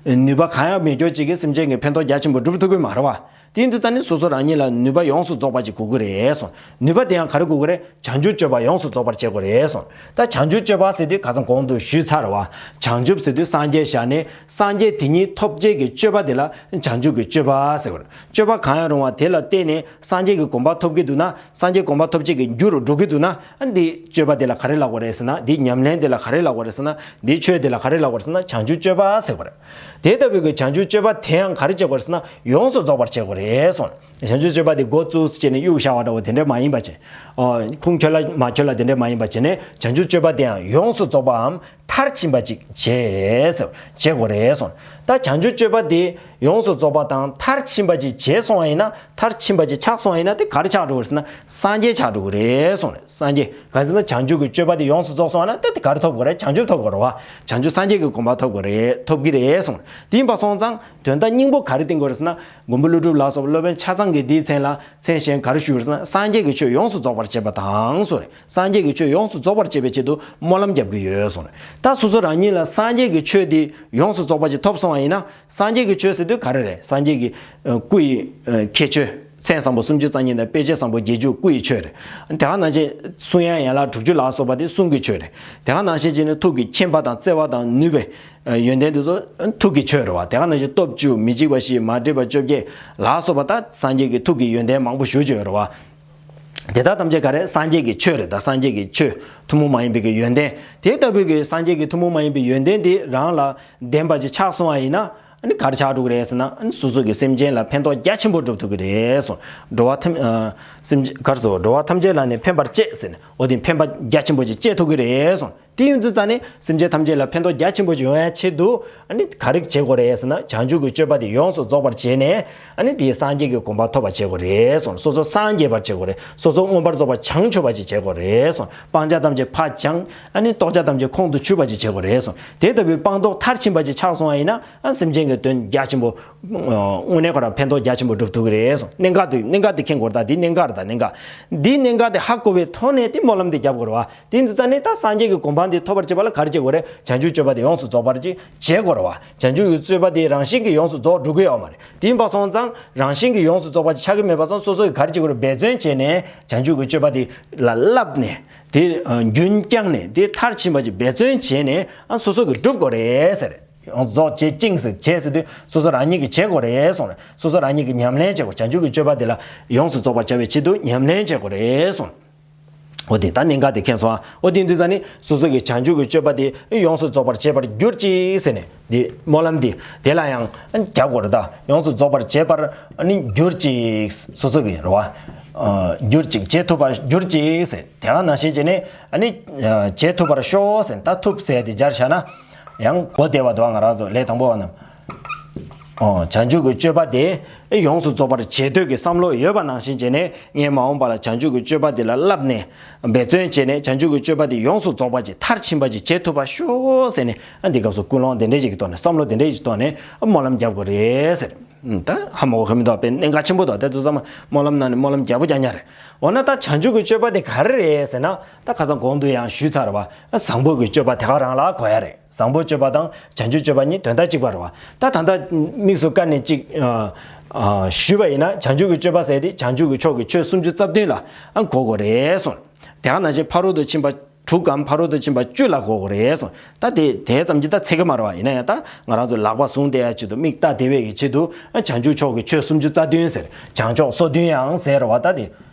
ནུས་པ་གང་ཡང་མེད་རྒྱུ་ཅིག་གིས་སེམས་ཅན་གྱི་ཕན་ཐོགས་རྒྱ་ཆེན་པོ་སྒྲུབ་ཐུབ་ཀྱི་མ་རེད་བ། དེ་ཡིན་དུས་ཙ་ནི་སོ་སོ་རང་ཉིད་ལ་ནུས་པ་ཡོངས་སུ་རྫོགས་པ་ཅིག་དགོས་ཀྱི་རེད་གསུངས། ནུས་པ་དེ་ཡང་ག་རེ་དགོས་ཀྱི་རེད། བྱང་ཆུབ་སྤྱོད་པ་ཡོངས་སུ་རྫོགས་པར་བྱེད་དགོས་རེད་གསུངས། ད་བྱང་ཆུབ་སྤྱོད་པ་ཟེར་དུས་ཁ་སང་གོང་དུ་ཞུས་ཚར་བ། བྱང་ཆུབ་ཟེར་དུས་སངས་རྒྱས་བཞག་ནས་སངས་རྒྱས་དེ་ཉིད་ཐོབ་བྱེད་ཀྱི་སྤྱོད་པ་དེ་ལ་བྱང་ཆུབ་ཀྱི་སྤྱོད་པ་ཟེར་བ་རེད། སྤྱོད་པ་གང་ཡང་རུང་བ་དེ་ལ་བརྟེན་ནས་སངས་རྒྱས་ཀྱི་གོ་འཕང་ཐོབ་ཀྱི་འདུག་ན། སངས་རྒྱས་གོ་འཕང་ཐོབ་བྱེད་ཀྱི་རྒྱུ་རུ་འགྲོ་གི་འདུག་ན། ཨ་འདི་སྤྱོད་པ་འདི་ལ་ག་རེ་ལབ་དགོས་རེད་ཟེར་ན། འདི་ཉམས་ལེན་འདི་ལ་ག་རེ་ལབ་དགོས་རེད་ཟེར་ན། འདི་ཆོས་འདི་ལ་ག་རེ་ལབ་དགོས་རེད་ཟེར་ན། བྱང་ཆུབ་སྤྱོད་པ་ཟེར་དགོས་རེད། དེ་ལྟ་བུའི་གི་བྱང་ཆུབ་སྤྱོད་པ་དེ་ཡང་ག་རེ་བྱེད་དགོས་རེད་ཟེར་ན། ཡོངས་སུ་རྫོགས་པར་བྱེད་དགོས་རེད་གསུངས། བྱང་ཆུབ་སྤྱོད་པ་དེ་འགོ་བཙུགས་བྱས་ནས་གཡུག་བཞག་པ་འདྲ་བོ་དེ་འདྲ་མ་ཡིན་པ་བྱས། ཨ་ཁུངས་འཁྱོལ་ལ་མ་འཁྱོལ་ལ་དེ་འདྲ་མ་ཡིན་པ་བྱས་ནས་བྱང་ཆུབ་སྤྱོད་པ་དེ་ཡང་ཡོངས་སུ་རྫོགས་པའམ། མཐར་ཕྱིན་པ་ཅིག་བྱེད་ཟེར་བྱེད་དགོས་རེད་གསུངས། ད་བྱང་ཆུབ་སྤྱོད་པ་དེ་ཡོངས་སུ་རྫོགས་པ་དང་མཐར་ཕྱིན་པ་ཅིག་བྱས་སོང་བ་ཡིན་ན། མཐར་ཕྱིན་པ་ཅིག་ཆགས་སོང་བ་ཡིན་ན་དེ་ག་རེ་ཆགས་འགྲོ་གི་རེད་ཟེར་ན། སངས་རྒྱས་ཆགས་འགྲོ་གི་རེད་གསུངས་ནས། སངས་རྒྱས་ག་རེ་ཟེར་ན། བྱང་ཆུབ་ཀྱི་སྤྱོད་པ་དེ་ཡོངས་སུ་རྫོགས་སོང་བ་ན་དེ་དེ་ག་རེ་ཐོབ་དགོས་རེད། བྱང་ཆུབ་ཐོབ་དགོས་རེད་བ། བྱང་ཆུབ་སངས་རྒྱས་ཀྱི་གོ་འཕང་ཐོབ་དགོས་རེད། ཐོབ་ཀྱི་རེད་གསུངས་ནས། དེ་ཡིན་པ་སོང་ཙང་དོན་དག་སྙིང་པོ་ག་རེ་བསྟན་དགོས་རེད་ཟེར་ན། མགོན་པོ་ཀླུ་སྒྲུབ་ལ་སོགས་པ་སློབ་དཔོན་ཆ་ཚང་གིས་དེའི་མཚན་ལ་མཚན་གཞན་ག་རེ་ཞུས་ཡོད་རེད་ཟེར་ན། སངས་རྒྱས་ཀྱི་ཆོས་ཡོངས་སུ་རྫོགས་པར་བྱེད་པ་དང་གསུངས་རེད། སངས་རྒྱས་ཀྱི་ཆོས་ཡོངས་སུ་རྫོགས་པར་བྱེད་པའི་ཆེད་དུ་སྨོན་ལམ་རྒྱབ་ཀྱི་ཡོད་གསུངས་རེད། ད་སོ་སོ་རང་ཉིད་ལ་སངས་རྒྱས་ཀྱི་ཆོས་དེ་ཡོངས་སུ་རྫོགས་པ་ཅིག་ཐོབ་སོང་བ་ཡིན་ན། སངས་རྒྱས་ཀྱི་ཆོས་ཟེར་དུས་ག་རེ་རེད། སངས་རྒྱས་ཀྱི་ཨ་སྐུ་ཡི་ཨ་ཁྱད་ཆོས། མཚན་བཟང་པོ་སུམ་ཅུ་རྩ་གཉིས་དང་དཔེ་བྱད་བཟང་པོ་བརྒྱད་ཅུ་སྐུ་ཡི་ཆོས་རེད། དེ་ག་ནང་བཞིན་གསུང་དབྱངས་ཡན་ལག་དྲུག་ཅུ་ལ་སོགས་པ་དེ་གསུང་གི་ཆོས་རེད། དེ་ག་ནང་བཞིན་བྱས་ནས་ཐུགས་ཀྱི་མཁྱེན་པ་དང་བརྩེ་བ་དང་ནུས་པའི་ཨ་ཡོན་ཏན་དེ་ཚོ་ཐུགས་ཀྱི་ཆོས་རེད་བ། དེ་ག་ནང་བཞིན་སྟོབས་བཅུ། མི་འཇིགས་པ་བཞི། མ་འདྲེས་པ་བཅོ་བརྒྱད་ལ་སོགས་པ་ད་སངས་རྒྱས་ཀྱི་ཐུགས་ཀྱི་ཡོན་ཏན་མང་པོ་ཞེ་པོ་ཅིག་ཡོད་རེད་བ། དེ་དག་ཐམས་ཅད་ག་རེ། སངས་རྒྱས་ཀྱི་ཆོས་རེད། ད་སངས་རྒྱས་ཀྱི་ཆོས་ཐུན་མོང་མ་ཡིན་པའི་གི་ཡོན་ཏན་དེ་ལྟ་བུའི་གི་སངས་རྒྱས་ཀྱི་ཐུན་མོང་མ་ཡིན་པའི་ཡོན་ཏན་དེ་རང་ལ་ལྡན་པ་ཅིག་ཆགས་སོང་བ་ཡིན་ན། ཨ་ནི་ག་རེ་ཆགས་འགྲོ་གི་རེད་ཟེར་ན། ཨ་ནི་སོ་སོ་གི་སེམས་ཅན་ལ་ཕན་ཐོགས་རྒྱ་ཆེན་པོ་སྒྲུབ་ཐུབ་ཀྱི་རེད་གསུངས། འགྲོ་བ་ཐམས་ཨ་སེམས་ཅན་ག་རེ་ཟེར། འགྲོ་བ་ཐམས་ཅད་ལ་ནི་ཕན་པར་བྱེད་ཟེར་ནས། འོ་དེ་ཕན་པ་རྒྱ་ཆེན་པོ་ཅིག་བྱེད་ཐུབ་ཀྱི་རེད་གསུངས། དེ་ཡིན་དུས་ཙ་ནི་སེམས་ཅན་ཐམས་ཅད་ལ་ཕན་ཐོགས་རྒྱ་ཆེན་པོ་ཅིག་ཡོང་ཡ་ཆེད་དུ། ཨ་ནི་ག་རེ་བྱེད་དགོས་རེད་ཟེར་ན། བྱང་ཆུབ་ཀྱི་སྤྱོད་པ་དེ་ཡོངས་སུ་རྫོགས་པར་བྱས་ནས། ཨ་ནི་དེའི་སངས་རྒྱས་ཀྱི་གོ་འཕང་ཐོབ་པར་བྱེད་དགོས་རེད་གསུངས། སོ་སོ་སངས་རྒྱས་པར་བྱེད་དགོས་རེད། སོ་སོ་མངོན་པར་རྫོགས་པ་བྱང་ཆུབ་པ་ཅིག་བྱེད་དགོས་རེད་གསུངས། སྤང་བྱ་ཐམས་ཅད་ཕར་སྦྱངས། ཨ་ནི་རྟོགས་བྱ་ཐམས་ཅད་ཁོང་དུ་ཆུད་པ་ཅིག་བྱེད་དགོས་རེད་གསུངས། དེ་ལྟ་བུའི་སྤངས་རྟོགས་མཐར་ཕྱིན་པ་ཅིག་ཆགས་སོང་བ་ཡིན་ན། ཨ་སེམས་ཅན་གྱི་དོན་རྒྱ་ཆེན་པོ་དངོས་གནས་ཁོ་རང་ཕན་ཐོགས་རྒྱ་ཆེན་པོ་སྒྲུབ་ཐུབ་ཀྱི་རེད་གསུངས། གནད་འགག་དེ་གནད་འགག་དེ་མཁྱེན་དགོས་རེད། ད་འདི་གནད་འགག་རེད། ད་གནད་འགག་འདི་གནད་འགག་དེ་ཧ་གོ་བའི་ཐོག་ནས་དེ་སྨོན་ལམ་དེ་རྒྱབ་དགོས་རེད་བ། དེ་ཡིན་དུས་ཙ་ནི་ད་སངས་རྒྱས་ཀྱི་གོ་འཕང་དེ་ཐོབ་པར་བྱེད་པ་ལ་ག་རེ་བྱེད་དགོས་རེད། བྱང་ཆུབ་སྤྱོད་པ་དེ་ཡོངས་སུ་རྫོགས་པར་ཅིག་བྱེད་དགོས་རེད་བ། བྱང་ཆུབ་ཀྱི་སྤྱོད་པ་དེ་རང་བཞིན་གྱིས་ཡོངས་སུ་རྫོགས་འགྲོ་གི་ཡོད་མ་རེད། དེ་ཡིན་པ་སོང་ཙང་རང་བཞིན་གྱིས་ཡོངས་སུ་རྫོགས་པ་ཅིག་ཆགས་ཀྱི་མེད་པ་སོང་། སོ་སོ་གིས་ག་རེ་བྱེད་དགོས་རེད། འབད་བརྩོན་བྱས་ནས་བྱང་ཆུབ་ཀྱི་སྤྱོད་པ་དེ་ལ་བསླབས་ནས། དེ་ཨ་རྒྱུན་བསྐྱངས་ནས་དེ་མཐར་ཕྱིན་པ་ཅིག་འབད་བརྩོན་བྱས་ནས། ཨ་སོ་སོ་གིས་སྒྲུབ་དགོས་རེད་ཟེར། ཡོངས་སུ་རྫོགས་བྱེད་ཅིང་ཟེར། བྱེད་ཟེར་དུས་སོ་སོ་རང་ཉིད་ཀྱིས་བྱེད་དགོས་རེད་གསུངས་རེད། སོ་སོ་རང་ཉིད་ཀྱིས་ཉམས་ལེན་བྱེད་དགོས། བྱང་ཆུབ་ཀྱི་སྤྱོད་པ་དེ་ལ་ཡོངས་སུ་རྫོགས་པར་བྱ་བའི་ཆེད་དུ་ཉམས་ལེན་བྱེད་དགོས་རེད་གསུངས། འོ་དེ་ད་གནད་འགག་དེ་མཁྱེན་སོང་ཨ། འོ་དེ་ཡིན་དུས་ཙ་ནི་སོ་སོ་གི་བྱང་ཆུབ་ཀྱི་སྤྱོད་པ་དེ་ཡོངས་སུ་རྫོགས་པར་བྱེད་པར་གྱུར་ཅིག་ཟེར་ནས། དེ་སྨོན་ལམ་དེ་དེ་ལ་ཡང་རྒྱབ་དགོས་རེད། ད་ཡོངས་སུ་རྫོགས་པར་བྱེད་པར་ནི་གྱུར་ཅིག། སོ་སོ་གི་རེད་བ། ཨ་གྱུར་ཅིག། བྱེད་ཐུབ་པར་གྱུར་ཅིག་ཟེར། དེ་ག་ནང་བཞིན་བྱས་ནས་ཨ་ནི་ཨ་བྱེད་ཐུབ་པར་ཤོག་ཟེར། ད་ཐུབ་ཟེར་དེ་སྦྱར་བཞག་ན། ཡང་གོ་བདེ་བ་འདུག། ང་རང་ཚོ་ལས་དང་པོ་བ་རྣམས། ཨོ། བྱང་ཆུབ་ཀྱི་སྤྱོད་པ་དེ་ཡོངས་སུ་རྫོགས་པར་བྱེད་འདོད་ཀྱི་བསམ་བློ་ཡོད་པ་ནང་བཞིན་བྱས་ནས། ངས་མ་འོངས་པ་ལ་བྱང་ཆུབ་ཀྱི་སྤྱོད་པ་དེ་ལ་བསླབས་ནས། འབད་བརྩོན་བྱས་ནས་བྱང་ཆུབ་ཀྱི་སྤྱོད་པ་དེ་ཡོངས་སུ་རྫོགས་པ་ཅིག། མཐར་ཕྱིན་པ་ཅིག་བྱེད་ཐུབ་པར་ཤོག་ཟེར་ནས། ཨ་འདི་སྐབས་སུ་ཀུན་སློང་དེ་འདྲས་ཅིག་གི་ཐོག་ནས། བསམ་བློ་དེ་འདྲས་ཅིག་གི་ཐོག་ནས་སྨོན་ལམ་རྒྱབ་དགོས་རེད་ཟེར། ད་ཧ་མ་གོ་གི་མི་འདུག། དཔེ་གནད་འགག་ཆེན་པོ་འདུག། དེ་ཚོ་ཚང་མ་སྨོན་ལམ་ནང་ནས་སྨོན་ལམ་རྒྱག་པོ་རྒྱག་ཉག་རེད། འོ་ན་ད་བྱང་ཆུབ་ཀྱི་སྤྱོད་པ་དེ་ག་རེ་རེད་ཟེར་ན། ད་ཁ་སང་གོང་དུ་ཡང་ཞུས་ཚར་བ། བཟང་པོ་གི་སྤྱོད་པ་དེ་ག་རང་ལ་གོ་ཡ་རེད། བཟང་པོ་སྤྱོད་པ་དང་བྱང་ཆུབ་སྤྱོད་པ་གཉིས་དོན་དག་གཅིག་པ་རེད་བ། ད་ད་ལྟ་དམིགས་སུ་བཀར་ནས་གཅིག་ཨ་ཨ་ཞུས་པ་ཡིན་ན། བྱང་ཆུབ་ཀྱི་སྤྱོད་པ་ཟེར་དེ་བྱང་ཆུབ་ཀྱི་ཕྱོགས་ཀྱི་ཆོས་སུམ་ཅུ་རྩ་བདུན་ལ་ཨ་གོ་དགོས་རེད་གསུངས། དེ་ག་ནང་བཞིན་ཕ་རོལ་ཏུ་ཕྱིན་པ་དྲུག་གམ་ཕ་རོལ་ཏུ་ཕྱིན་པ་བཅུ་ལ་གོ་དགོས་རེད་གསུངས། ད་དེ་དེ་ཙམ་གྱིས་ད་ཚད་ཀྱི་མ་རེད་བ། ཡིན་ན་ཡང་ད་ང་རང་ཚོ་ལག་པ་བཟུང་བསྡད་ཡ་ཆེད་དུ། མིག་ལྟ་བདེ་བའི་གི་ཆེད་དུ། ཨ་བྱང་ཆུབ་ཕྱོགས་ཀྱི་ཆོས་སུམ་ཅུ་རྩ་བདུན་ཟེར། བྱང་ཕྱོགས་སོ་བདུན་ཡང་ཟེར་བ། ད་དེ་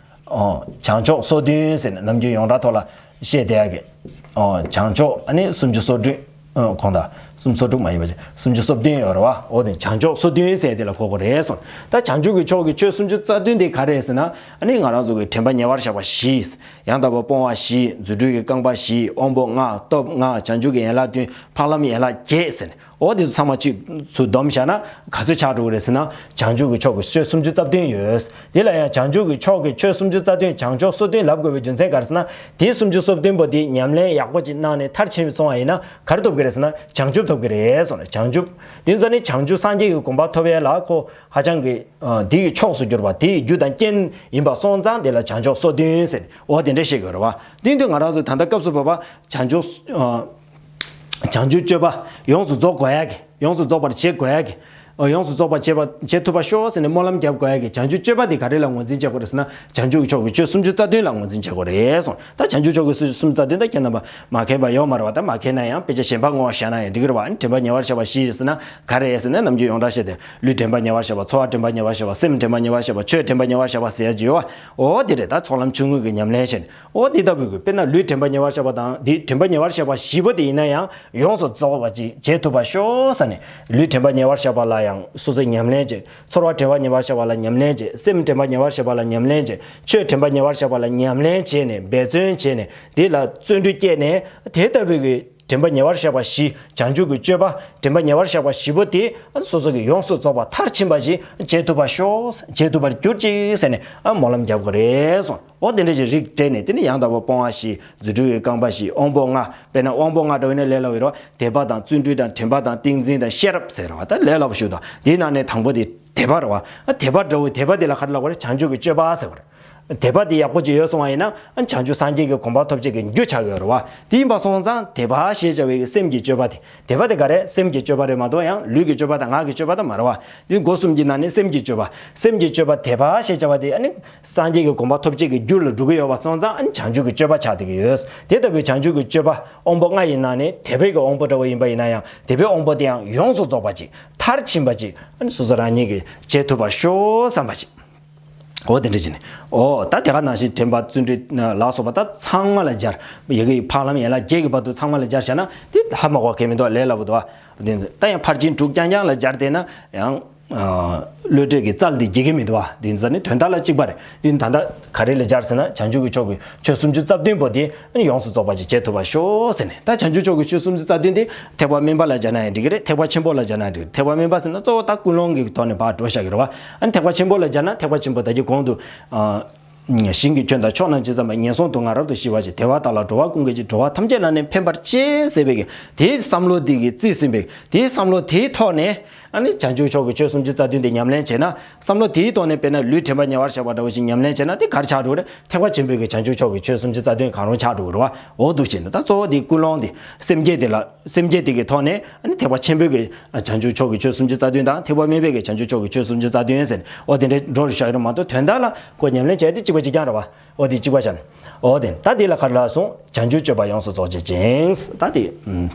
ཨོ་བྱང་ཕྱོགས་སོ་བདུན་ཟེར་ནས་ནམ་རྒྱུན་ཡོངས་གྲགས་ཐོག་ལ་བཤད་བསྡད་ཡ་གི། ཨོ་བྱང་ཕྱོགས་ཨ་ནི་སུམ་ཅུ་སོ་བདུན། ཨོ་གོང་དང་སུམ་སོ་དྲུག་མ་ཡིན་པ་བྱས་སུམ་ཅུ་སོ་བདུན་ཡོད་རེད་བ། འོ་དེ་བྱང་ཕྱོགས་སོ་བདུན་ཟེར་དེ་ལ་གོ་དགོས་རེད་གསུངས། ད་བྱང་ཆུབ་ཀྱི་ཕྱོགས་ཀྱི་ཆོས་སུམ་ཅུ་རྩ་བདུན་དེ་ག་རེ་རེད་ཟེར་ན། ཨ་ནི་ང་རང་ཚོ་གི་དྲན་པ་ཉེ་བར་བཞག་པ་བཞི། ཡང་དག་པར་སྤོང་བ་བཞི། རྫུ་འཕྲུལ་གྱི་རྐང་པ་བཞི། དབང་པོ་ལྔ། སྟོབས་ལྔ། བྱང་ཆུབ་ཀྱི་ཡན་ལག་བདུན། འཕགས་ལམ་ཡན་ལག་བརྒྱད་ཟེར་ནས། འོ་དེ་ཚོ་ཚང་མ་གཅིག་ཚུར་བསྡོམས་བཞག་ན་ག་ཚོད་ཆགས་འགྲོ་གི་རེད་ཟེར་ན། བྱང་ཆུབ་ཀྱི་ཕྱོགས་ཀྱི་ཆོས་སུམ་ཅུ་རྩ་བདུན་ཡོད། དེ་ལ་ཡང་བྱང་ཆུབ་ཀྱི་ཕྱོགས་ཀྱི་ཆོས་སུམ་ཅུ་རྩ་བདུན་བྱང་ཕྱོགས་སོ་བདུན་ལབ་དགོས་པའི་རྒྱུ་མཚན་ག་རེ་ཟེར་ན། དེ་སུམ་ཅུ་སོ་བདུན་པོ་དེ་ཉམས་ལེན་ཡག་པོ་ཅིག་གནང་ནས་མཐར་ཕྱིན་སོང་བ་ཡིན་ན་ག་རེ་ཐོབ་ཀྱི་རེད་ཟེར་ན། བྱང་ཆུབ་ཐོབ་ཀྱི་རེད་གསུངས་ནས། བྱང་ཆུབ་དེ་ཚོ་ནི་བྱང་ཆུབ་སངས་རྒྱས་ཀྱི་གོ་འཕང་ཐོབ་ཡས་ལ་ཁོ་ཧ་ཅང་གི་ཨ་དེ་ཡི་ཕྱོགས་སུ་གྱུར་པ་དེ་ཡི་རྒྱུ་དང་རྐྱེན་ཡིན་པ་སོང་ཙང་དེ་ལ་བྱང་ཕྱོགས་སོ་བདུན་ཟེར། འོ་དེ་འདྲ་བཤད་དགོས་རེད་བ། དེ་དུས་ང་རང་ཚོ་ད་ལྟ་སྐབས་སུ་བབ་པ་བྱང་ཆུབ་ཨ་བྱང་ཆུབ་སྤྱོད་པ་ཡོངས་སུ་རྫོགས་དགོས་ཡ་གི། ཡོངས་སུ་རྫོགས་པར་བྱེད་དགོས་ཡ་གི། ཨ་ཡོངས་སུ་རྫོགས་པར་བྱེད་པ་བྱེད་ཐུབ་པར་ཤོག་ཟེར་ནས་སྨོན་ལམ་རྒྱབ་དགོས་ཡ་གི་བྱང་ཆུབ་སྤྱོད་པ་དེ་ག་རེ་ལ་ངོས་འཛིན་བྱེད་དགོས་རེད་ཟེར་ན། བྱང་ཆུབ་ཀྱི་ཕྱོགས་ཀྱི་ཆོས་སུམ་ཅུ་རྩ་བདུན་ལ་ངོས་འཛིན་བྱེད་དགོས་རེད་གསུངས། ད་བྱང་ཆུབ་ཕྱོགས་ཀྱི་ཆོས་སུམ་ཅུ་རྩ་བདུན་ད་ཁྱེད་རྣམ་པ་མ་མཁྱེན་པ་ཡོད་མ་རེད་བ། ད་མ་མཁྱེན་ན་ཡང་དཔེ་ཆ་གཞན་པ་བསྔོ་བ་བཞག་ན་ཡང་འགྲིག་གི་རེད་བ། ཨ་ནི་དྲན་པ་ཉེ་བར་བཞག་པ་བཞི་ཟེར་ན་ག་རེ་རེད་ཟེར་ན། ནམ་རྒྱུན་ཡོངས་གྲགས་བཤད་དེ་ལུས་དྲན་པ་ཉེ་བར་བཞག་པ། ཚོར་བ་དྲན་པ་ཉེ་བར་བཞག་པ། སེམས་དྲན་པ་ཉེ་བར་བཞག་པ། ཆོས་དྲན་པ་ཉེ་བར་བཞག་པ་ཟེར་ཡ་ཅིག་ཡོད་བ། འོ་དེ་རེད། ད་ཚོགས་ལམ་ཆུང་ངུ་གི་ཉམས་ལེན་བྱས་ནས། འོ་དེ་ལྟ་བུའི་གི་དཔེར་ན་ལུས་དྲན་པ་ཉེ་བར་བཞག་པ་དང་དེ་དྲན་པ་ཉེ་བར་བཞག་པ་བཞི་པོ་དེ་ཡིན་ན་ཡང་ཡོངས་སུ་རྫོགས་པ་ཅིག་བྱེད་ཐུབ་པར་ཤོག་ཟེར་ནས། ལུས་དྲན་པ་ཉེ་བར་བཞག་པ་ལ་ཡང་སོ་སོའི་ཉམས་ལེན་བྱེད། ཚོར་བ་དྲན་པ་ཉེ་བར་བཞག་པ་ལ་ཉམས་ལེན་བྱེད། སེམས་དྲན་པ་ཉེ་བར་བཞག་པ་ལ་ཉམས་ལེན་བྱེད། ཆོས་དྲན་པ་ཉེ་བར་བཞག་པ་ལ་ཉམས་ལེན་བྱས་ནས་འབད་བརྩོན་བྱས་ནས་དེ་ལ་བརྩོན་འགྲུས་བསྐྱེད་ནས་དེ་ལྟ་བུའི་གི་དྲན་པ་ཉེ་བར་བཞག་པ་བཞི། བྱང་ཆུབ་ཀྱི་སྤྱོད་པ་དྲན་པ་ཉེ་བར་བཞག་པ་བཞི་པོ་དེ་སོ་སོ་གི་ཡོངས་སུ་རྫོགས་པ་མཐར་ཕྱིན་པ་ཞིག་བྱེད་ཐུབ་པར་ཤོག་བྱེད་ཐུབ་པར་གྱུར་ཅིག་ཟེར་ནས་ཨ་སྨོན་ལམ་རྒྱབ་དགོས་རེད་གསུངས། འོ་དེ་འདྲ་ཞིག་རིགས་སྤྲད་ནས་དེ་ནི་ཡང་དག་པར་སྤོང་བ་བཞི། རྫུ་འཕྲུལ་གྱི་རྐང་པ་བཞི། དབང་པོ་ལྔ། དཔེར་ན་དབང་པོ་ལྔ་འདྲ་བོ་ནི་ལས་སླ་བོ་རེད་བ། དད་པ་དང་བརྩོན་འགྲུས་དང་དྲན་པ་དང་ཏིང་འཛིན་དང་ཤེས་རབ་ཟེར་བ་ད་ལས་སླ་བོ་ཞིག་དང་དེའི་ནང་ནས་དང་པོ་དེ་དད་པ་རེད་བ། ཨ་དད་པ་འདྲ་བོ་དད་པ་དེ་ལ་ག་རེ་ལབ་དགོས་རེད། བྱང་ཆུབ་ཀྱི་སྤྱོད་པ་ཟེར་བ་རེད། དད་པ་དེ་ཡག་པོ་ཅིག་ཡོད་སོང་བ་ཡིན་ན་ཨ་བྱང་ཆུབ་སངས་རྒྱས་ཀྱི་གོ་འཕང་ཐོབ་བྱེད་ཀྱི་རྒྱུ་ཆགས་ཡོད་རེད་བ། དེ་ཡིན་པ་སོང་ཙང་དད་པ་ཞེས་བྱ་བའི་སེམས་ཀྱི་སྤྱོད་པ་དེ། དད་པ་དེ་ག་རེ། སེམས་ཀྱི་སྤྱོད་པ་རེད་མ་གཏོགས་ཡང་ལུས་ཀྱི་སྤྱོད་པ་དང་ངག་གི་སྤྱོད་པ་དང་མ་རེད་བ། དེ་སྒོ་གསུམ་གྱི་ནང་ནས་སེམས་ཀྱི་སྤྱོད་པ། སེམས་ཀྱི་སྤྱོད་པ་དད་པ་ཞེས་བྱ་བ་དེ་ཨ་ནི་སངས་རྒྱས་ཀྱི་གོ་འཕང་ཐོབ་བྱེད་ཀྱི་རྒྱུ་ལ་འགྲོ་གི་ཡོད་པ་སོང་ཙང་ཨ་ནི་བྱང་ཆུབ་ཀྱི་སྤྱོད་པ་ཆགས་བསྡད་ཀྱི་ཡོད། དེ་ལྟ་བུའི་བྱང་ཆུབ་ཀྱི་སྤྱོད་པ་དབང་པོ་ལྔ་ཡི་ནང་ནས་དད་པའི་གི་དབང་པོ་འདྲ་བོ་ཡིན་པ་ཡིན་ན་ཡང་དད་པའི་དབང་པོ་དེ་ཡང་ཡོངས་སུ་རྫོགས་པ་ཅིག་མཐར་ཕྱིན་པ་ཅིག་ཨ་ནི་སོ་སོ་རང་ཉིད་ཀྱིས་བྱེད་ཐུབ་པར་ཤོག་བསམ་པ་ཅིག་འོ་དེ་འདྲ་བྱས་ནས། འོ་ད་དེ་ག་ནང་བཞིན་དྲན་པ་བརྩོན་འགྲུས་ལ་སོགས་པ་ད་ཚང་མ་ལ་སྦྱར། ཡི་གེ་ཡི་འཕགས་ལམ་ཡན་ལག་བརྒྱད་ཀྱི་བར་དུ་ཚང་མ་ལ་སྦྱར་བྱས་ན་དེ་ཧ་མ་གོ་མཁན་མི་འདུག་ལས་སླ་པོ་འདུག་བ། དེ་ད་ཡང་ཕར་ཕྱིན་དྲུག་རྐྱང་རྐྱང་ལ་སྦྱར་བསྡད་ན་ཡང་བློ་གྲོས་ཀྱི་རྩལ་དེ་རྒྱས་ཀྱི་མི་འདུག་བ། དེ་ཚོ་ནི་དོན་དག་ལ་གཅིག་པ་རེད། དེ་ད་ལྟ་ག་རེ་ལ་སྦྱར་ཟེར་ན་བྱང་ཆུབ་ཀྱི་ཕྱོགས་ཀྱི་ཆོས་སུམ་ཅུ་རྩ་བདུན་པོ་དེ་ཡོངས་སུ་རྫོགས་པ་ཅིག་བྱེད་ཐུབ་པར་ཤོག་ཟེར་ནས། ད་བྱང་ཆུབ་ཕྱོགས་ཀྱི་ཆོས་སུམ་ཅུ་རྩ་བདུན་དེ་ཐེག་པ་དམན་པ་ལ་སྦྱར་ན་ཡང་འགྲིག་གི་རེད། ཐེག་པ་ཆེན་པོ་ལ་སྦྱར་ན་ཡང་འགྲིག་གི་རེད། ཐེག་པ་དམན་པ་ཟེར་ན་གཙོ་བོ་ད་ཀུན་སློང་གི་ཐོག་ནས་ཕར་འགྲོ་བཞག་གི་རེད་བ། ཨ་ནི་ཐེག་པ་ཆེན་པོ་ལ་སྦྱར་ན་ཐེག་པ་ཆེན་པོ་ད་ཀྱི་གོང་དུ། ཨ། ཞིང་གི་སྐྱོན་དང་ཕྱོགས་རྣམས་ཇི་ཙམ་པ། ངན་སོང་སྡུག་བསྔལ་རབ་ཏུ་ཞི་བར་བྱེད། དེ་བ་དག་ལ་འགྲོ་བ་ཀུན་གྱི་རྗེ། འགྲོ་བ་ཐམས་ཅད་ལ་ནི་ཕན་པར་བྱེད་ཟེར་བའི་གི་དེའི་བསམ་བློ་འདི་གིས་རྩིས་ཟིན་པའི་དེའི་བསམ་བློ་དེའི་ཐོག་ནས་ཨ་ནི་བྱང་ཆུབ་ཕྱོགས་ཀྱི་ཆོས་སུམ་ཅུ་རྩ་བདུན་དེ་ཉམས་ལེན་བྱས་ན་བསམ་བློ་དེའི་ཐོག་ནས་དཔེར་ན་ལུས་དྲན་པ་ཉེ་བར་བཞག་པ་འདྲ་བོ་ཞིག་ཉམས་ལེན་བྱས་ན་དེ་ག་རེ་ཆགས་འགྲོ་གི་རེད། ཐེག་པ་ཆེན་པོའི་གི་བྱང་ཆུབ་ཕྱོགས་ཀྱི་ཆོས་སུམ་ཅུ་རྩ་བདུན་གང་རུང་ཆགས་འགྲོ་གི་རེད་བ། འོ་འདུག་བྱས་ན་ད་གཙོ་བོ་དེ་ཀུན་སློང་དེ་སེམས་བསྐྱེད་དེ་ལ། སེམས་བསྐྱེད་དེ་གི་ཐོག་ནས་ཨ་ནི་ཐེག་པ་ཆེན་པོའི་གི་བྱང་ཆུབ་ཕྱོགས་ཀྱི་ཆོས་སུམ་ཅུ་རྩ་བདུན་དང་ཐེག་པ་དམན་པའི་གི་བྱང་ཆུབ་ཕྱོགས་ཀྱི་ཆོས་སུམ་ཅུ་རྩ་བདུན་ཟེར་ནས་འོ་དེ་འདྲའི་འགྲོ་རུ་བཞག་ཡོད་མ་གཏོགས་དོན་དག་ལ་ཁོ་ཉམས་ལེན་བྱས་ཏེ་གཅིག་པ་གཅིག་རྐྱང་རེད་བ། འོ་དེ་གཅིག་པ་བྱས་ནས། འོ་དེ་ད་དེ་ལ་ག་རེ་ལབ་སོང་། བྱང་ཆུབ་སྤྱོད་པ་ཡོངས་སུ་རྫོགས་བྱེད་ཅིང་། ད་དེ་ཨུམ།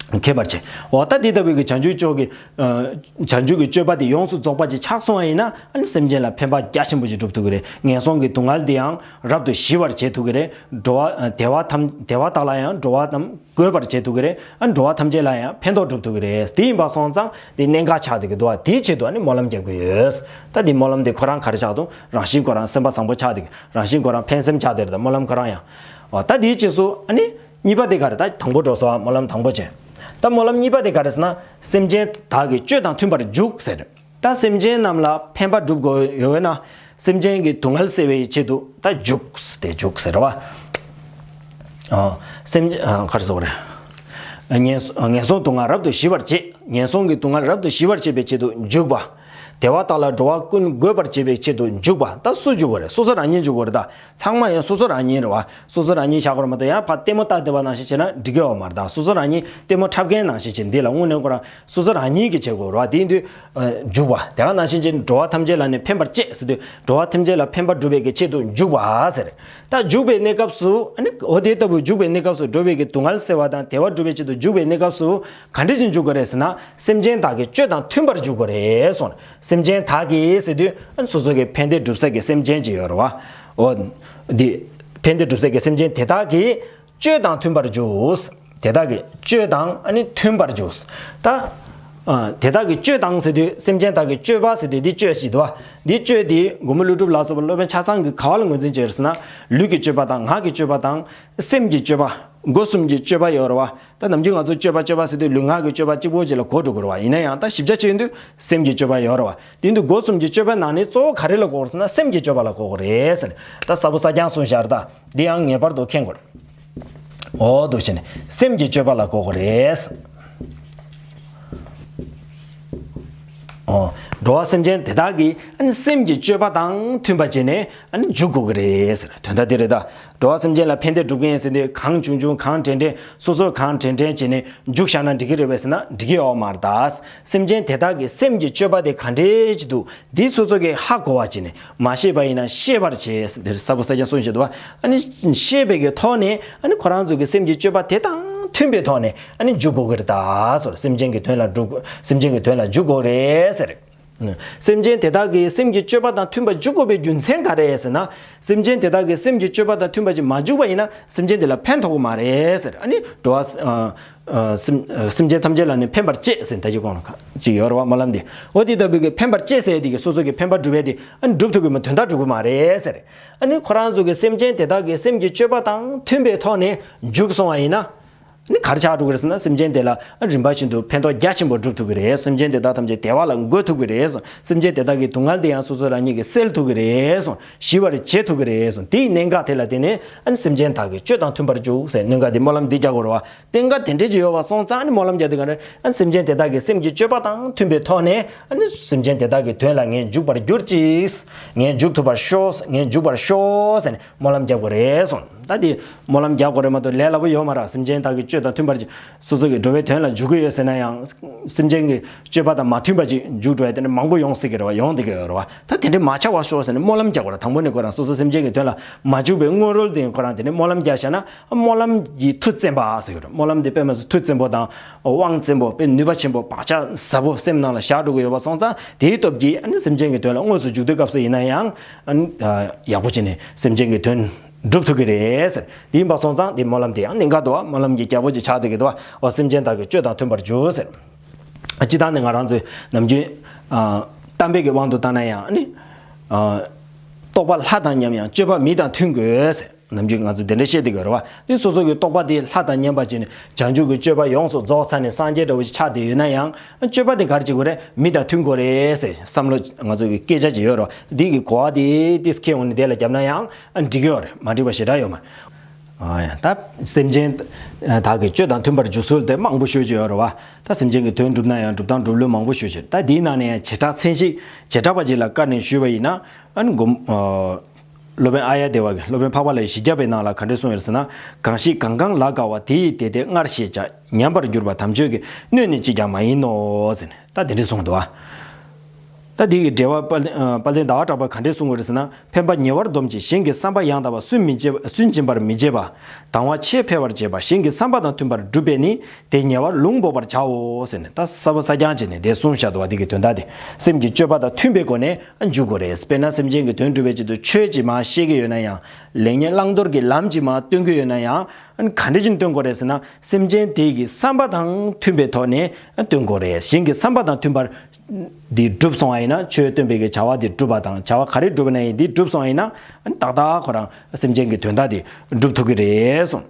མཁས་པར་བྱེད། འོ་ད་དེ་ལྟ་བུའི་གི་བྱང་ཆུབ་ཕྱོགས་ཀྱི་ཨ། བྱང་ཆུབ་ཀྱི་སྤྱོད་པ་དེ་ཡོངས་སུ་རྫོགས་པ་ཅིག་ཆགས་སོང་བ་ཡིན་ན་ཨ་ནི་སེམས་ཅན་ལ་ཕན་པ་རྒྱ་ཆེན་པོ་ཞིག་སྒྲུབ་ཐུབ་ཀྱི་རེད། ངན་སོང་གི་སྡུག་བསྔལ་དེའང་རབ་ཏུ་ཞི་བར་བྱེད་ཐུབ་ཀྱི་རེད། འགྲོ་བ་ཨ། བདེ་བ་ཐམས་བདེ་བ་དག་ལ་ཡང་འགྲོ་བ་ཐམས། འགོད་པར་བྱེད་ཐུབ་ཀྱི་རེད། ཨ་འགྲོ་བ་ཐམས་ཅད་ལ་ཡང་ཕན་ཐོགས་སྒྲུབ་ཐུབ་ཀྱི་རེད། དེ་ཡིན་པ་སོང་ཙང་དེ་གནད་འགག་ཆགས་བསྡད་ཀྱི་འདུག་བ། དེའི་ཆེད་དུ་ཨ་ནི་སྨོན་ལམ་རྒྱག་གི་ཡོད། ད་དེ་སྨོན་ལམ་དེ་ཁོ་རང་ག་རེ་ཆགས་འདུག་རང་བཞིན་ཁོ་རང་སེམས་པ་བཟང་པོ་ཆགས་བསྡད་ཀྱི། རང་བཞིན་ཁོ་རང་ཕན་སེམས་ཆགས་བསྡད་རེད། ད་སྨོན་ལམ་ཁོ་རང་ཡང་། འོ་ད་དེའི་རྗེས་སུ་ཨ་ནི་གཉིས་པ་དེ་ག་རེ། ད་དང་པོ་འགྲོ་སོང་བ། སྨོན་ལམ་དང་པོ་བྱས། ད་སྨོན་ལམ་གཉིས་པ་དེ་ག་རེ་ཟེར་ན། སེམས་ཅན་དག་གི་སྤྱོད་དང་མཐུན་པར་འཇུག་ཟེར། ད་སེམས་ཅན་རྣམས་ལ་ཕན་པ་སྒྲུབ་དགོས་ཡོད་ན། སེམས་ཅན་གྱི་སྡུག་བསྔལ་སེལ་བའི་ཆེད་དུ་ད་འཇུག་སྟེ་འཇུག་ཟེར་བ། ཨ། སེམས་ཨ། ག་རེ་ཟེར་བ་རེད། ངན་ངན་སོང་སྡུག་བསྔལ་རབ་ཏུ་ཞི་བར་བྱེད། ངན་སོང་གི་སྡུག་བསྔལ་རབ་ཏུ་ཞི་བར་བྱེད་པའི་ཆེད་དུ་འཇུག་པ། བདེ་བ་དག་ལ་འགྲོ་བ་ཀུན་འགོད་པར་བྱེད་པའི་ཆེད་དུ་འཇུག་པ། ད་སུ་འཇུག་དགོས་རེད། སོ་སོ་རང་ཉིད་འཇུག་དགོས་རེད་ད། ཚང་མ་ཡང་སོ་སོ་རང་ཉིད་རེད་བ། སོ་སོ་རང་ཉིད་བཞག་དགོས་རེད་མ་གཏོགས་ཡང་ཕར་ལྟད་མོ་ལྟ་བསྡད་པ་ནང་བཞིན་བྱས་ན་འགྲིག་གི་ཡོད་མ་རེད་ད། སོ་སོ་རང་ཉིད་ལྟད་མོ་འཁྲབ་མཁན་ནང་བཞིན་བྱས་འདི་ལ་དངོས་གནས་ཁོ་རང་སོ་སོ་རང་ཉིད་ཀྱིས་བྱེད་དགོས་རེད་བ། དེ་ཡིན་དུས་འཇུག་པ། དེ་ག་ནང་བཞིན་བྱས་འགྲོ་བ་ཐམས་ཅད་ལ་ནི་ཕན་པར་བྱེད་ཟེར་དུས་འགྲོ་བ་ཐམས་ཅད་ལ་ཕན་པ་སྒྲུབ་པའི་གི་ཆེད་དུ་འཇུག་པ་ཟེར། ད་འཇུག་པའི་གནས་སྐབས་སུ་ཨ་ནི་འོ་དེ་ལྟ་བུ་འཇུག་པའི་གནས་སྐབས་སུ་འགྲོ་བའི་གི་སྡུག་བསྔལ་སེལ་བ་དང་བདེ་བ་སྒྲུབ་པའི་ཆེད་དུ་འཇུག་པའི་གནས་སྐབས་སུ་ག་འདྲ་ཞིག་འཇུག་དགོས་རེད་ཟེར་ན། སེམས་ཅན་དག་གི་སྤྱོད་དང་མཐུན་པར་འཇུག་དགོས་རེད་གསུངས། སེམས་ཅན་དག་གི་ཟེར་དུས་ཨ་ནི་སོ་སོ་གི་ཕན་བདེ་སྒྲུབ་ས་གི་སེམས་ཅན་ཅིག་ཡོད་རེད་བ། འོ། འདི། ཕན་བདེ་སྒྲུབ་ས་གི་སེམས་ཅན་དེ་དག་གི་སྤྱོད་དང་མཐུན་པར་འཇུག་དེ་དག་གི་སྤྱོད་དང་ཨ་ནི་མཐུན་པར་འཇུག་ད། ཨ། དེ་དག་གི་སྤྱོད་དང་ཟེར་དུས་སེམས་ཅན་དག་གི་སྤྱོད་པ་ཟེར་དུས་འདི་སྤྱོད་ཞིག་འདུག་བ། འདི་སྤྱོད་འདི་མགོན་པོ་ཀླུ་སྒྲུབ་ལ་སོགས་པ་སློབ་དཔོན་ཆ་ཚང་གིས་ག་བ་ལ་ངོས་འཛིན་བྱས་ཡོད་ཟེར་ན། ལུས་ཀྱི་སྤྱོད་པ་དང་ངག་གི་སྤྱོད་པ་དང་སེམས་ཀྱི་སྤྱོད་པ། སྒོ་གསུམ་གྱི་སྤྱོད་པ་ཡོད་རེད་བ། ད་ནམ་རྒྱུན་ང་ཚོ་སྤྱོད་པ་སྤྱོད་པ་ཟེར་དུས་ལུས་ངག་གི་སྤྱོད་པ་གཅིག་པོ་ཅིག་ལ་གོ་འགྲོ་གི་རེད་བ། ཡིན་ན་ཡང་ད་ཞིབ་ཆ་བྱེད་དུས་སེམས་ཀྱི་སྤྱོད་པ་ཡོད་རེད་བ། དེ་ཡིན་དུས་སྒོ་གསུམ་གྱི་སྤྱོད་པའི་ནང་ནས་གཙོ་བོ་ག་རེ་ལ་གོ་དགོས་ཟེར་ན་སེམས་ཀྱི་སྤྱོད་པ་ལ་གོ་དགོས་རེད་ཟེར། ད་གསལ་པོ་གསལ་རྐྱང་གསུངས་བཞག་རེད། ད་འདི་ཡང་ངེས་པར་དུ་མཁྱེན་དགོས། འོ་འདུག་བྱས་ནས་སེམས་ཀྱི་སྤྱོད་པ་ལ་གོ་དགོས་རེད། འོ། འགྲོ་བ་སེམས་ཅན་དེ་དག་གིས་ཨ་ནི་སེམས་ཀྱི་སྤྱོད་པ་དང་མཐུན་པ་བྱས་ནས་ཨ་ནི་འཇུག་དགོས་ཀྱི་རེད་ཟེར། དོན་དག་འདི་རེད་ད། འགྲོ་བ་སེམས་ཅན་ལ་ཕན་བདེ་སྒྲུབ་མཁན་ཟེར་དུས་གང་བྱུང་བྱུང་གང་དྲན་དྲན་སོ་སོ་གང་དྲན་དྲན་བྱས་ནས་འཇུག་བཞག་ན་འགྲིག་གི་རེད་པས་ཟེར་ན་འགྲིག་གི་ཡོད་མ་རེད་ད། སེམས་ཅན་དེ་དག་གི་སེམས་ཀྱི་སྤྱོད་པ་དེ་ག་འདྲས་ཅིག་འདུག་འདི་སོ་སོ་གིས་ཧ་གོ་བ་བྱས་ནས། མ་ཤེས་པ་ཡིན་ན་ཤེས་པར་བྱེད། འདིར་གསལ་པོ་གསལ་རྐྱང་གསུངས་བཞག་འདུག་བ། ཨ་ནི་ཤེས་པའི་གི་ཐོག་ནས་ཨ་ནི་ཁོ་རང་ཚོ་གི་སེམས་ཀྱི་སྤྱོད་པ་དེ་དང་མཐུན་པའི་ཐོག་ནས་ཨ་ནི་འཇུག་དགོས་ཀྱི་རེད་ད་ཟེར། སེམས་ཅན་གྱི་དོན་ལ་འཇུག་སེམས་ཅན་གྱི་དོན་ལ་འཇུག་དགོས་རེད་ཟེར། སེམས་ཅན་དེ་དག་གི་སེམས་ཀྱི་སྤྱོད་པ་དང་མཐུན་པར་འཇུག་དགོས་པའི་རྒྱུ་མཚན་ག་རེ་ཟེར་ན། སེམས་ཅན་དེ་དག་གི་སེམས་ཀྱི་སྤྱོད་པ་དང་མཐུན་པ་ཅིག་མ་འཇུག་པ་ཡིན་ན་སེམས་ཅན་དེ་ལ་ཕན་ཐོགས་ཀྱི་མ་རེད་ཟེར། ཨ་ནི་འགྲོ་བ། ཨ། ཨ། སེམས། ཨ། སེམས་ཅན་ཐམས་ཅད་ལ་ནི་ཕན་པར་བྱེད་ཟེར་ད་ཅི་གོང་ལ་ཅིག་ཡོད་རེད་བ་སྨོན་ལམ་འདི། འོ་དེ་ལྟ་བུའི་གི་ཕན་པར་བྱེད་ཟེར་དེ་གི་སོ་སོ་གི་ཕན་པ་སྒྲུབ་པའི་དེ་ཨ་ནི་སྒྲུབ་ཐུབ་ཀྱི་མ། དོན་དག་སྒྲུབ་ཀྱི་མ་རེད་ཟེར། ཨ་ནི་ཁོ་རང་ཚོ་གི་སེམས་ཅན་དེ་དག་གི་སེམས་ཀྱི་སྤྱོད་པ་དང་མཐུན་པའི་ཐོག་ནས་འཇུག་སོང་བ་ཡིན་ན། ཨ་ནི་ག་རེ་ཆགས་འགྲོ་གི་རེད་ཟེར་ན་སེམས་ཅན་དེ་ལ་ཨ་རིམ་པ་བཞིན་དུ་ཕན་ཐོགས་རྒྱ་ཆེན་པོ་སྒྲུབ་ཐུབ་ཀྱི་རེད། སེམས་ཅན་དེ་དག་ཐམས་ཅད་བདེ་བ་ལ་འགོད་ཐུབ་ཀྱི་རེད་གསུངས། སེམས་ཅན་དེ་དག་གི་སྡུག་བསྔལ་དེ་ཡང་སོ་སོ་རང་ཉིད་ཀྱིས་སེལ་ཐུབ་ཀྱི་རེད་གསུངས། ཞི་བར་བྱེད་ཐུབ་ཀྱི་རེད་གསུངས། དེའི་གནད་འགག་དེ་ལ་བརྟེན་ནས་ཨ་ནི་སེམས་ཅན་དག་གི་སྤྱོད་དང་མཐུན་པར་འཇུག་ཟེར་གནད་འགག་དེ་སྨོན་ལམ་འདི་རྒྱག་དགོས་རེད་བ། གནད་འགག་དེ་འདྲས་ཅིག་ཡོད་པ་སོང་ཙང་ཨ་ནི་སྨོན་ལམ་རྒྱག་དུས་ག་རེ། ཨ་ནི་སེམས་ཅན་དེ་དག་གི་སེམས་ཀྱི་སྤྱོད་པ་དང་མཐུན་པའི་ཐོག་ནས་ཨ་ནི་སེམས་ཅན་དེ་དག་གི་དོན་ལ་ངས་འཇུག་པར་གྱུར་ཅིག་ངས་འཇུག་ཐུབ་པར་ཤོག་ངས་འཇུག་པར་ཤོག་ཟེར་ནས་སྨོན་ལམ་རྒྱག་དགོས་རེད་གསུངས། ད་དེ་སྨོན་ལམ་རྒྱག་དགོས་རེད་མ་གཏོགས་ལས་སླ་པོ་ཡོད་མ་རེད། སེམས་ཅན་དག་གི་སྤྱོད་དང་མཐུན་པར་སོ་སོ་གི་འགྲོ་བའི་དོན་ལ་འཇུག་གི་ཡོད་ཟེར་ན་ཡང་། སེམས་ཅན་གྱི་སྤྱོད་པ་དང་མ་མཐུན་པ་ཅིག་འཇུག་འགྲོ་ཡ་དེ་འདྲ་མང་པོ་ཡོང་སྲིད་ཀྱི་རེད་བ། ཡོང་བསྡད་ཀྱི་ཡོད་རེད་བ། ད་དེ་འདྲ་མ་ཆགས་པར་ཤོག་ཟེར་ནས་སྨོན་ལམ་རྒྱག་དགོས་རེད། དང་པོ་ནས་ཁོ་རང་སོ་སོ་སེམས་ཅན་གྱི་དོན་ལ་མ་འཇུག་པའི་སྔོན་རོལ་དེ་ཁོ་རང་དེ་ནས་སྨོན་ལམ་རྒྱག་བཞག་ན། སྨོན་ལམ་གྱི་མཐུ་བཙན་པ་ཟེར་གྱི་རེད། སྨོན་ལམ་དེ་དཔེ་མ་སྲིད་མཐུ་བཙན་པོ་དང་དབང་བཙན་པོ་དཔེ་ནུས་པ་ཆེན་པོ་བག་ཆགས་ཟབ་པོ་སེམས་ནང་ལ་བཞག་འགྲོ་གི་ཡོད་པ་སོང་ཙང་དེའི་སྟོབས་ཀྱིས་ཨ་ནི་སེམས་ཅན་གྱི་དོན་ལ་དངོས་སུ་འཇུག་དུས་སྐབས་སུ་ཡིན་ན་ཡང་ཨ་ནི་ཡག་པོ་བྱས་ནས་སེམས་ཅན་གྱི་དོན་སྒྲུབ་ཐུབ་ཀྱི་རེད་ཟེར། དེ་ཡིན་པ་སོང་ཙང་དེ་སྨོན་ལམ་དེ་ཡང་གནད་འགག་འདུག་བ། སྨོན་ལམ་གྱི་རྒྱལ་པོ་ཅིག་ཆགས་བསྡད་ཀྱི་འདུག་བ། འོ་སེམས་ཅན་དག་གི་སྤྱོད་དང་མཐུན་པར་འཇུག་ཟེར། སྤྱིར་བཏང་ནས་ང་རང་ཚོས་ནམ་རྒྱུན་ཨ་གཏམ་དཔེ་གི་དབང་དུ་བཏང་ན་ཡང་ཨ་ནི་ཨ་རྟོག་པ་ལྷ་དང་མཉམ་ཡང་སྤྱོད་པ་མི་དང་མཐུན་དགོས་ཟེར། ནམ་རྒྱུན་ང་ཚོ་དེ་འདྲ་བཤད་བསྡད་ཀྱི་ཡོད་རེད་བ། དེ་སོ་སོ་གི་རྟོག་པ་དེ་ལྷ་དང་མཉམ་པ་བྱས་ནས་བྱང་ཆུབ་ཀྱི་སྤྱོད་པ་ཡོངས་སུ་རྫོགས་ཚར་ནས་སངས་རྒྱས་འདྲ་བོ་ཞིག་ཆགས་བསྡད་ཡོད་ན་ཡང་སྤྱོད་པ་དེ་ག་རེ་བྱེད་དགོས་རེད། མི་དང་མཐུན་དགོས་རེད་ཟེར་བསམ་བློ་ང་ཚོ་གི་སྐད་ཆ་ཅིག་ཡོད་རེད་བ། འདི་གི་གོ་བ་དེ་ཏིས་ཁེ་འོང་ནས་དེ་ལ་བརྒྱབ་ན་ཡང་འགྲིག་གི་ཡོད་རེད། མ་འགྲིག་པ་ཞེ་དྲག་ཡོད་མ་རེད། ཨ་ཡ། ད་སེམས་ཅན་དག་གི་སྤྱོད་དང་མཐུན་པར་འཇུག་ཚུལ་དེ་མང་པོ་ཤོད་ཀྱི་ཡོད་རེད་བ། ད་སེམས་ཅན་གྱི་དོན་སྒྲུབ་ན་ཡང་སྒྲུབ་སྟངས་སྒྲུབ་ལུགས་མང་པོ་ཤོད་ཀྱི་རེད། ད་འདིའི་ནང་ནས་ཡང་བྱེ་བྲག་མཚན་ཞིག་བྱེ་བྲག་པ་ཅིག་ལ་བཀར་ནས་ཞུས་པ་ཡིན་ན་ཨ་ནི་སྒོམ། སློབ་དཔོན་ཨཱརྱ་དེ་བ་གིས་སློབ་དཔོན་འཕགས་པ་ལྷའི་བཞི་བརྒྱ་པའི་ནང་ལ་ག་འདྲས་གསུངས་ཡོད་ཟེར་ན། གང་ཞིག་གང་གང་ལ་དགའ་བ་དེ་ཡི་དེ་དེ་སྔར་ཞེས་བྱ། ཉམས་པར་གྱུར་པ་དམ་ཆོས་ཀྱི་སྣོད་ནི་གཅིག་ཀྱང་མ་ཡིན་ནོ་ཟེར་ནས་ད་དེ་འདྲས་གསུངས་འདུག་བ། ད་དེ་གི་འགྲེལ་པ་དཔལ་ལྡན་ཟླ་བ་གྲགས་པ་ག་འདྲས་གསུངས་ཡོད་ཟེར་ན། ཕན་པ་ཉེ་བར་སྡོམ་ཅིང་གཞན་གྱི་བསམ་པ་ཡང་དག་པ་སུན་མི་འབྱིན་སུན་འབྱིན་པར་མི་བྱེད་པ། དང་བ་ཆེས་འཕེལ་བར་བྱེད་པ་གཞན་གྱི་བསམ་པ་དང་མཐུན་པར་བསྒྲུབས་པས་ནི། དེ་ཉེ་བར་ལུང་འབོགས་པར་བྱའོ་ཟེར་ནས་ད་གསལ་པོ་གསལ་རྐྱང་བྱས་ནས་དེ་གསུངས་བཞག་འདུག་བ། དེ་གི་དོན་དག་དེ་སེམས་ཀྱི་སྤྱོད་པ་དང་མཐུན་པའི་སྒོ་ནས་འཇུག་དགོས་རེད། དཔེར་ན་སེམས་ཅན་གྱི་དོན་སྒྲུབ་པའི་ཆེད་དུ་ཆོས་ཅིག་མར་བཤད་ཀྱི་ཡོད་ན་ཡང་། ལེགས་ཉེས་བླང་དོར་གྱི་ལམ་ཅིག་མར་སྟོན་གྱི་ཡོད་ན་ཡང་། ག་འདྲ་ཅིག་སྟོན་དགོས་རེད་ཟེར་ན། སེམས་ཅན་དེ་གི་བསམ་པ་དང་མཐུན་པའི་ཐོག་ནས་སྟོན་དགོས་རེད། གཞན་གྱི་བསམ་པ་དང་མཐུན་པར་འདི་བསྒྲུབས་སོང་བ་ཡིན་ན། ཆོས་སྟོན་པའི་གི་བྱ་བ་འདི་བསྒྲུབས་པ་དང་བྱ་བ་ག་རེ་བསྒྲུབས་ན་ཡིན་འདི་བསྒྲུབས་སོང་བ་ཡིན་ན། ཏག་ཏག་ཁོ་རང་སེམས་ཅན་གྱི་དོན་དག་འདི་སྒྲུབ་ཐུབ་ཀྱི་རེད་གསུངས།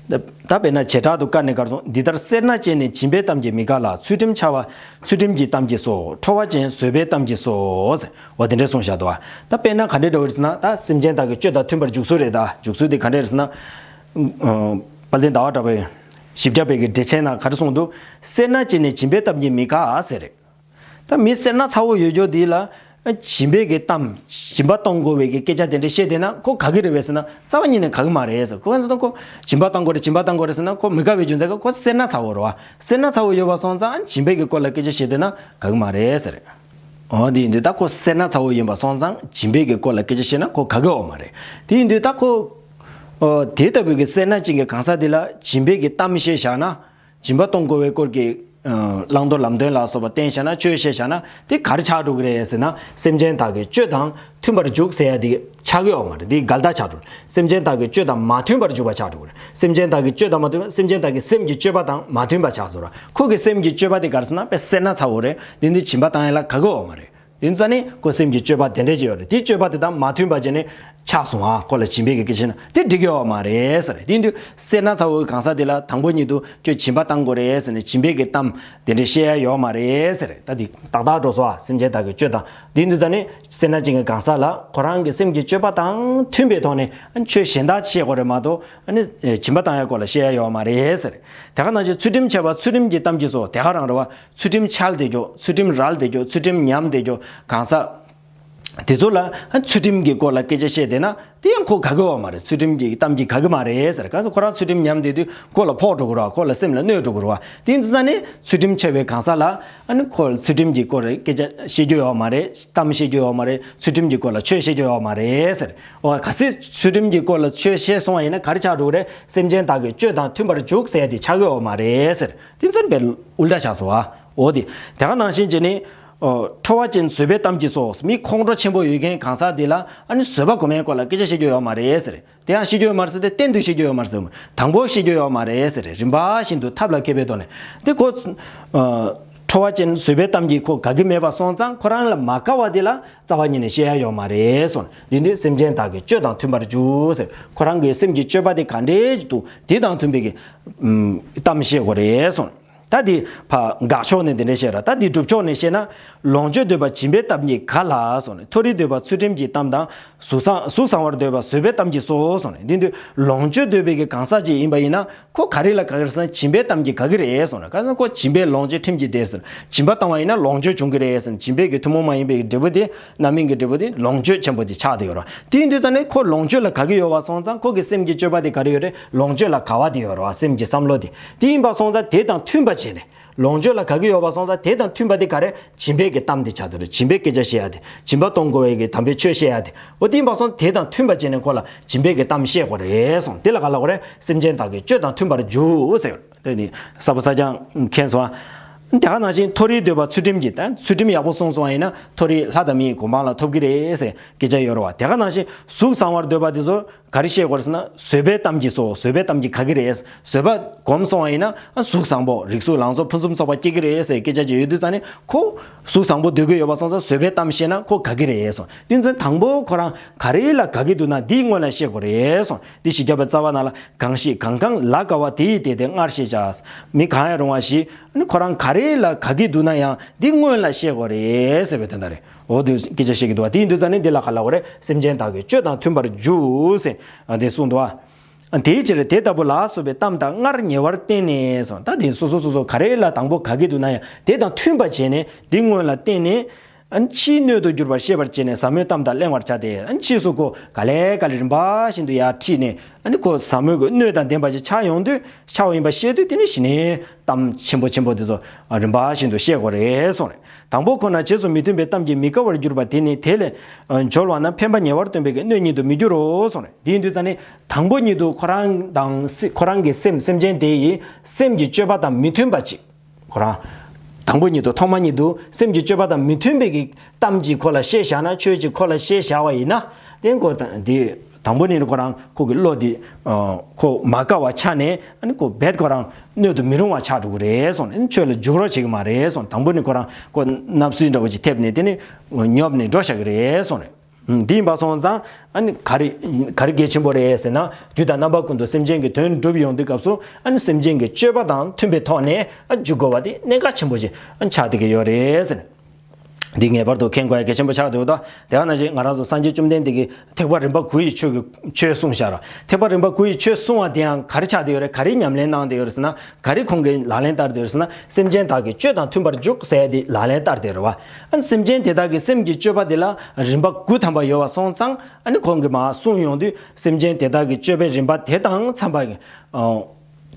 ད་དཔེར་ན་བྱེ་བྲག་ཏུ་བཀར་ནས་ག་རེ་གསུངས། འདི་ལྟར་སེར་སྣ་བཅད་ནས་སྦྱིན་པའི་གཏམ་གྱིས་མི་དགའ་ལ། ཚུལ་ཁྲིམས་འཆལ་བ་ཚུལ་ཁྲིམས་ཀྱི་གཏམ་གྱིས་སོ། ཁྲོ་བ་ཅན་བཟོད་པའི་གཏམ་གྱིས་སོ། འོ་དེ་འདྲས་གསུངས་བཞག་འདུག་བ། ད་དཔེར་ན་ག་འདྲས་འདྲ་བོ་རེད་ཟེར་ན། ད་སེམས་ཅན་དག་གི་སྤྱོད་དང་མཐུན་པར་འཇུག་ཚུལ་རེད། ད་འཇུག་ཚུལ་དེ་ག་འདྲས་རེད་ཟེར་ན། དཔལ་ལྡན་ཟླ་བ་གྲགས་པའི་བཞི་བརྒྱ་པའི་གི་འགྲེལ་ཆེན་ནང་ག་རེ་གསུངས་འདུག་སེར་སྣ་བཅད་ནས་སྦྱིན་པའི་གཏམ་གྱིས་མི་དགའ་ཟེར་རེད། ད་མི་སེར་སྣ་ཚ་བོ་ཡོད་རྒྱུ་དེ་ལ་སྦྱིན་པའི་གི་གཏམ། སྦྱིན་པ་གཏོང་དགོས་པའི་གི་སྐད་ཆ་དེ་འདྲ་བཤད་བསྡད་ན་ཁོ་དགའ་གི་རེད་པས་ཟེར་ན། རྩ་བ་ཉིད་ནས་དགའ་གི་མ་རེད་ཟེར། ཁོ་ཚོ་ཁོ་སྦྱིན་པ་གཏོང་དགོས་རེད། སྦྱིན་པ་གཏོང་དགོས་རེད་ཟེར་ན་ཁོ་མི་དགའ་བའི་རྒྱུ་མཚན་ག་ཁོ་སེར་སྣ་ཚ་བོ་རེད་བ། སེར་སྣ་ཚ་བོ་ཡོད་པ་སོང་ཙང་སྦྱིན་པའི་གི་སྐོར་ལ་སྐད་ཆ་བཤད་བསྡད་ན་དགའ་གི་མ་རེད་ཟེར། འོ་དེ་ཡིན་དུས་ད་ཁོ་སེར་སྣ་ཚ་བོ་ཡིན་པ་སོང་ཙང་སྦྱིན་པའི་གི་སྐོར་ལ་སྐད་ཆ་བཤད་ན་ཁོ་དགའ་གི་ཡོད་མ་རེད། དེ་ཡིན་དུས་ད་ཁོ་འོ་དེ་ལྟ་བུའི་གི་སེར་སྣ་ཅན་གྱི་གང་ཟག་དེ་ལ་སྦྱིན་པའི་གི་གཏམ་བཤད་བཞག་ན། སྦྱིན་པ་གཏོང་དགོས་པའི་སྐོར་གྱི་ཨ་བླང་དོར་ལམ་སྟོན་ལ་སོགས་པ་བསྟན་བཞག་ན། ཆོས་བཤད་བཞག་ན་དེ་ག་རེ་ཆགས་འགྲོ་གི་རེད་ཟེར་ན། སེམས་ཅན་དག་གི་སྤྱོད་དང་མཐུན་པར་འཇུག་ཟེར་ཡ་དེ་ཆགས་ཀྱི་ཡོད་མ་རེད། དེ་འགལ་ཟླ་ཆགས་འགྲོ། སེམས་ཅན་དག་གི་སྤྱོད་དང་མ་མཐུན་པར་འཇུག་པ་ཆགས་འགྲོ་གི་རེད། སེམས་ཅན་དག་གི་སྤྱོད་དང་མ་མཐུན། སེམས་ཅན་དག་གི་སེམས་ཀྱི་སྤྱོད་པ་དང་མ་མཐུན་པ་ཆགས་སོང་ར། ཁོ་གི་སེམས་ཀྱི་སྤྱོད་པ་དེ་ག་རེ་ཟེར་ན་དཔེ་སེར་སྣ་ཚ་བོ་རེད། དེ་འདི་སྦྱིན་པ་བཏང་ཡ་ལ་དགའ་གི་ཡོད་མ་རེད། དེ་ཙ་ནི་ཁོ་སེམས་ཀྱི་སྤྱོད་པ་དེ་འདྲ་ཅིག་ཡོད་རེད། དེ་སྤྱོད་པ་དེ་དང་མ་མཐུན་པ་བྱས་ནས་ཆགས་སོང་ཨ། ཁོ་ལ་སྦྱིན་པའི་གི་སྐད་ཆ་ན་དེ་འགྲིག་གི་ཡོད་མ་རེད་ཟེར། དེ་དུས་སེར་སྣ་ཚ་བོའི་གང་ཟག་དེ་ལ་དང་པོ་ཉིད་དུ་ཁྱོད་སྦྱིན་པ་བཏང་དགོས་རེད་ཟེར་ནས་སྦྱིན་པའི་གི་གཏམ་དེ་འདྲ་བཤད་ཡ་ཡོད་མ་རེད་ཟེར། ད་དེ་ཏག་ཏག་འགྲོ་སོང་ཨ། སེམས་ཅན་དག་གི་སྤྱོད་སྟངས་དེ་དུས་ཙ་ནི་སེར་སྣ་ཅན་གྱི་གང་ཟག་ལ་ཁོ་རང་གི་སེམས་ཀྱི་སྤྱོད་པ་དང་མཐུན་པའི་ཐོག་ནས་ཆོས་གཞན་དག་བཤད་དགོས་རེད་མ་གཏོགས་ཨ་ནི་སྦྱིན་པ་བཏང་ཡ་སྐོར་ལ་བཤད་ཡ་ཡོད་མ་རེད་ཟེར། དེ་ག་ནང་བཞིན་ཚུལ་ཁྲིམས་འཆལ་བ་ཚུལ་ཁྲིམས་ཀྱི་གཏམ་གྱིས་སོ། དེ་ག་རང་རེད་བ། ཚུལ་ཁྲིམས་འཆལ་བསྡད་རྒྱུ། ཚུལ་ཁྲིམས་རལ་བསྡད་རྒྱུ། ཚུལ་ཁྲིམས་ཉམས་བསྡད་རྒྱུ་གང་ཟག་དེ་ཚོ་ལ་ཚུལ་ཁྲིམས་ཀྱི་སྐོར་ལ་སྐད་ཆ་བཤད་བསྡད་ན་དེ་ཡང་ཁོ་དགའ་གི་ཡོད་མ་རེད། ཚུལ་ཁྲིམས་ཀྱི་གཏམ་གྱིས་དགའ་གི་མ་རེད་ཟེར། གང་ཟེར་ཁོ་རང་ཚུལ་ཁྲིམས་ཉམས་བསྡད་དུས་ཁོ་ལ་ཕོག་འགྲོ་གི་རེད་བ། ཁོ་ལ་སེམས་ལ་གནོད་འགྲོ་གི་རེད་བ། དེ་ཡིན་དུས་ཙ་ནི་ཚུལ་ཁྲིམས་འཆལ་བའི་གང་ཟག་ལ་ཨ་ནི་ཁོ་ཚུལ་ཁྲིམས་ཀྱི་སྐོར་ལ་སྐད་ཆ་བཤད་རྒྱུ་ཡོད་མ་རེད། གཏམ་བཤད་རྒྱུ་ཡོད་མ་རེད། ཚུལ་ཁྲིམས་ཀྱི་སྐོར་ལ་ཆོས་བཤད་རྒྱུ་ཡོད་མ་རེད་ཟེར། འོ་གལ་སྲིད་ཚུལ་ཁྲིམས་ཀྱི་སྐོར་ལ་ཆོས་བཤད་སོང་བ་ཡིན་ན་ག་རེ་ཆགས་འགྲོ་གི་རེད། སེམས་ཅན་དག་གི་སྤྱོད་དང་མཐུན་པར་འཇུག་ཟེར་ཡ་དེ་ཆགས་ཀྱི་ཡོད་མ་རེད་ཟེར། དེ་ཚོར་བས་ཨུལ་ཊ་ཆགས་སོང་བ། འོ་དེ་དེ་ག་ནང་བཞིན་བྱས་ནས། ཨོ། ཁྲོ་བ་ཅན་བཟོད་པའི་གཏམ་གྱིས་སོ། མི་ཁོང་ཁྲོ་ཆེན་པོ་ཡོད་མཁན་གང་ཟག་དེ་ལ་ཨ་ནི་བཟོད་པ་སྒོམ་ཡའི་སྐོར་ལ་སྐད་ཆ་བཤད་རྒྱུ་ཡོད་མ་རེད་ཟེར། དེ་ཡང་བཤད་རྒྱུ་ཡོད་མ་རེད་ཟེར་ཏེ་གཏན་དུ་བཤད་རྒྱུ་ཡོད་མ་རེད་ཟེར། དང་པོ་བཤད་རྒྱུ་ཡོད་མ་རེད་ཟེར། རིམ་པ་བཞིན་དུ་ཐབས་ལ་མཁས་པའི་ཐོག་ནས་དེ་ཁོ། ཨ། ཁྲོ་བ་ཅན་བཟོད་པའི་གཏམ་གྱིས་ཁོ་དགའ་གི་མེད་པ་སོང་ཙང་ཁོ་རང་ལ་མ་དགའ་བ་དེ་ལ་རྩ་བ་ཉིད་ནས་བཤད་ཡ་ཡོད་མ་རེད་གསུངས། འདི་འདི་སེམས་ཅན་དག་གི་སྤྱོད་དང་མཐུན་པར་འཇུག་ཟེར། ཁོ་རང་གི་སེམས་ཀྱི་སྤྱོད་པ་དེ་ག་འདྲས་འདུག་དེ་དང་མཐུན་པའི་གི་ཨམ། གཏམ་བཤད་དགོས་རེད་གསུངས། ད་འདི་ཕ་དགག་ཕྱོགས་ནས་འདི་འདྲས་བཤད་ར། ད་འདི་སྒྲུབ་ཕྱོགས་ནས་བཤད་ན། ལོངས་སྤྱོད་འདོད་པ་སྦྱིན་པའི་གཏམ་གྱིས་དགའ་ལ་གསུངས་ནས། མཐོ་རིས་འདོད་པ་ཚུལ་ཁྲིམས་ཀྱི་གཏམ་དང་། གཟུགས་བཟང་གཟུགས་བཟང་བར་འདོད་པ་བཟོད་པའི་གཏམ་གྱིས་སོ་གསུངས་ནས། འདི་འདི་ལོངས་སྤྱོད་འདོད་པའི་གི་གང་ཟག་ཅིག་ཡིན་པ་ཡིན་ན། ཁོ་ག་རེ་ལ་དགའ་གི་རེད་ཟེར་ན་སྦྱིན་པའི་གཏམ་གྱིས་དགའ་གི་རེད་གསུངས་ནས། ག་ཟེར་ན་ཁོ་སྦྱིན་པས་ལོངས་སྤྱོད་ཁྲིམས་ཀྱིས་བདེ་ཟེར། སྦྱིན་པ་བཏང་བ་ཡིན་ན་ལོངས་སྤྱོད་འབྱུང་གི་རེད་ཟེར་ན། སྦྱིན་པའི་གི་ཐུན་མོང་མ་ཡིན་པའི་གི་འབྲས་བུ་དེ་རྣམ་སྨིན་གྱི་འབྲས་བུ་དེ་ལོངས་སྤྱོད་ཆེན་པོ་དེ་ཆགས་བསྡད་ཡོད་རེད། དེ་ཡིན་དུས་ཙང་ནས་ཁོ་ལོངས་སྤྱོད་ལ་དགའ་གི་ཡོད་པ་སོང་ཙང་ཁོ་གི་སེམས་ཀྱི་སྤྱོད་པ་དེ་ག་རེ་ཡོད་རེད། ལོངས་སྤྱོད་ལ་དགའ་བ་དེ་ཡོད་རེད་བ། སེམས་ཀྱི་བསམ་བློ་དེ། དེ་ཡིན་པ་སོང་ཙང་དེ་དང་མཐུན་པ་བྱས་ནས། ལོངས་སྤྱོད་ལ་དགའ་གི་ཡོད་པ་སོང་ཙང་དེ་དང་མཐུན་པ་དེ་ག་རེ། སྦྱིན་པའི་གི་གཏམ་དེ་ཆགས་འདུག་རེད། སྦྱིན་པའི་སྐད་ཆ་བཤད་ཡ་དེ། སྦྱིན་པ་གཏོང་དགོས་པའི་གི་དམ་པའི་ཆོས་བཤད་ཡ་དེ། འོ་དེ་ཡིན་པ་སོང་དེ་དང་མཐུན་པ་བྱས་ནས་ཁོ་ལ་སྦྱིན་པའི་གི་གཏམ་བཤད་དགོས་རེད་གསུངས། དེ་ལ་ག་ལབ་དགོས་རེད། སེམས་ཅན་དག་གི་སྤྱོད་དང་མཐུན་པར་འཇུག་ཟེར། དེ་ནི་ས་ཕོ་ས་སྐྱ་མཁྱེན་སོང་ཨ། དེ་ག་ནང་བཞིན་མཐོ་རིས་འདོད་པ་ཚུལ་ཁྲིམས་ཀྱིས། ད་ཚུལ་ཁྲིམས་ཡག་པོ་སྲུང་སོང་བ་ཡིན་ན་མཐོ་རིས་ལྷ་དང་མིའི་གོ་འཕང་ལ་ཐོབ་ཀྱི་རེད་ཟེར་སྐད་ཆ་ཡོད་རེད་བ། དེ་ག་ནང་བཞིན་གཟུགས་བཟང་བར་འདོད་པ་དེ་ཚོ་ག་རེ་བཤད་དགོས་རེད་ཟེར་ན། བཟོད་པའི་གཏམ་གྱིས་སོ། བཟོད་པའི་གཏམ་གྱིས་དགའ་གི་རེད། བཟོད་པ་སྒོམ་སོང་བ་ཡིན་ན་ཨ་གཟུགས་བཟང་པོ་རིགས་གཟུགས་ལང་ཚོ་ཕུན་སུམ་ཚོགས་པ་སྐྱེ་གི་རེད་ཟེར་སྐད་ཆ་ཅིག་ཡོད་དུས་ཙང་ནས་ཁོ་གཟུགས་བཟང་པོ་འདོད་ཀྱི་ཡོད་པ་སོང་ཙང་བཟོད་པའི་གཏམ་བཤད་ན་ཁོ་དགའ་གི་རེད་གསུངས། དེ་ཚོ་དང་པོ་ཁོ་རང་ག་རེ་ལ་དགའ་གི་འདུག་ན་འདི་སྔོན་ལ་བཤད་དགོས་རེད་གསུངས། འདི་བཞི་བརྒྱ་པའི་རྩ་བ་ནང་ལ། གང་ཞིག་གང་གང་ལ་དགའ་བ་དེ་ཡི་དེ་སྟེ་སྔར་བཤད་བྱ། མི་གང་ཡང་རུང་བ་ཞིག་ནི་ཁོ་རང་ག་རེ་ལ་དགའ་གི་འདུག་ན་ཡང་འདི་སྔོན་ལ་བཤད་དགོས་རེད་ཟེར་བའི་དོན་དག་རེད། འོ་དེ་སྐད་ཆ་བཤད་ཀྱི་འདུག་བ། དེ་ཡིན་དུས་ཙང་ནས་འདི་ལ་ག་ལབ་དགོས་རེད། སེམས་ཅན་དག་གི་སྤྱོད་དང་མཐུན་པར་འཇུག་ཟེར་འདི་གསུངས་འདུག་བ། དེའི་ཕྱིར་དེ་ལྟ་བུ་ལ་སོགས་པའི་གཏམ་དང་སྔར་ཉེ་བར་བསྟན་ནས་སོ། ད་དེ་སོ་སོ་སོ་སོ་ག་རེ་ལ་དང་པོ་དགའ་གི་འདུག་ན་ཡང་དེ་དང་མཐུན་པ་བྱས་ནས་འདི་སྔོན་ལ་བསྟན་ནས། ཨ་ནི་ཕྱིའི་སྣོད་དུ་གྱུར་པར་ཤེས་པར་བྱས་ནས་ཟབ་མོའི་གཏམ་དག་གླེང་བར་བྱ་སྟེ། ཨ་ནི་ཕྱིས་སུ་ཁོ་ག་ལེ་ག་ལེ་རིམ་པ་བཞིན་དུ་ཡར་ཁྲིད་ནས། ཨ་ནི་ཁོ་ཟབ་མོའི་གི་སྣོད་དང་ལྡན་པ་ཞིག་ཆགས་ཡོང་དུས། ཆགས་པ་ཡིན་པ་ཤེས་དུས་དེ་ནི་གཞི་ནས་གཏམ་ཆེན་པོ་ཆེན་པོ་དེ་ཚོ་རིམ་པ་བཞིན་དུ་བཤད་དགོས་རེད་གསུངས་རེད། དང་པོ་ཁོ་ན་རྗེས་སུ་མི་མཐུན་པའི་གཏམ་གྱིས་མི་དགའ་བར་གྱུར་པ་དེ་ནི་དེ་ལས་འབྱོར་བ་ན་ཕན་པ་ཉེ་བར་སྟོན་པའི་གི་སྣོད་ཉིད་དུ་མི་འགྱུར་རོ་གསུངས་རེད། དེ་ཡིན་དུས་ཙང་ནི་དང་པོ་ཉིད་དུ་ཁོ་རང་དང་སེ་ཁོ་རང་གི་སེམས་སེམས་ཅན་དེ་ཡི་སེམས་ཀྱི་སྤྱོད་པ་དང་མི་མཐུན་པ་ཅིག་ཁོ་རང་། དང་པོ་ཉིད་དུ་ཐོག་མ་ཉིད་དུ་སེམས་ཀྱི་སྤྱོད་པ་དང་མི་མཐུན་པའི་གི་གཏམ་ཅིག་ཁོ་ལ་བཤད་བཞག་ན། ཆོས་ཅིག་ཁོ་ལ་བཤད་བཞག་པ་ཡིན་ན། དེ་ཁོ་དང་དེ་དང་པོ་ཉིད་དུ་ཁོ་རང་ཁོ་གི་བློ་དེ་ཁོ་མ་དགའ་བ་ཆགས་ནས། ཨ་ནི་ཁོ་རྦད་ཁོ་རང་སྣོད་དུ་མི་རུང་བ་ཆགས་འགྲོ་གི་རེད་གསུངས་ནས། ཆོས་ལ་འཇུག་རོགས་བྱེད་ཀྱི་མ་རེད་གསུངས། དང་པོ་ནི་ཁོ་རང་ཁོ་བརྣབ་སྲིད་འདྲ་བོ་ཅིག་ཐེབས་ནས་དེ་ནི་ཉོབ་ནས་འགྲོ་བཞག་གི་རེད་གསུངས་ནས། ཨུམ། འདི་ཡིན་པ་སོང་ཙང་ཨ་ནི་ག་རེ་ག་རེ་གལ་ཆེན་པོ་རེད་ཟེར་ན། དུས་དང་རྣམ་པ་ཀུན་ཏུ་སེམས་ཅན་གྱི་དོན་སྒྲུབ་ཡོང་དུས་སྐབས་སུ་ཨ་ནི་སེམས་ཅན་གྱི་སྤྱོད་པ་དང་མཐུན་པའི་ཐོག་ནས་ཨ་འཇུག་དགོས་པ་དེ་གནད་འགག་ཆེན་པོ་ཞིག་ཨ་ཆགས་བསྡད་ཀྱི་ཡོད་རེད་ཟེར། འདི་ངེས་པར་དུ་མཁྱེན་དགོས་ཡ་གལ་ཆེན་པོ་ཆགས་བསྡད་ཡོད་དོ། དེ་ག་ནང་བཞིན་ང་རང་ཚོ་སངས་རྒྱས་བཅོམ་ལྡན་འདས་ཀྱིས་ཐེག་པ་རིམ་པ་དགུ་ཡི་ཆོས་ཀྱི་ཆོས་གསུངས་བཞག་ར། ཐེག་པ་རིམ་པ་དགུ་ཡི་ཆོས་གསུང་བ་དེའང་ག་རེ་ཆགས་བསྡད་ཡོད་རེད། ག་རེ་ཉམས་ལེན་གནང་བསྡད་ཡོད་རེད་ཟེར་ན། ག་རེ་ཁོང་གིས་ལག་ལེན་བསྟར་བསྡད་ཡོད་རེད་ཟེར་ན། སེམས་ཅན་དག་གི་སྤྱོད་དང་མཐུན་པར་འཇུག་ཟེར་ཡ་དེ་ལག་ལེན་བསྟར་བསྡད་ཡོད་རེད་བ། ཨ་ནི་སེམས་ཅན་དེ་དག་གི་སེམས་ཀྱི་སྤྱོད་པ་དེ་ལ་རིམ་པ་དགུ་ཐམ་པ་ཡོད་པ་སོང་ཙང་། ཨ་ནི་ཁོང་གིས་མར་གསུངས་ཡོང་དུས། སེམས་ཅན་དེ་དག་གི་སྤྱོད་པའི་རིམ་པ་དེ་དང་འཚམ་པ། ཨ།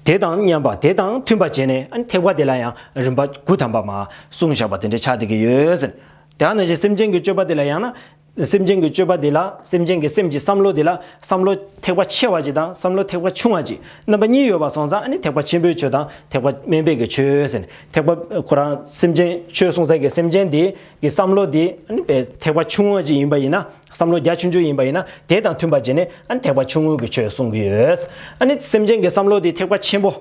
དེ་དང་མཉམ་པ། དེ་དང་མཐུན་པ་བྱས་ནས། ཨ་ནི་ཐེག་པ་དེ་ལ་ཡང་རིམ་པ་དགུ་ཐམ་པ་མར་གསུངས་བཞག་པ་དེ་འདྲ་ཆགས་བསྡད་ཀྱི་ཡོད་ཟེར། དེ་ག་ནང་བཞིན་སེམས་ཅན་གྱི་སྤྱོད་པ་དེ་ལ་ཡང་ན། སེམས་ཅན་གྱི་སྤྱོད་པ་དེ་ལ། སེམས་ཅན་གྱི་སེམས་ཀྱི་བསམ་བློ་དེ་ལ་བསམ་བློ་ཐེག་པ་ཆེ་བ་ཅིག་དང་བསམ་བློ་ཐེག་པ་ཆུང་བ་ཅིག་རྣམ་པ་གཉིས་ཡོད་པ་སོང་ཙང་། ཨ་ནི་ཐེག་པ་ཆེན་པོའི་ཆོས་དང་ཐེག་པ་དམན་པའི་གི་ཆོས་ཟེར་ནས། ཐེག་པ་ཁོ་རང་སེམས་ཅན་ཆོས་གསུང་ས་གི་སེམས་ཅན་དེ་གི་བསམ་བློ་དེ་ཨ་ནི་ཐེག་པ་ཆུང་ངུ་ཅིག་ཡིན་པ་ཡིན་ན། བསམ་བློ་རྒྱ་ཆུང་ཆུང་ཡིན་པ་ཡིན་ན། དེ་དང་མཐུན་པ་བྱས་ནས་ཨ་ནི་ཐེག་པ་ཆུང་ངུ་གི་ཆོས་གསུང་གི་ཡོད། ཨ་ནི་སེམས་ཅན་གྱི་བསམ་བློ་དེ་ཐེག་པ་ཆེན་པོ།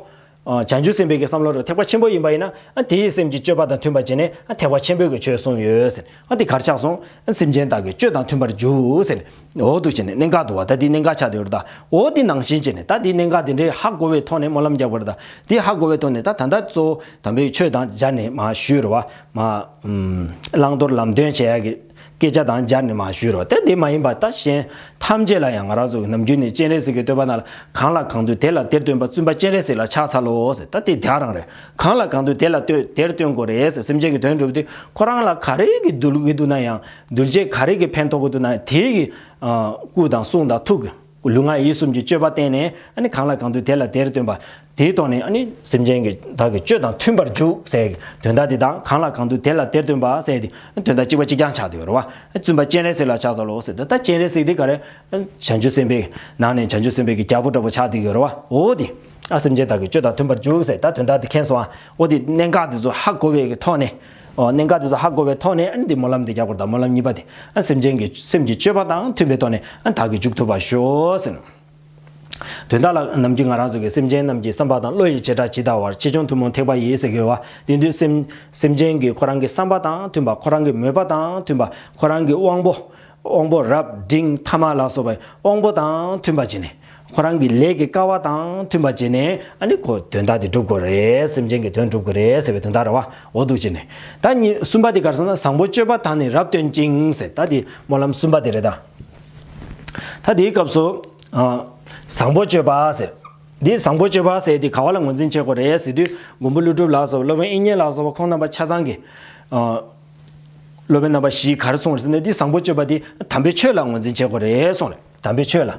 བྱང་ཆུབ་སེམས་དཔའི་གི་བསམ་བློ་རུ་ཐེག་པ་ཆེན་པོ་ཡིན་པ་ཡིན་ན། ཨ་དེའི་སེམས་ཀྱི་སྤྱོད་པ་དང་མཐུན་པར་བྱས་ནས། ཨ་ཐེག་པ་ཆེན་པོའི་གི་ཆོས་གསུངས་ཡོད་ཟེར། ཨ་དེ་གར་ཆགས་སོང་། ཨ་སེམས་ཅན་དག་གི་སྤྱོད་དང་མཐུན་པར་འཇུག་ཟེར། འོ་འདུག་བྱས་ནས་གནད་འགག་འདུག་བ། ད་དེ་གནད་འགག་ཆགས་བསྡད་ཡོད་རེད་ད། འོ་དེ་ནང་བཞིན་བྱས་ནས། ད་དེ་གནད་འགག་དེ་འདྲའི་ཧ་གོ་བའི་ཐོག་ནས་སྨོན་ལམ་རྒྱག་དགོས་རེད་ད། དེ་ཧ་གོ་བའི་ཐོག་ནས། ད་ད་ལྟ་གཙོ་བོ་དམ་པའི་ཆོས་དང་སྦྱར་ནས་མར་ཞུས་རེད་བ། མར་ཨུམ་བླང་དོར་ལམ་སྟོན་བྱེད་ཡག་གི་སྐད་ཆ་དང་སྦྱར་ནས་མར་ཞུས་རེད་བ། ད་དེ་མ་ཡིན་པ་ད་གཞན་ཐམས་ཅད་ལ་ཡང་། ང་རང་ཚོ་ནམ་རྒྱུན་ནས་སྤྱན་རས་གཟིགས་ཀྱི་བསྟོད་པ་ནང་ལ། གང་ལ་གང་འདུལ་དེ་ལ་དེར་སྟོན་པ། བཙུན་པ་སྤྱན་རས་གཟིགས་ལ་ཕྱག་འཚལ་ལོ་ཟེར། ད་དེ་དེ་རང་རེད། གང་ལ་གང་འདུལ་དེ་ལ་ལྟོས། དེར་སྟོན་དགོས་རེད་ཟེར། སེམས་ཅན་གྱི་དོན་སྒྲུབ་དུས་ཁོ་རང་ལ་ག་རེ་གི་འདུལ་གྱི་འདུག་ན་ཡང་། འདུལ་བྱེད་ག་རེ་གི་ཕན་ཐོགས་ཀྱི་འདུག་ན་ཡང་། དེའི་གི་ཨ་སྐུ་དང་གསུང་དང་ཐུགས་ཀྱི་ལུས་ངག་ཡིད་གསུམ་གྱི་སྤྱོད་པ་བསྟན་ནས། ཨ་ནི་གང་ལ་གང་འདུལ་དེ་ལ་དེར་སྟོན་པ། དེའི་ཐོག་ནས་ཨ་ནི་སེམས་ཅན་གྱི་དག་གི་སྤྱོད་དང་མཐུན་པར་འཇུག་ཟེར་གྱི་དོན་དག་དེ་དང་། གང་ལ་གང་འདུལ་དེ་ལ་དེར་སྟོན་པ་ཟེར་དེ་དོན་དག་གཅིག་པ་གཅིག་རྐྱང་ཆགས་བསྡད་ཡོད་རེད་བ། བཙུན་པ་སྤྱན་རས་གཟིགས་ལ་ཕྱག་འཚལ་ལོ་ཟེར་དུས། ད་སྤྱན་རས་གཟིགས་དེ་ག་རེ། བྱང་ཆུབ་སེམས་དཔའི་ནང་ནས་བྱང་ཆུབ་སེམས་དཔའི་གི་རྒྱལ་པོ་འདྲ་པོ་ཆགས་བསྡད་ཡོད་རེད་བ། འོ་དེ། ཨ་སེམས་ཅན་དག་གི་སྤྱོད་དང་མཐུན་པར་འཇུག་ཟེར། ད་དོན་དག་དེ་མཁྱེན་སོང་ཨ། འོ་དེ་གནད་འགག་དེ་ཚོ་ཧ་གོ་བའི་གི་ཐོག་ནས། ཨོ་གནད་འགག་དེ་ཚོ་ཧ་གོ་བའི་ཐོག་ནས། ཨ་ནི་འདི་སྨོན་ལམ་འདི་རྒྱག་དགོས་རེད་ད། སྨོན་ལམ་གཉིས་པ་དེ། ཨ་སེམས་ཅན་གྱི། སེམས་ཀྱི་སྤྱོད་པ་དང་མཐུན་པའི་ཐོག་ནས། ཨ་བདག་གིས་འཇུག་ཐུབ་པར་ཤོག་ཟེར། དོན་དག་ལ་ནམ་རྒྱུན་ང་རང་ཚོ་གི། སེམས་ཅན་རྣམས་ཀྱི་བསམ་པ་དང་། བློ་ཡི་བྱེ་བྲག་ཇི་ལྟ་བར། ཆེ་ཆུང་ཐུན་མོང་ཐེག་པ་ཡི་ཟེར་གི་ཡོད་བ། དེ་དུས་སེམས། སེམས་ཅན་གྱི་ཁོ་རང་གི་བསམ་པ་དང་མཐུན་པ། ཁོ་རང་གི་མོས་པ་དང་མཐུན་པ། ཁོ་རང་གི་དབང་པོ། དབང་པོ་རབ་འབྲིང་ཐ་མ་ལ་སོགས་པའི་དབང་པོ་དང་མཐུན་པ་བྱས་ནས། ཁོ་རང་གི་ལས་ཀྱི་སྐལ་བ་དང་མཐུན་པ་བྱས་ནས། ཨ་ནི་ཁོ་དོན་དག་དེ་སྒྲུབ་དགོས་རེད། སེམས་ཅན་གྱི་དོན་སྒྲུབ་དགོས་རེད་ཟེར་བའི་དོན་དག་རེད་བ། འོ་འདུག་བྱས་ནས། ད་གཉིས། གསུམ་པ་དེ་ག་རེ་ཟེར་ན། བཟང་པོ་སྤྱོད་པ་དག་ནི་རབ་སྟོན་ཅིང་ཟེར། ད་དེ་སྨོན་ལམ་གསུམ་པ་དེ་རེད་ད། ད་དེའི་སྐབས་སུ། ཨ། བཟང་པོ་སྤྱོད་པ་ཟེར། འདི་བཟང་པོ་སྤྱོད་པ་ཟེར་དེ་ག་བ་ལ་ངོས་འཛིན་བྱེད་དགོས་རེད་ཟེར་དུས། མགོན་པོ་ཀླུ་སྒྲུབ་ལ་སོགས་པ། སློབ་དཔོན་དབྱིག་གཉེན་ལ་སོགས་པ། ཁོང་རྣམ་པ་ཆ་ཚང་གི། ཨ། སློབ་དཔོན་རྣམ་པ་བཞིས་ག་རེ་གསུངས་རེད་ཟེར་ན། འདི་བཟང་པོ་སྤྱོད་པ་འདི་དམ་པའི་ཆོས་ལ་ངོས་འཛིན་བྱེད་དགོས་རེད་གསུངས་རེད། དམ་པའི་ཆོས་ལ།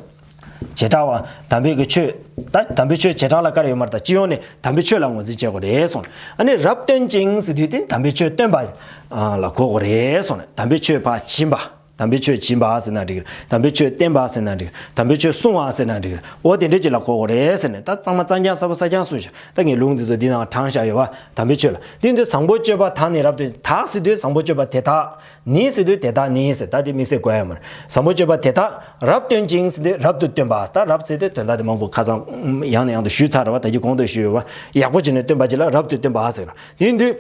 བྱེ་བྲག་པ། དམ་པའི་གི་ཆོས། ད་དམ་པའི་ཆོས་བྱེ་བྲག་ལ་ག་རེ་ཡོད་མ་རེད་ད། སྤྱི་ཡོངས་ནས་དམ་པའི་ཆོས་ལ་ངོས་འཛིན་བྱེད་དགོས་རེད་གསུངས་རེད། ཨ་ནི་རབ་སྟོན་ཅིང་ཟེར་དུས་དེ་དམ་པའི་ཆོས་སྟོན་པ་ལ་གོ་དགོས་རེད་གསུངས་རེད། དམ་པའི་ཆོས་ཕར་སྦྱིན་པ། དམ་པའི་ཆོས་སྦྱིན་པ་ཟེར་ན་འགྲིག་རེད། དམ་པའི་ཆོས་བསྟན་པ་ཟེར་ན་འགྲིག་རེད། དམ་པའི་ཆོས་སྲུང་བ་ཟེར་ན་འགྲིག་རེད། འོ་དེ་འདྲ་ཅིག་ལ་གོ་དགོས་རེད་ཟེར་ནས། ད་གཙང་མ་གཙང་རྐྱང་གསར་པ་གསར་རྐྱང་གསུངས་ཤག་ད་ངས་ལུང་འདི་ཚོ་འདི་ནང་དྲངས་བཞག་ཡོད་བ། དམ་པའི་ཆོས་ལ། དེ་འདི་བཟང་པོ་སྤྱོད་པ་དག་ནི་རབ་སྟོན། དག་ཟེར་དུས་བཟང་པོ་སྤྱོད་པ་དེ་དག། ནི་ཟེར་དུས་དེ་དག་ནི་ཟེར། ད་དེ་དམིགས་བསལ་དགོས་ཡ་མ་རེད། བཟང་པོ་སྤྱོད་པ་དེ་དག་རབ་སྟོན་ཅིང་ཟེར་དུས་རབ་ཏུ་སྟོན་པ། ད་རབ་ཟེར་དུས་དོན་དག་དེ་མང་པོ་ཁ་སང་ཡང་ནས་ཡང་དུ་ཞུས་ཚར་བ། ད་ཀྱི་གོང་དུ་ཞུས་ཡོད་བ། ཡག་པོ་བྱས་ནས་སྟོན་པ་ཅིག་ལ་རབ་ཏུ་སྟོན་པ་ཟེར། དེ་འདི།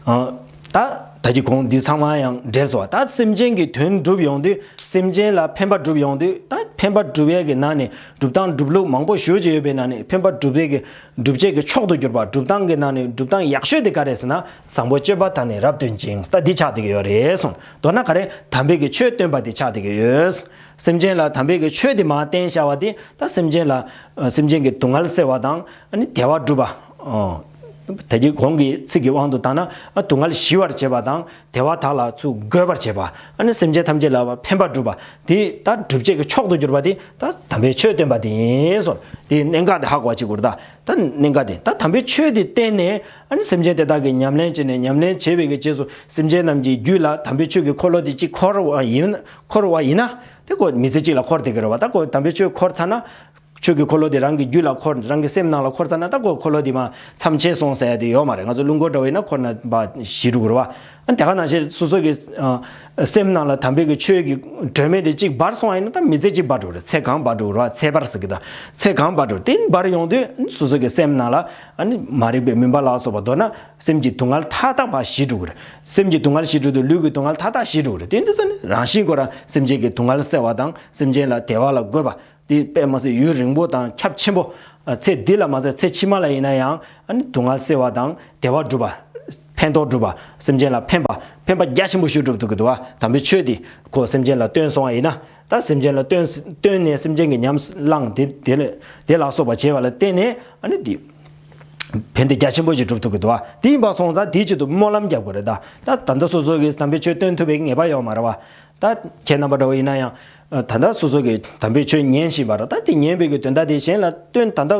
ཨ། ད་ད་ཀྱི་གོང་འདི་ཚང་མ་ཡང་འགྲེལ་སོང་བ། ད་སེམས་ཅན་གྱི་དོན་སྒྲུབ་ཡོང་དུས། སེམས་ཅན་ལ་ཕན་པ་སྒྲུབ་ཡོང་དུས། ད་ཕན་པ་སྒྲུབ་ཡས་ཀྱི་ནང་ནས་སྒྲུབ་སྟངས་སྒྲུབ་ལུགས་མང་པོ་ཞེ་ཅིག་ཡོད་པའི་ནང་ནས། ཕན་པ་སྒྲུབ་ཡས་ཀྱི། སྒྲུབ་བྱེད་ཀྱི་མཆོག་ཏུ་གྱུར་པ། སྒྲུབ་སྟངས་ཀྱི་ནང་ནས་སྒྲུབ་སྟངས་ཡག་ཤོས་དེ་ག་རེ་ཟེར་ན། བཟང་པོ་སྤྱོད་པ་དག་ནི་རབ་སྟོན་ཅིང་། ད་འདི་ཆགས་བསྡད་ཀྱི་ཡོད་རེད་གསུངས། མདོར་ན་ག་རེ། དམ་པའི་གི་ཆོས་སྟོན་པ་དེ་ཆགས་བསྡད་ཀྱི་ཡོད། སེམས་ཅན་ལ་དམ་པའི་གི་ཆོས་དེ་མར་བསྟན་བཞག་པ་དེ། ད་སེམས་ཅན་ལ། ཨ། སེམས་ཅན་གྱི་སྡུག་བསྔལ་སེལ་བ་དང་། ཨ་ནི་བདེ་བ་སྒྲུབ་པ། ཨ། ད་ཀྱི་གོང་གི་ཚིག་གི་དབང་དུ་བཏང་ན། ཨ། སྡུག་བསྔལ་ཞི་བར་བྱེད་པ་དང་། བདེ་བ་དག་ལ་ཚུར་འགོད་པར་བྱེད་པ། ཨ་ནི་སེམས་ཅན་ཐམས་ཅད་ལ་ཕན་པ་སྒྲུབ་པ། དེ་ད་སྒྲུབ་བྱེད་ཀྱི་མཆོག་ཏུ་གྱུར་པ་དེ་ད་དམ་པའི་ཆོས་སྟོན་པ་དེ་ཡིན་གསུངས། དེའི་གནད་འགག་དེ་ཧ་གོ་བ་ཅིག་དགོས་རེད་ད། ད་གནད་འགག་དེ། ད་དམ་པའི་ཆོས་དེ་བསྟན་ནས། ཨ་ནི་སེམས་ཅན་དེ་དག་གིས་ཉམས་ལེན་བྱས་ནས། ཉམས་ལེན་བྱས་པའི་གི་རྗེས་སུ་སེམས་ཅན་རྣམས་ཀྱི་རྒྱུད་ལ་དམ་པའི་ཆོས་ཀྱི་འཁོར་ལོ་དེ་གཅིག་འཁོར་བ་ཡིན། འཁོར་བ་ཡིན་ན། དེ་ཁོ་མི་ཚེ་གཅིག་ལ་འཁོར་བསྡད་ཀྱི་རེད་བ། ད་ཁོ་དམ་པའི་ཆོས་འཁོར་ཚར་ན། ཆོས་ཀྱི་འཁོར་ལོ་དེ་རང་གི་རྒྱུད་ལ་འཁོར། རང་གི་སེམས་ནང་ལ་འཁོར་ཚར་ན། ད་ཁོ་འཁོར་ལོ་དེ་མར་མཚམས་ཆད་སོང་ཟེར་ཡ་དེ་ཡོད་མ་རེད། ང་ཚོ་རླུང་འཁོར་འདྲ་བོ་ཡིན་ན་འཁོར་ན་པ་ཞི་འགྲོ་གི་རེད་བ། ཨ། དེ་ག་ནང་བཞིན་སོ་སོ་གི། ཨ། སེམས་ནང་ལ་དམ་པའི་གི་ཆོས་ཀྱི་སྒྲོན་མེ་དེ་གཅིག་འབར་སོང་བ་ཡིན་ན། ད་མི་ཚེ་གཅིག་འབར་འགྲོ་གི་རེད། ཚེ་གང་འབར་འགྲོ་གི་རེད་བ། ཚེ་འབར་ཟེར་གི། ད་ཚེ་གང་འབར་འགྲོ། དེ་འབར་ཡོང་དུས་སོ་སོ་གི་སེམས་ནང་ལ། ཨ་ནི་མ་རིག་པའི་མུན་པ་ལ་སོགས་པ། མདོར་ན་སེམས་ཀྱི་སྡུག་བསྔལ་མཐའ་དག་པ་ཞི་འགྲོ་གི་རེད། སེམས་ཀྱི་སྡུག་བསྔལ་ཞི་འགྲོ་དུས་ལུས་ཀྱི་སྡུག་བསྔལ་མཐའ་དག་ཞི་འགྲོ་གི་རེད། དེ་འདི་ཚོ་ནི་རང་བཞིན་ཁོ་རང་སེམས་ཅན་གྱི་སྡུག་བསྔལ་སེལ་བ་དང་། སེམས་ཅན་ལ་བདེ་བ་ལ་འགོད་པ། དེ་དཔེ་མ་ཚད་ཡུན་རིང་པོ་དང་ཁྱབ་ཆེན་པོ། ཨ། ཚེ་འདི་ལ་མ་ཚད་ཚེ་ཕྱི་མ་ལ་ཡིན་ན་ཡང་། ཨ་ནི་སྡུག་བསྔལ་སེལ་བ་དང་། བདེ་བ་སྒྲུབ་པ། ཕན་ཐོགས་སྒྲུབ་པ། སེམས་ཅན་ལ་ཕན་པ། ཕན་པ་རྒྱ་ཆེན་པོ་ཞིག་སྒྲུབ་ཐུབ་ཀྱི་འདུག་བ། དམ་པའི་ཆོས་འདི་ཁོ་སེམས་ཅན་ལ་སྟོན་སོང་བ་ཡིན་ན། ད་སེམས་ཅན་ལ་སྟོན། སྟོན་ནས་སེམས་ཅན་གྱི་ཉམས་བླངས་དེ། དེ་ལ། དེ་ལ་སོགས་པ་བྱས་པ་ལ་བརྟེན་ནས། ཨ་ནི་འདི་ཕན་བདེ་རྒྱ་ཆེན་པོ་ཞིག་སྒྲུབ་ཐུབ་ཀྱི་འདུག་བ། དེ་ཡིན་པ་སོང་ཙང་དེའི་ཆེད་དུ་སྨོན་ལམ་རྒྱག་དགོས་རེད་ད། ད་ད་ལྟ་སོ་སོ་གིས་དམ་པའི་ཆོས་སྟོན་ཐུབ་པའི་ངེས་པ་ཡོད་མ་རེད་བ། ད་ཁྱེད་རྣམ་པ་འདྲ་བོ་ཡིན་ན་ཡང་། ཨ། ད་ལྟ་སོ་སོ་གིས་དམ་པའི་ཆོས་ཉན་བཞིན་པ་རེད། ད་དེ་ཉན་པའི་གི་དོན་དག་དེ་གཞན་ལ་སྟོན། ད་ལྟ།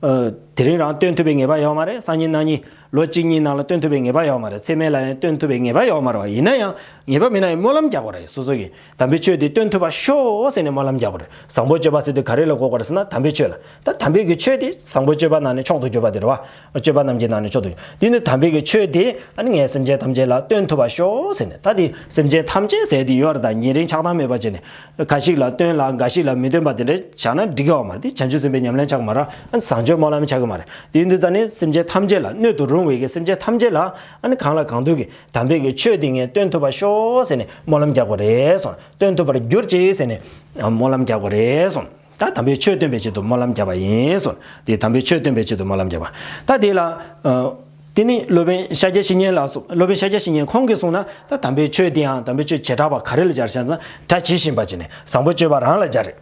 ཨ། དེ་རིང་རང་སྟོན་ཐུབ་པའི་ངེས་པ་ཡོད་མ་རེད། སང་ཉིན་གནངས་ཉིན་ ལོ་གཅིག་གཉིས་ནང་ལ་སྟོན་ཐུབ་པའི་ངེས་པ་ཡོད་མ་རེད། ཚེགས་མེད་ལ་ཡང་སྟོན་ཐུབ་པའི་ངེས་པ་ཡོད་མ་རེད་བ། ཡིན་ན་ཡང་ངེས་པ་མེད་ན་ཡང་སྨོན་ལམ་རྒྱག་དགོས་རེད། སོ་སོ་གིས་དམ་པའི་ཆོས་དེ་སྟོན་ཐུབ་པར་ཤོག་ཟེར་ནས་སྨོན་ལམ་རྒྱག་དགོས་རེད། བཟང་པོ་སྤྱོད་པ་ཟེར་དུས་ག་རེ་ལ་གོ་དགོས་རེད་ཟེར་ན་དམ་པའི་ཆོས་ལ། ད་དམ་པའི་གི་ཆོས་དེ་བཟང་པོ་སྤྱོད་པ་ནང་ནས་མཆོག་ཏུ་གྱུར་པ་དེ་རེད་བ། སྤྱོད་པ་རྣམས་ཀྱི་ནང་ནས་མཆོག་ཏུ་གྱུར། དེ་ནི་དམ་པའི་གི་ཆོས་དེ་ཨ་ནི་ངས་སེམས་ཅན་ཐམས་ཅད་ལ་སྟོན་ཐུབ་པར་ཤོག་ཟེར་ནས། ད་དེ་སེམས་ཅན་ཐམས་ཅད་ཟེར་དེ་ཡོད་རེད། ད་ཉེ་རིང་ཆགས་སྡང་མེད་པ་བྱས་ནས་འགའ་ཞིག་ལ་སྟོན་ལ་འགའ་ཞིག་ལ་མི་སྟོན་པ་དེ་འདྲ་བྱས་ན་འགྲིག་གི་ཡོད་མ་རེད། དེ་བྱང་ཆུབ་སེམས་དཔའི་ཉམས་ལེན་ཆགས་ཀྱི་མ་རེད། ཨ་ནི་བཟང་སྤྱོད་སྨོན་ལམ་ཆགས་ཀྱི་མ་རེད། དེ་ཡིན་དུས་ཙང་ནི་སེམས་ཅན་ཐམས་ཅད་ལ་སྣོད་དུ་རུང་བའི་གི་སེམས་ཅན་ཐམས་ཅད་ལ་ཨ་ནི་གང་ལ་གང་འདུལ་གྱི་དམ་པའི་གི་ཆོས་དེ་ངས་སྟོན་ཐུབ་པར་ཤོག་ཟེར་ནས་སྨོན་ལམ་རྒྱག་དགོས་རེད་གསུངས། སྟོན་ཐུབ་པར་གྱུར་ཅིག་ཟེར་ནས་སྨོན་ལམ་རྒྱག་དགོས་རེད་གསུངས། ད་དམ་པའི་ཆོས་སྟོན་པའི་ཆེད་དུ་སྨོན་ལམ་བརྒྱབ་པ་ཡིན་གསུངས། དེ་དམ་པའི་ཆོས་སྟོན་པའི་ཆེད་དུ་སྨོན་ལམ་བརྒྱབ་པ། ད་དེ་ལ་ཨ། དེ་ནི་སློབ་དཔོན་ཤཱཀྱ་བཤེས་གཉེན་ལ་སོགས། སློབ་དཔོན་ཤཱཀྱ་བཤེས་གཉེན་ཁོང་གིས་གསུངས་ན་ད་དམ་པའི་ཆོས་དེའང་དམ་པའི་ཆོས་བྱེ་བྲག་པ་ག་རེ་ལ་སྦྱར་བཞག་ན་སྒྲ་ཇི་བཞིན་པ་བྱས་ནས་བཟང་པོ་སྤྱོད་པ་རང་ལ་སྦྱར་རེད།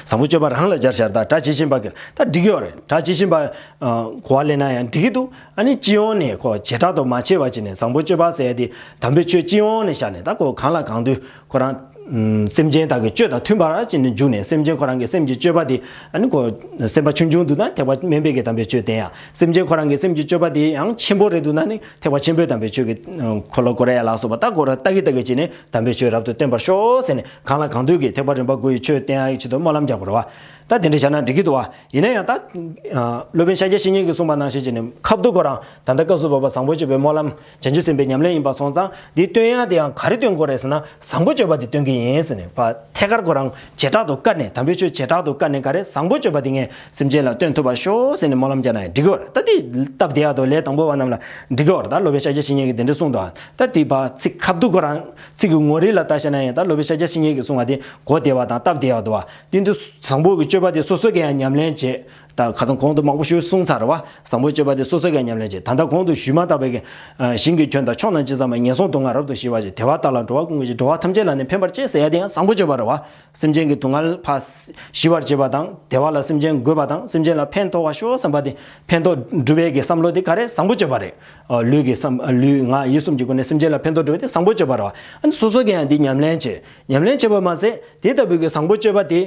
བཟང་པོ་སྤྱོད་པ་རང་ལ་སྦྱར་བཞག་ད་སྒྲ་ཇི་བཞིན་པ་གི་ད་འགྲིག་གི་ཡོད་རེད། སྒྲ་ཇི་བཞིན་པ་གོ་བ་ལེན་ན་ཡང་འགྲིག་གི་འདུག་ཨ་ནི་སྤྱི་ཡོངས་ནས་ཁོ་བྱེ་བྲག་ཏུ་མ་ཕྱེ་བ་བྱས་ནས་བཟང་པོ་སྤྱོད་པ་ཟེར་ཡ་དེ་དམ་པའི་ཆོས་སྤྱི་ཡོངས་ནས་བཞག་ནས་ད་ཁོ་གང་ལ་གང་འདུལ་ཁོ་རང་སེམས་ཅན་དག་གི་སྤྱོད་དང་མཐུན་པར་བྱས་ནས་འཇུག་ནས། སེམས་ཅན་ཁོ་རང་གི་སེམས་ཀྱི་སྤྱོད་པ་དེ་ཨ་ནི་ཁོ་སེམས་པ་ཆུང་ཆུང་འདུག་ན་ཐེག་པ་དམན་པའི་གི་དམ་པའི་ཆོས་བསྟན་ཡ། སེམས་ཅན་ཁོ་རང་གི་སེམས་ཀྱི་སྤྱོད་པ་དེ་ཡང་ཆེན་པོ་རེད་འདུག་ན་ནི་ཐེག་པ་ཆེན་པོའི་དམ་པའི་ཆོས་ཀྱི་འཁོར་ལོ་བསྐོར་ཡ་ལ་སོགས་པ་ད་ཁོ་རང་ལྟ་གི་ལྟ་གི་བྱས་ནས་དམ་པའི་ཆོས་རབ་ཏུ་སྟོན་པར་ཤོག་ཟེར་ནས་གང་ལ་གང་འདུལ་གྱི་ཐེག་པ་རིམ་པ་དགུ་ཡི་ཆོས་བསྟན་ཡ་ཡི་ཆེད་དུ་སྨོན་ལམ་རྒྱག་དགོས་རེད་བ། ད་དེ་འདྲ་བྱས་ན་འགྲིག་གི་འདུག་བ། ཡིན་ན་ཡང་ད་སློབ་དཔོན་ཤཱཀྱ་བཤེས་གཉེན་གྱིས་གསུངས་པ་ནང་བཞིན་བྱས་ནས་ཁ་ཐུག་ཁོ་རང་ད་ལྟ་སྐབས་སུ་བབ་པ་བཟང་པོ་སྤྱོད་པའི་སྨོན་ལམ་བྱང་ཆུབ་སེམས་དཔའི་ཉམས་ལེན་ཡིན་པ་སོང་ཙང་འདི་སྟོན་ཡ་དེ་ཡང་ག་རེ་སྟོན་དགོས་རེད་ཟེར་ན་བཟང་པོ་སྤྱོད་པ་དེ་སྟོན་གྱི་ཡིན་ཟེར་ནས་ཕར་ཐད་ཀར་ཁོ་རང་བྱེ་བྲག་ཏུ་བཀར་ནས་དམ་པའི་ཆོས་བྱེ་བྲག་ཏུ་བཀར་ནས་ག་རེ་བཟང་པོ་སྤྱོད་པ་དེ་ངས་སེམས་ཅན་ལ་སྟོན་ཐུབ་པར་ཤོག་ཟེར་ནས་སྨོན་ལམ་རྒྱག་ན་ཡང་འགྲིག་གི་ཡོད་རེད། ད་དེ་སྟབས་བདེ་ཡག་འདུག་ལས་དང་པོ་བ་རྣམས་ལ་འགྲིག་གི་ཡོད་རེད། ད་སློབ་དཔོན་ཤཱཀྱ་བཤེས་གཉེན་གྱིས་དེ་འདྲ་གསུངས་འདུག་ད་དེ་ཕར་ཚིག་ཁ་ཐུག་ཁོ་རང་ཚིག་གི་ངོ་རིས་ལ་ལྟ་བྱས་ན་ཡང་ད་སློབ་དཔོན་ཤཱཀྱ་བཤེས་གཉེན་གྱིས་གསུངས་པ་དེ་གོ་བདེ་བ་དང་སྟབས་བདེ་ཡག་འདུག་བ། དེ་དུས་བཟང་པོ་གི་སྤྱོད་པ་དེ་སོ་སོ་གིས་ཡང་ཉམས་ལེན་བྱེད། ད་ཁ་སང་གོང་དུ་མང་པོ་ཞིག་གསུངས་ཚར་བ། བཟང་པོའི་སྤྱོད་པ་དེ་སོ་སོ་གིས་ཉམས་ལེན་བྱེད། ད་ལྟ་གོང་དུ་ཞུས་མ་ཐག་པའི་གི་ཨ་ཞིང་གི་སྐྱོན་དང་ཕྱོགས་རྣམས་ཅི་བསམ་པ། ངན་སོང་སྡུག་བསྔལ་རབ་ཏུ་ཞི་བར་བྱེད། དེ་བ་དག་ལ་འགྲོ་བ་ཀུན་གྱི་སྤྱི། འགྲོ་བ་ཐམས་ཅད་ལ་ནི་ཕན་པར་བྱེད་ཟེར་ཡ་དེ་ཡང་བཟང་པོ་སྤྱོད་པ་རེད་བ། སེམས་ཅན་གྱི་སྡུག་བསྔལ་ཕར་ཞི་བར་བྱེད་པ་དང་བདེ་བ་ལ་སེམས་ཅན་འགོད་པ་དང་སེམས་ཅན་ལ་ཕན་ཐོགས་པར་ཤོག་བསམ་པ་དེ་ཕན་ཐོགས་སྒྲུབ་པའི་གི་བསམ་བློ་དེ་ག་རེ་བཟང་པོ་སྤྱོད་པ་རེད། ཨ་ལུས་ཀྱི་བསམ་ཨ་ལུས་ངག་ཡིད་གསུམ་གྱི་སྒོ་ནས་སེམས་ཅན་ལ་ཕན་ཐོགས་སྒྲུབ་པ་དེ་བཟང་པོ་སྤྱོད་པ་རེད་བ། ཨ་ནི་སོ་སོ་གིས་ཡང་འདི་ཉམས་ལེན་བྱེད། ཉམས་ལེན་བྱེད་པ་མ་ཟད་དེ་ལྟ་བུའི་གི་བཟང་པོ་སྤྱོད་པ་དེ།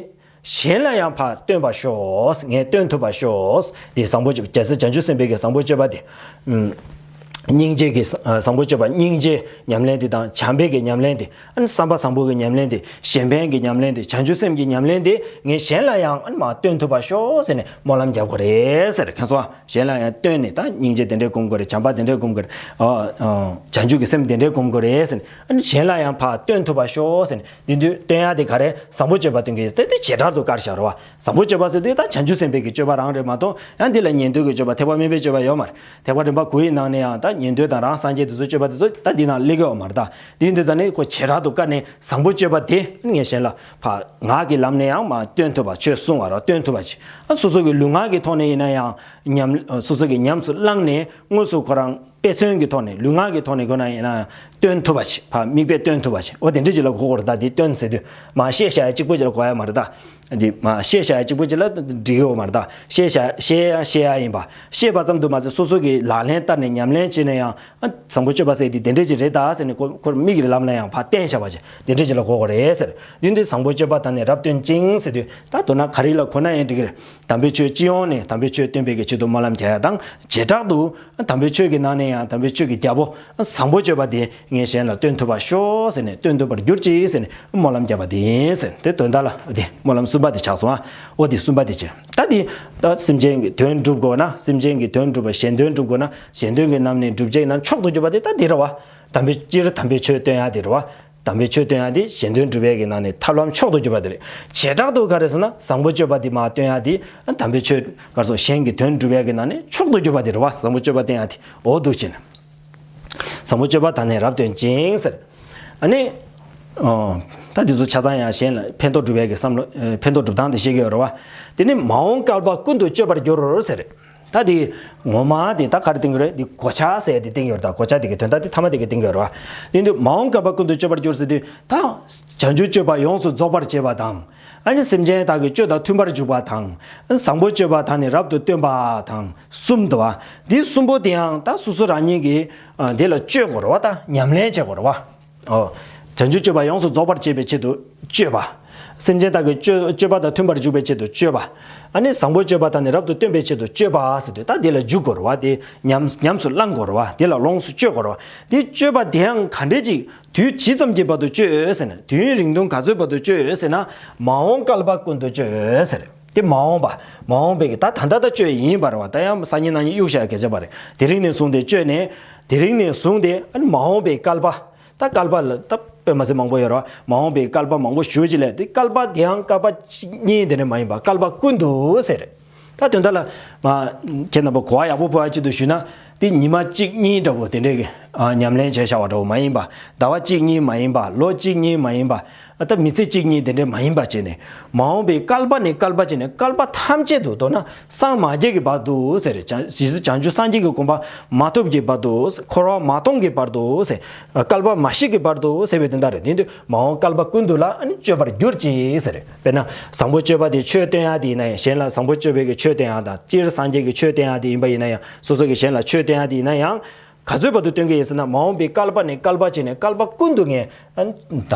གཞན་ལ་ཡང་ཕར་སྟོན་པར་ཤོག་ངས་སྟོན་ཐུབ་པར་ཤོག་དེ་བཟང་པོ་སྤྱོད་པ་རྒྱལ་སྲས་བྱང་ཆུབ་སེམས་དཔའི་གི་བཟང་པོ་སྤྱོད་པ་དེ། ཨུམ། སྙིང་རྗེ་གི་ཨ་བཟང་པོ་སྤྱོད་པ་སྙིང་རྗེའི་ཉམས་ལེན་དེ་དང་བྱམས་པའི་གི་ཉམས་ལེན་དེ། ཨ་ནི་བསམ་པ་བཟང་པོ་གི་ཉམས་ལེན་དེ། གཞན་ཕན་གྱི་ཉམས་ལེན་དེ། བྱང་ཆུབ་སེམས་ཀྱི་ཉམས་ལེན་དེ་ངས་གཞན་ལ་ཡང་ཨ་ནི་མར་སྟོན་ཐུབ་པར་ཤོག་ཟེར་ནས་སྨོན་ལམ་རྒྱག་དགོས་རེད་ཟེར། མཁྱེན་སོང་ཨ། གཞན་ལ་ཡང་སྟོན་ནས་ད་སྙིང་རྗེ་དེ་འདྲའི་སྒོམ་དགོས་རེད། བྱམས་པ་དེ་འདྲའི་སྒོམ་དགོས་རེད། ཨ་ཨ་བྱང་ཆུབ་ཀྱི་སེམས་དེ་འདྲའི་སྒོམ་དགོས་རེད་ཟེར་ནས། ཨ་ནི་གཞན་ལ་ཡང་ཕར་སྟོན་ཐུབ་པར་ཤོག་ཟེར་ནས། དེ་དུས་སྟོན་ཡག་དེ་ག་རེ་བཟང་པོ་སྤྱོད་པ་སྟོན་གྱི་ཡོད་དེ་དེ་བྱེ་བྲག་ཏུ་བཀར་བཞག་རེད་བ། བཟང་པོ་སྤྱོད་པ་ཟེར་དུས་ད་བྱང་ཆུབ་སེམས་དཔའི་གི་སྤྱོད་པ་རང་རེད་མ་གཏོགས་ཡང་དེ་ལ་ཉན་ཐོས་ཀྱི་སྤྱོད་པ་ཐེག་པ་དམན་པའི་སྤྱོད་པ་ཡོད་མ་རེད། ཐེག་པ་རིམ་པ་དགུ་ཡི་ནང་ནས་ཡང་ད་ཉན་ཐོས་དང་རང་སངས་རྒྱས་དེ་ཚོ་སྤྱོད་པ་དེ་ཚོ་ད་འདི་ནང་སླེབས་ཀྱི་ཡོད་མ་རེད་ད། དེ་འདི་ཙ་ནས་ཁོ་བྱེ་བྲག་ཏུ་བཀར་ནས་བཟང་པོ་སྤྱོད་པ་དེ་ངས་གཞན་ལ་ཕར་ངག་གི་ལམ་ནས་ཡང་མར་སྟོན་ཐུབ་པ། ཆོས་གསུང་བ་རོ་སྟོན་ཐུབ་པ་ཅིག་ཨ་སོ་སོ་གི་ལུས་ངག་གི་ཐོག་ནས་ཡིན་ན་ཡང་ཉམས་སོ་སོ་གི་ཉམས་སུ་བླངས་ནས་དངོས་སུ་ཁོ་རང་དཔེ་མཚོན་གྱི་ཐོག་ནས་ལུས་ངག་གི་ཐོག་ནས་ཁོ་ན་ཡིན་ན་སྟོན་ཐུབ་པ་ཞིག་ཕར་མིག་དཔེ་སྟོན་ཐུབ་པ་ཞིག་འོ་དེ་འདྲ་ཅིག་ལ་གོ་དགོས་རེད་ད། དེ་སྟོན་ཟེར་དུས་མ་བཤད་བཤད་ཡ་གཅིག་པོ་ཅིག་ལ་གོ་ཡ་མ་རེད་ད། འདི་མ་བཤད་བཤད་ཡ་གཅིག་པོ་ཅིག་ལ་འགྲིག་ཡོད་མ་རེད་ད། བཤད་བཤད་བཤད་ཡ་བཤད་ཡ་ཡིན་པ། བཤད་པ་ཙམ་དུ་མ་ཟད་སོ་སོ་གི་ལག་ལེན་བསྟར་ནས་ཉམས་ལེན་བྱས་ན་ཡང་ཨ་བཟང་པོ་སྤྱོད་པ་ཟེར་དེ་དེ་འདྲ་ཅིག་རེད་ད་ཟེར་ནས་ཁོ་ཁོར་མིག་གི་ལམ་ལ་ཡང་ཕར་བསྟན་བཞག་པ་ཅིག་དེ་འདྲ་ཅིག་ལ་གོ་དགོས་རེད་ཟེར། འདི་འདི་བཟང་པོ་སྤྱོད་པ་དང་ནི་རབ་སྟོན་ཅིང་ཟེར་དུས་ད་མདོར་ན་ག་རེ་ལ་གོ་ན་ཡང་འགྲིག་གི་རེད། དམ་པའི་ཆོས་སྤྱི་ཡོངས་ནས་དམ་པའི་ཆོས་སྟོན་པའི་གི་ཆེད་དུ་སྨོན་ལམ་རྒྱག་ཡ་དང་བྱེ་བྲག་ཏུ་དམ་པའི་ཆོས་ཀྱི་ནང་ནས་ཡང་དམ་པའི་ཆོས་ཀྱི་རྒྱལ་པོ་བཟང་པོ་སྤྱོད་པ་དེ་ངས་གཞན་ལ་སྟོན་ཐུབ་པར་ཤོག་ཟེར་ནས་སྟོན་ཐུབ་པར་གྱུར་ཅིག་ཟེར་ནས་སྨོན་ལམ་བརྒྱབ་པ་དེ་ཡིན་ཟེར། དེ་དོན་དག་ལ་དེ་སྨོན་ལམ་གསུམ་པ་དེ་ཆགས་སོང་ཨ། འོ་དེ་གསུམ་པ་དེ་བྱས་ད་དེ་ད་སེམས་ཅན་གྱི་དོན་སྒྲུབ་དགོས་ན་སེམས་ཅན་གྱི་དོན་སྒྲུབ་པ་གཞན་དོན་སྒྲུབ་དགོས་ན་གཞན་དོན་གྱི་རྣམ་སྨིན་སྒྲུབ་བྱེད་ཀྱི་རྣམ་མཆོག་ཏུ་གྱུར་པ་དེ་ད་དེ་རེད་བ། དམ་པའི་སྤྱིར་དམ་པའི་ཆོས་སྟོན་ཡ་དེ་རེད་བ། དམ་པའི་ཆོས་སྟོན་ཡ་དེ་གཞན་དོན་སྒྲུབ་པའི་གི་ནང་ནས་ཐབས་ལམ་མཆོག་ཏུ་གྱུར་པ་དེ་རེད། བྱེ་བྲག་ཏུ་ག་རེ་ཟེར་ན་བཟང་པོ་སྤྱོད་པ་དེ་མར་སྟོན་ཡ་དེ་དམ་པའི་ཆོས་ག་རེ་ཟེར་གཞན་གྱི་དོན་སྒྲུབ་པའི་གི་ནང་ནས་མཆོག་ཏུ་གྱུར་པ་དེ་རེད་བ། བཟང་པོ་སྤྱོད་པ་སྟོན་ཡ་དེ་འོ་འདུག་ཅེ་ན། བཟང་པོ་སྤྱོད་པ་དང་ནི་རབ་སྟོན་ཅིང་ཟེར། ཨ་ནི། ཨོ། ད་དེ་ཚོ་ཆ་ཚང་ཡང་གཞན་ལ་ཕན་ཐོགས་སྒྲུབ་པའི་གི་བསམ་བློ་ཨེ་ཕན་ཐོགས་སྒྲུབ་སྟངས་དེ་ཤེས་ཀྱི་ཡོད་རེད་བ། དེ་ནི་མ་འོངས་བསྐལ་པ་ཀུན་ཏུ་སྤྱོད་པར་འགྱུར་ཟེར། ད་དེ་ངོ་མ་དེ་ད་ག་རེ་བསྟན་གྱི་རེད། དེ་གོ་ཆ་ཟེར་དེ་བསྟན་གྱི་ཡོད་རེད། ད་གོ་ཆ་དེ་གི་དོན་དག་དེ་ཐ་མ་དེ་གི་བསྟན་གྱི་ཡོད་རེད་བ། དེ་འདི་མ་འོངས་བསྐལ་པ་ཀུན་ཏུ་སྤྱོད་པར་འགྱུར་ཟེར་དུས་ད་བྱང་ཆུབ་སྤྱོད་པ་ཡོངས་སུ་རྫོགས་པར་བྱེད་པ་དང་། ཨ་ནི་སེམས་ཅན་དག་གི་སྤྱོད་དང་མཐུན་པར་འཇུག་པ་དང་། བཟང་པོ་སྤྱོད་པ་དང་ནི་རབ་ཏུ་སྟོན་པ་དང་གསུམ་འདུག་བ། འདི་གསུམ་པོ་དེ་ཡང་ད་སོ་སོ་རང་ཉིད་ཀྱིས་ཨ་དེ་ལ་སྤྱོད་དགོས་རེད་བ། ད་ཉམས་ལེན་བྱེད་དགོས་རེད་བ། ཨོ། བྱང་ཆུབ་སྤྱོད་པ་ཡོངས་སུ་རྫོགས་པར་བྱེད་པའི་ཆེད་དུ་སྤྱོད་པ། སེམས་ཅན་དག་གི་སྤྱོད་སྤྱོད་པ་དང་མཐུན་པར་འཇུག་པའི་ཆེད་དུ་སྤྱོད་པ། ཨ་ནི་བཟང་པོ་སྤྱོད་པ་དག་ནི་རབ་ཏུ་སྟོན་པའི་ཆེད་དུ་སྤྱོད་པ་ཟེར་དུས་ད་དེ་ལ་འཇུག་དགོས་རེད་བ། དེ་ཉམས་ཉམས་སུ་བླང་དགོས་རེད་བ། དེ་ལ་ལོངས་སུ་སྤྱོད་དགོས་རེད་བ། དེ་སྤྱོད་པ་དེའང་ག་འདྲས་ཅིག་དུས་ཇི་ཙམ་གྱི་བར་དུ་སྤྱོད་ཟེར་ན། དུས་ཡུན་རིང་ཐུང་ག་ཚོད་བར་དུ་སྤྱོད་ཟེར་ན། མ་འོངས་བསྐལ་པ་ཀུན་ཏུ་སྤྱོད་ཟེར། དེ་མ་འོངས་པ། མ་འོངས་པའི་གི་ད་ད་ལྟ་ད་སྤྱོད་ཡིན་པ་རེད་བ། ད་ཡང་སང་ཉིན་གནངས་ཉིན་གཡུག་བཞག་གལ་ཆེ་བ་རེད། དེ་རིང་ནས་བཟུང་སྟེ་སྤྱོད་ནས། དེ་རིང་ནས་བཟུང་སྟེ་ཨ་ནི་མ་འོངས་པའི་བསྐལ་པ། ད་བསྐལ་པ་ལ་ད་དཔེ་མ་སྲིད་མང་པོ་ཡོད་རེད་བ། མ་འོངས་པའི་བསྐལ་པ་མང་པོ་ཞེ་ཅིག་ལས། དེ་བསྐལ་པ་དེའང་བསྐལ་པ་གཅིག་གཉིས་དེ་འདྲ་མ་ཡིན་པ། བསྐལ་པ་ཀུན་ཏུ་ཟེར། ད་དོན་དག་ལ་མ་ཁྱེད་རྣམ་པ་གོ་བ་ཡག་པོ་ཕོག་ཡ་ཆེད་དུ་ཞུས་ན། དེ་ཉི་མ་གཅིག་གཉིས་འདྲ་པོ་དེ་འདྲའི་གི་ཨ་ཉམས་ལེན་བྱས་བཞག་པ་འདྲ་པོ་མ་ཡིན་པ། ཟླ་བ་གཅིག་གཉིས་མ་ཡིན་པ། ལོ་གཅིག་གཉིས་མ་ཡིན་པ། ཨ་ད་མི་ཚེ་གཅིག་གཉིས་དེ་འདྲའི་མ་ཡིན་པ་བྱས་ནས། མ་འོངས་པའི་བསྐལ་པ་ནས་བསྐལ་པ་བྱས་ནས། བསྐལ་པ་ཐམས་ཅད་དུ། མདོར་ན་སངས་མ་རྒྱས་ཀྱི་བར་དུ་ཟེར། བྱང་ཞེས་བྱང་ཆུབ་སངས་རྒྱས་ཀྱི་གོ་འཕང་མ་ཐོབ་ཀྱི་བར་དུ། འཁོར་བ་མ་སྟོངས་ཀྱི་བར་དུ་ཟེར། བསྐལ་པ་མ་ཞིག་གི་བར་དུ་ཟེར་བའི་དོན་དག་རེད། དེ་དུས་མ་འོངས་བསྐལ་པ་ཀུན་ཏུ་ལ་ཨ་ནི་སྤྱོད་པར་གྱུར་ཅིག་ཟེར། དཔེར་ན་བཟང་པོ་སྤྱོད་པ་དེ་ཆོས་སྟོན་ཡ་དེ་ཡིན་ན་ཡང་། གཞན་ལ་བཟང་པོ་སྤྱོད་པའི་གི་ཆོས་སྟོན་ཡ་དང་། སྤྱིར་སངས་རྒྱས་ཀྱི་ཆོས་སྟོན་ཡ་དེ་ཡིན་པ་ཡིན་ན་ཡང་། སོ་སོ་གི་གཞན་ལ་ཆོས་སྟོན་ཡ་དེ་ཡིན་ན་ཡང་། ག་ཚོད་བར་དུ་སྟོན་གྱི་ཡིན་ཟེར་ན། མ་འོངས་པའི་བསྐལ་པ་ནས་བསྐལ་པ་བྱས་ནས། བསྐལ་པ་ཀུན་ཏུ་ངས་ཨ་ད་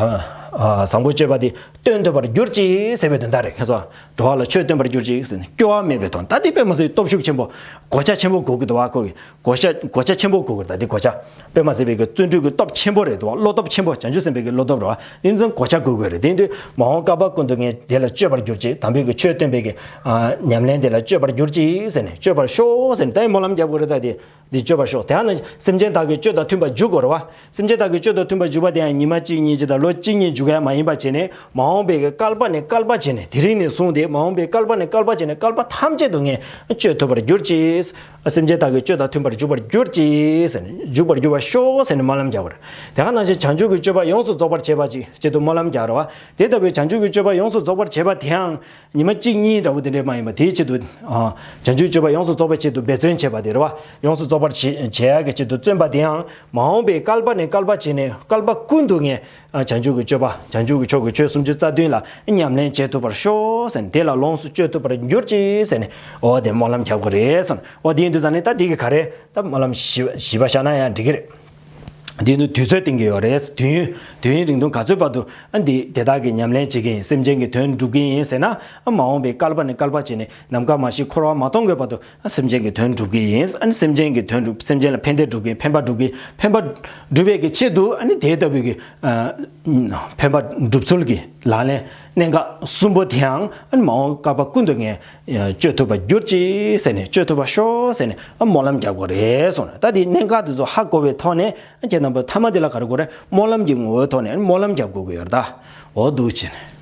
ཨ་བཟང་པོ་སྤྱོད་པ་དེ་སྟོན་ཐུབ་པར་གྱུར་ཅིག་ཟེར་བའི་དོན་དག་རེད། ཁྱེད་ཚོ་འགྲོ་བ་ལ་ཆོས་སྟོན་པར་གྱུར་ཅིག་ཟེར་ནས། སྐྱོ་བ་མེད་པའི་དོན། ད་དེ་དཔེ་མ་སྲིད་སྟོབས་ཤུགས་ཆེན་པོ། གོ་ཆ་ཆེན་པོ་དགོས་ཀྱི་འདུག་བ། ཁོ་གི་གོ་ཆ་གོ་ཆ་ཆེན་པོ་དགོས་ཀྱི་རེད། ད་དེ་གོ་ཆ་དཔེ་མ་སྲིད་པའི་གི་བརྩོན་འགྲུས་ཀྱི་སྟོབས་ཆེན་པོ་རེད་འདུག་བ། བློ་སྟོབས་ཆེན་པོ། བྱང་ཆུབ་སེམས་དཔའི་གི་བློ་སྟོབས་རེད་བ། དེ་ཚོ་གོ་ཆ་དགོས་ཀྱི་རེད། དེ་དུས་མ་འོངས་བསྐལ་པ་ཀུན་ཏུ་ངས་དེ་ལ་སྤྱོད་པར་གྱུར་ཅིག་དམ་པའི་གི་ཆོས་སྟོན་པའི་གི་ཨ་ཉམས་ལེན་དེ་ལ་སྤྱོད་པར་གྱུར་ཅིག་ཟེར་ནས། སྤྱོད་པར་ཤོག་ཟེར་ནས་ད་སྨོན་ལམ་རྒྱབ་དགོས་རེད། ད་དེ། འདི་སྤྱོད་པར་ཤོག་དེ་ཡང་ན་སེམས་ཅན་དག་གི་སྤྱོད་དང་མཐུན་པར་འཇུག་དགོས་རེད་བ། སེམས་ཅན་དག་གི་སྤྱོད་དང་མཐུན་པར་འཇུག་པ་དེ་ཡང་ཉི་མ་གཅིག་གཉིས་ཅིག་དང་ལོ་གཅིག་གཉིས་འཇུག་ཡ་མ་ཡིན་པ་བྱས་ནས། མ་འོངས་པའི་བསྐལ་པ་ནས་བསྐལ་པ་བྱས་ནས། དེ་རིང་ནས་བཟུང་སྟེ་མ་འོངས་པའི་བསྐལ་པ་ནས་བསྐལ་པ་བྱས་ནས། བསྐལ་པ་ཐམས་ཅད་དུ་ངས་སྤྱོད་ཐུབ་པར་གྱུར་ཅིག་སེམས་ཅན་དག་གི་སྤྱོད་དང་མཐུན་པར་འཇུག་པར་གྱུར་ཅིག་ཟེར་ནས། འཇུག་པར་གྱུར་པར་ཤོག་ཟེར་ནས་སྨོན་ལམ་རྒྱག་དགོས་རེད། དེ་ག་ནང་བཞིན་བྱང་ཆུབ་ཀྱི་སྤྱོད་པ་ཡོངས་སུ་རྫོགས་པར་བྱེད་པ་ཅིག་ཆེད་དུ་སྨོན་ལམ་རྒྱག་རེད་བ། དེ་ལྟ་བུའི་བྱང་ཆུབ་ཀྱི་སྤྱོད་པ་ཡོངས་སུ་རྫོགས་པར་བྱེད་པ་དེའང་ཉི་མ་གཅིག་གཉིས་འདྲ་བོ་དེ་འདྲས་མ་ཡིན་པ། དེའི་ཆེད་དུ་ཨ་བྱང་ཆུབ་སྤྱོད་པ་ཡོངས་སུ་རྫོགས་པའི་ཆེད་དུ་འབད་བརྩོན་བྱེད་པ་དེ་རེད་བ། ཡོངས་སུ་རྫོགས་པར་བྱེད་བྱེད་ཡག་གི་ཆེད་དུ་བརྩོན་པ་དེའང་མ་འོངས་པའི་བསྐལ་པ་ནས་བསྐལ་པ་བྱས་ནས། བསྐལ་པ་ཀུན་ཏུ་ངས་ཨ་བྱང་ཆུབ་ཀྱི་སྤྱོད་པ། བྱང་ཆུབ་ཀྱི་ཕྱོགས་ཀྱི་ཆོས་སུམ་ཅུ་རྩ་བདུན་ལ་ཉམས་ལེན་བྱེད་ཐུབ་པར་ཤོག་ཟེར་ནས། དེ་ལ་ལོངས་སུ་སྤྱོད་ཐུབ་པར་གྱུར་ཅིག་ཟེར་ནས། འོ་དེ་སྨོན་ལམ་རྒྱག་དགོས་རེད་གསུངས། འོ་དེ་ཡིན་དུས་ཙང་ནས་ད་དེ་གི་ག་རེ། ད་སྨོན་ལམ་བཞི་བ་བཞི་པ་བཞག་ན་ཡང་འགྲིག་གི་རེད། དེ་ནི་དུས་ཚོད་བསྟན་གྱི་ཡོད་རེད། དུས་ཡུན་དུས་ཡུན་རིང་ཐུང་ག་ཚོད་བར་དུ་ཨ་འདི་དེ་དག་གི་ཉམས་ལེན་བྱེད་ཀྱི་ཡིན། སེམས་ཅན་གྱི་དོན་སྒྲུབ་ཀྱི་ཡིན་ཟེར་ན། ཨ་མ་འོངས་པའི་བསྐལ་པ་ནས་བསྐལ་པ་བྱས་ནས། ནམ་མཁའ་མ་ཞིག་འཁོར་བ་མ་སྟོངས་པའི་བར་དུ་ཨ་སེམས་ཅན་གྱི་དོན་སྒྲུབ་ཀྱི་ཡིན། ཨ་ནི་སེམས་ཅན་གྱི་དོན་སྒྲུབ། སེམས་ཅན་ལ་ཕན་བདེ་སྒྲུབ་ཀྱི་ཡིན། ཕན་པ་སྒྲུབ་ཀྱི་ཡིན། ཕན་པ་སྒྲུབ་པའི་གི་ཆེད་དུ། ཨ་ནི་དེ་ལྟ་བུའི་གི་ཨ་ཕན་པ་སྒྲུབ་ཚུལ་གྱི་ལག་ལེན་གནད་འགག་གསུམ་པོ་དེའང་ཨ་ནི་མ་འོངས་བསྐལ་པ་ཀུན་ཏུ་ངས་སྤྱོད་ཐུབ་པར་གྱུར་ཅིག་ཟེར་ནས། སྤྱོད་ཐུབ་པར་ཤོག་ཟེར་ནས་ཨ་སྨོན་ལམ་རྒྱག་དགོས་རེད་གསུངས་ནས། ད་དེ་གནད་འགག་དེ་ཚོ་ཧ་གོ་བའི་ཐོག་ནས། ཨ་ཁྱེད་རྣམ་པ་མཐའ་མ་དེ་ལ་ག་རེ་དགོས་རེད། སྨོན་ལམ་གྱི་ངོ་བོའི་ཐོག་ནས་སྨོན་ལམ་རྒྱབ་དགོས་ཀྱི་ཡོད་རེད་ད། འོ་འདུག་བྱས་ནས།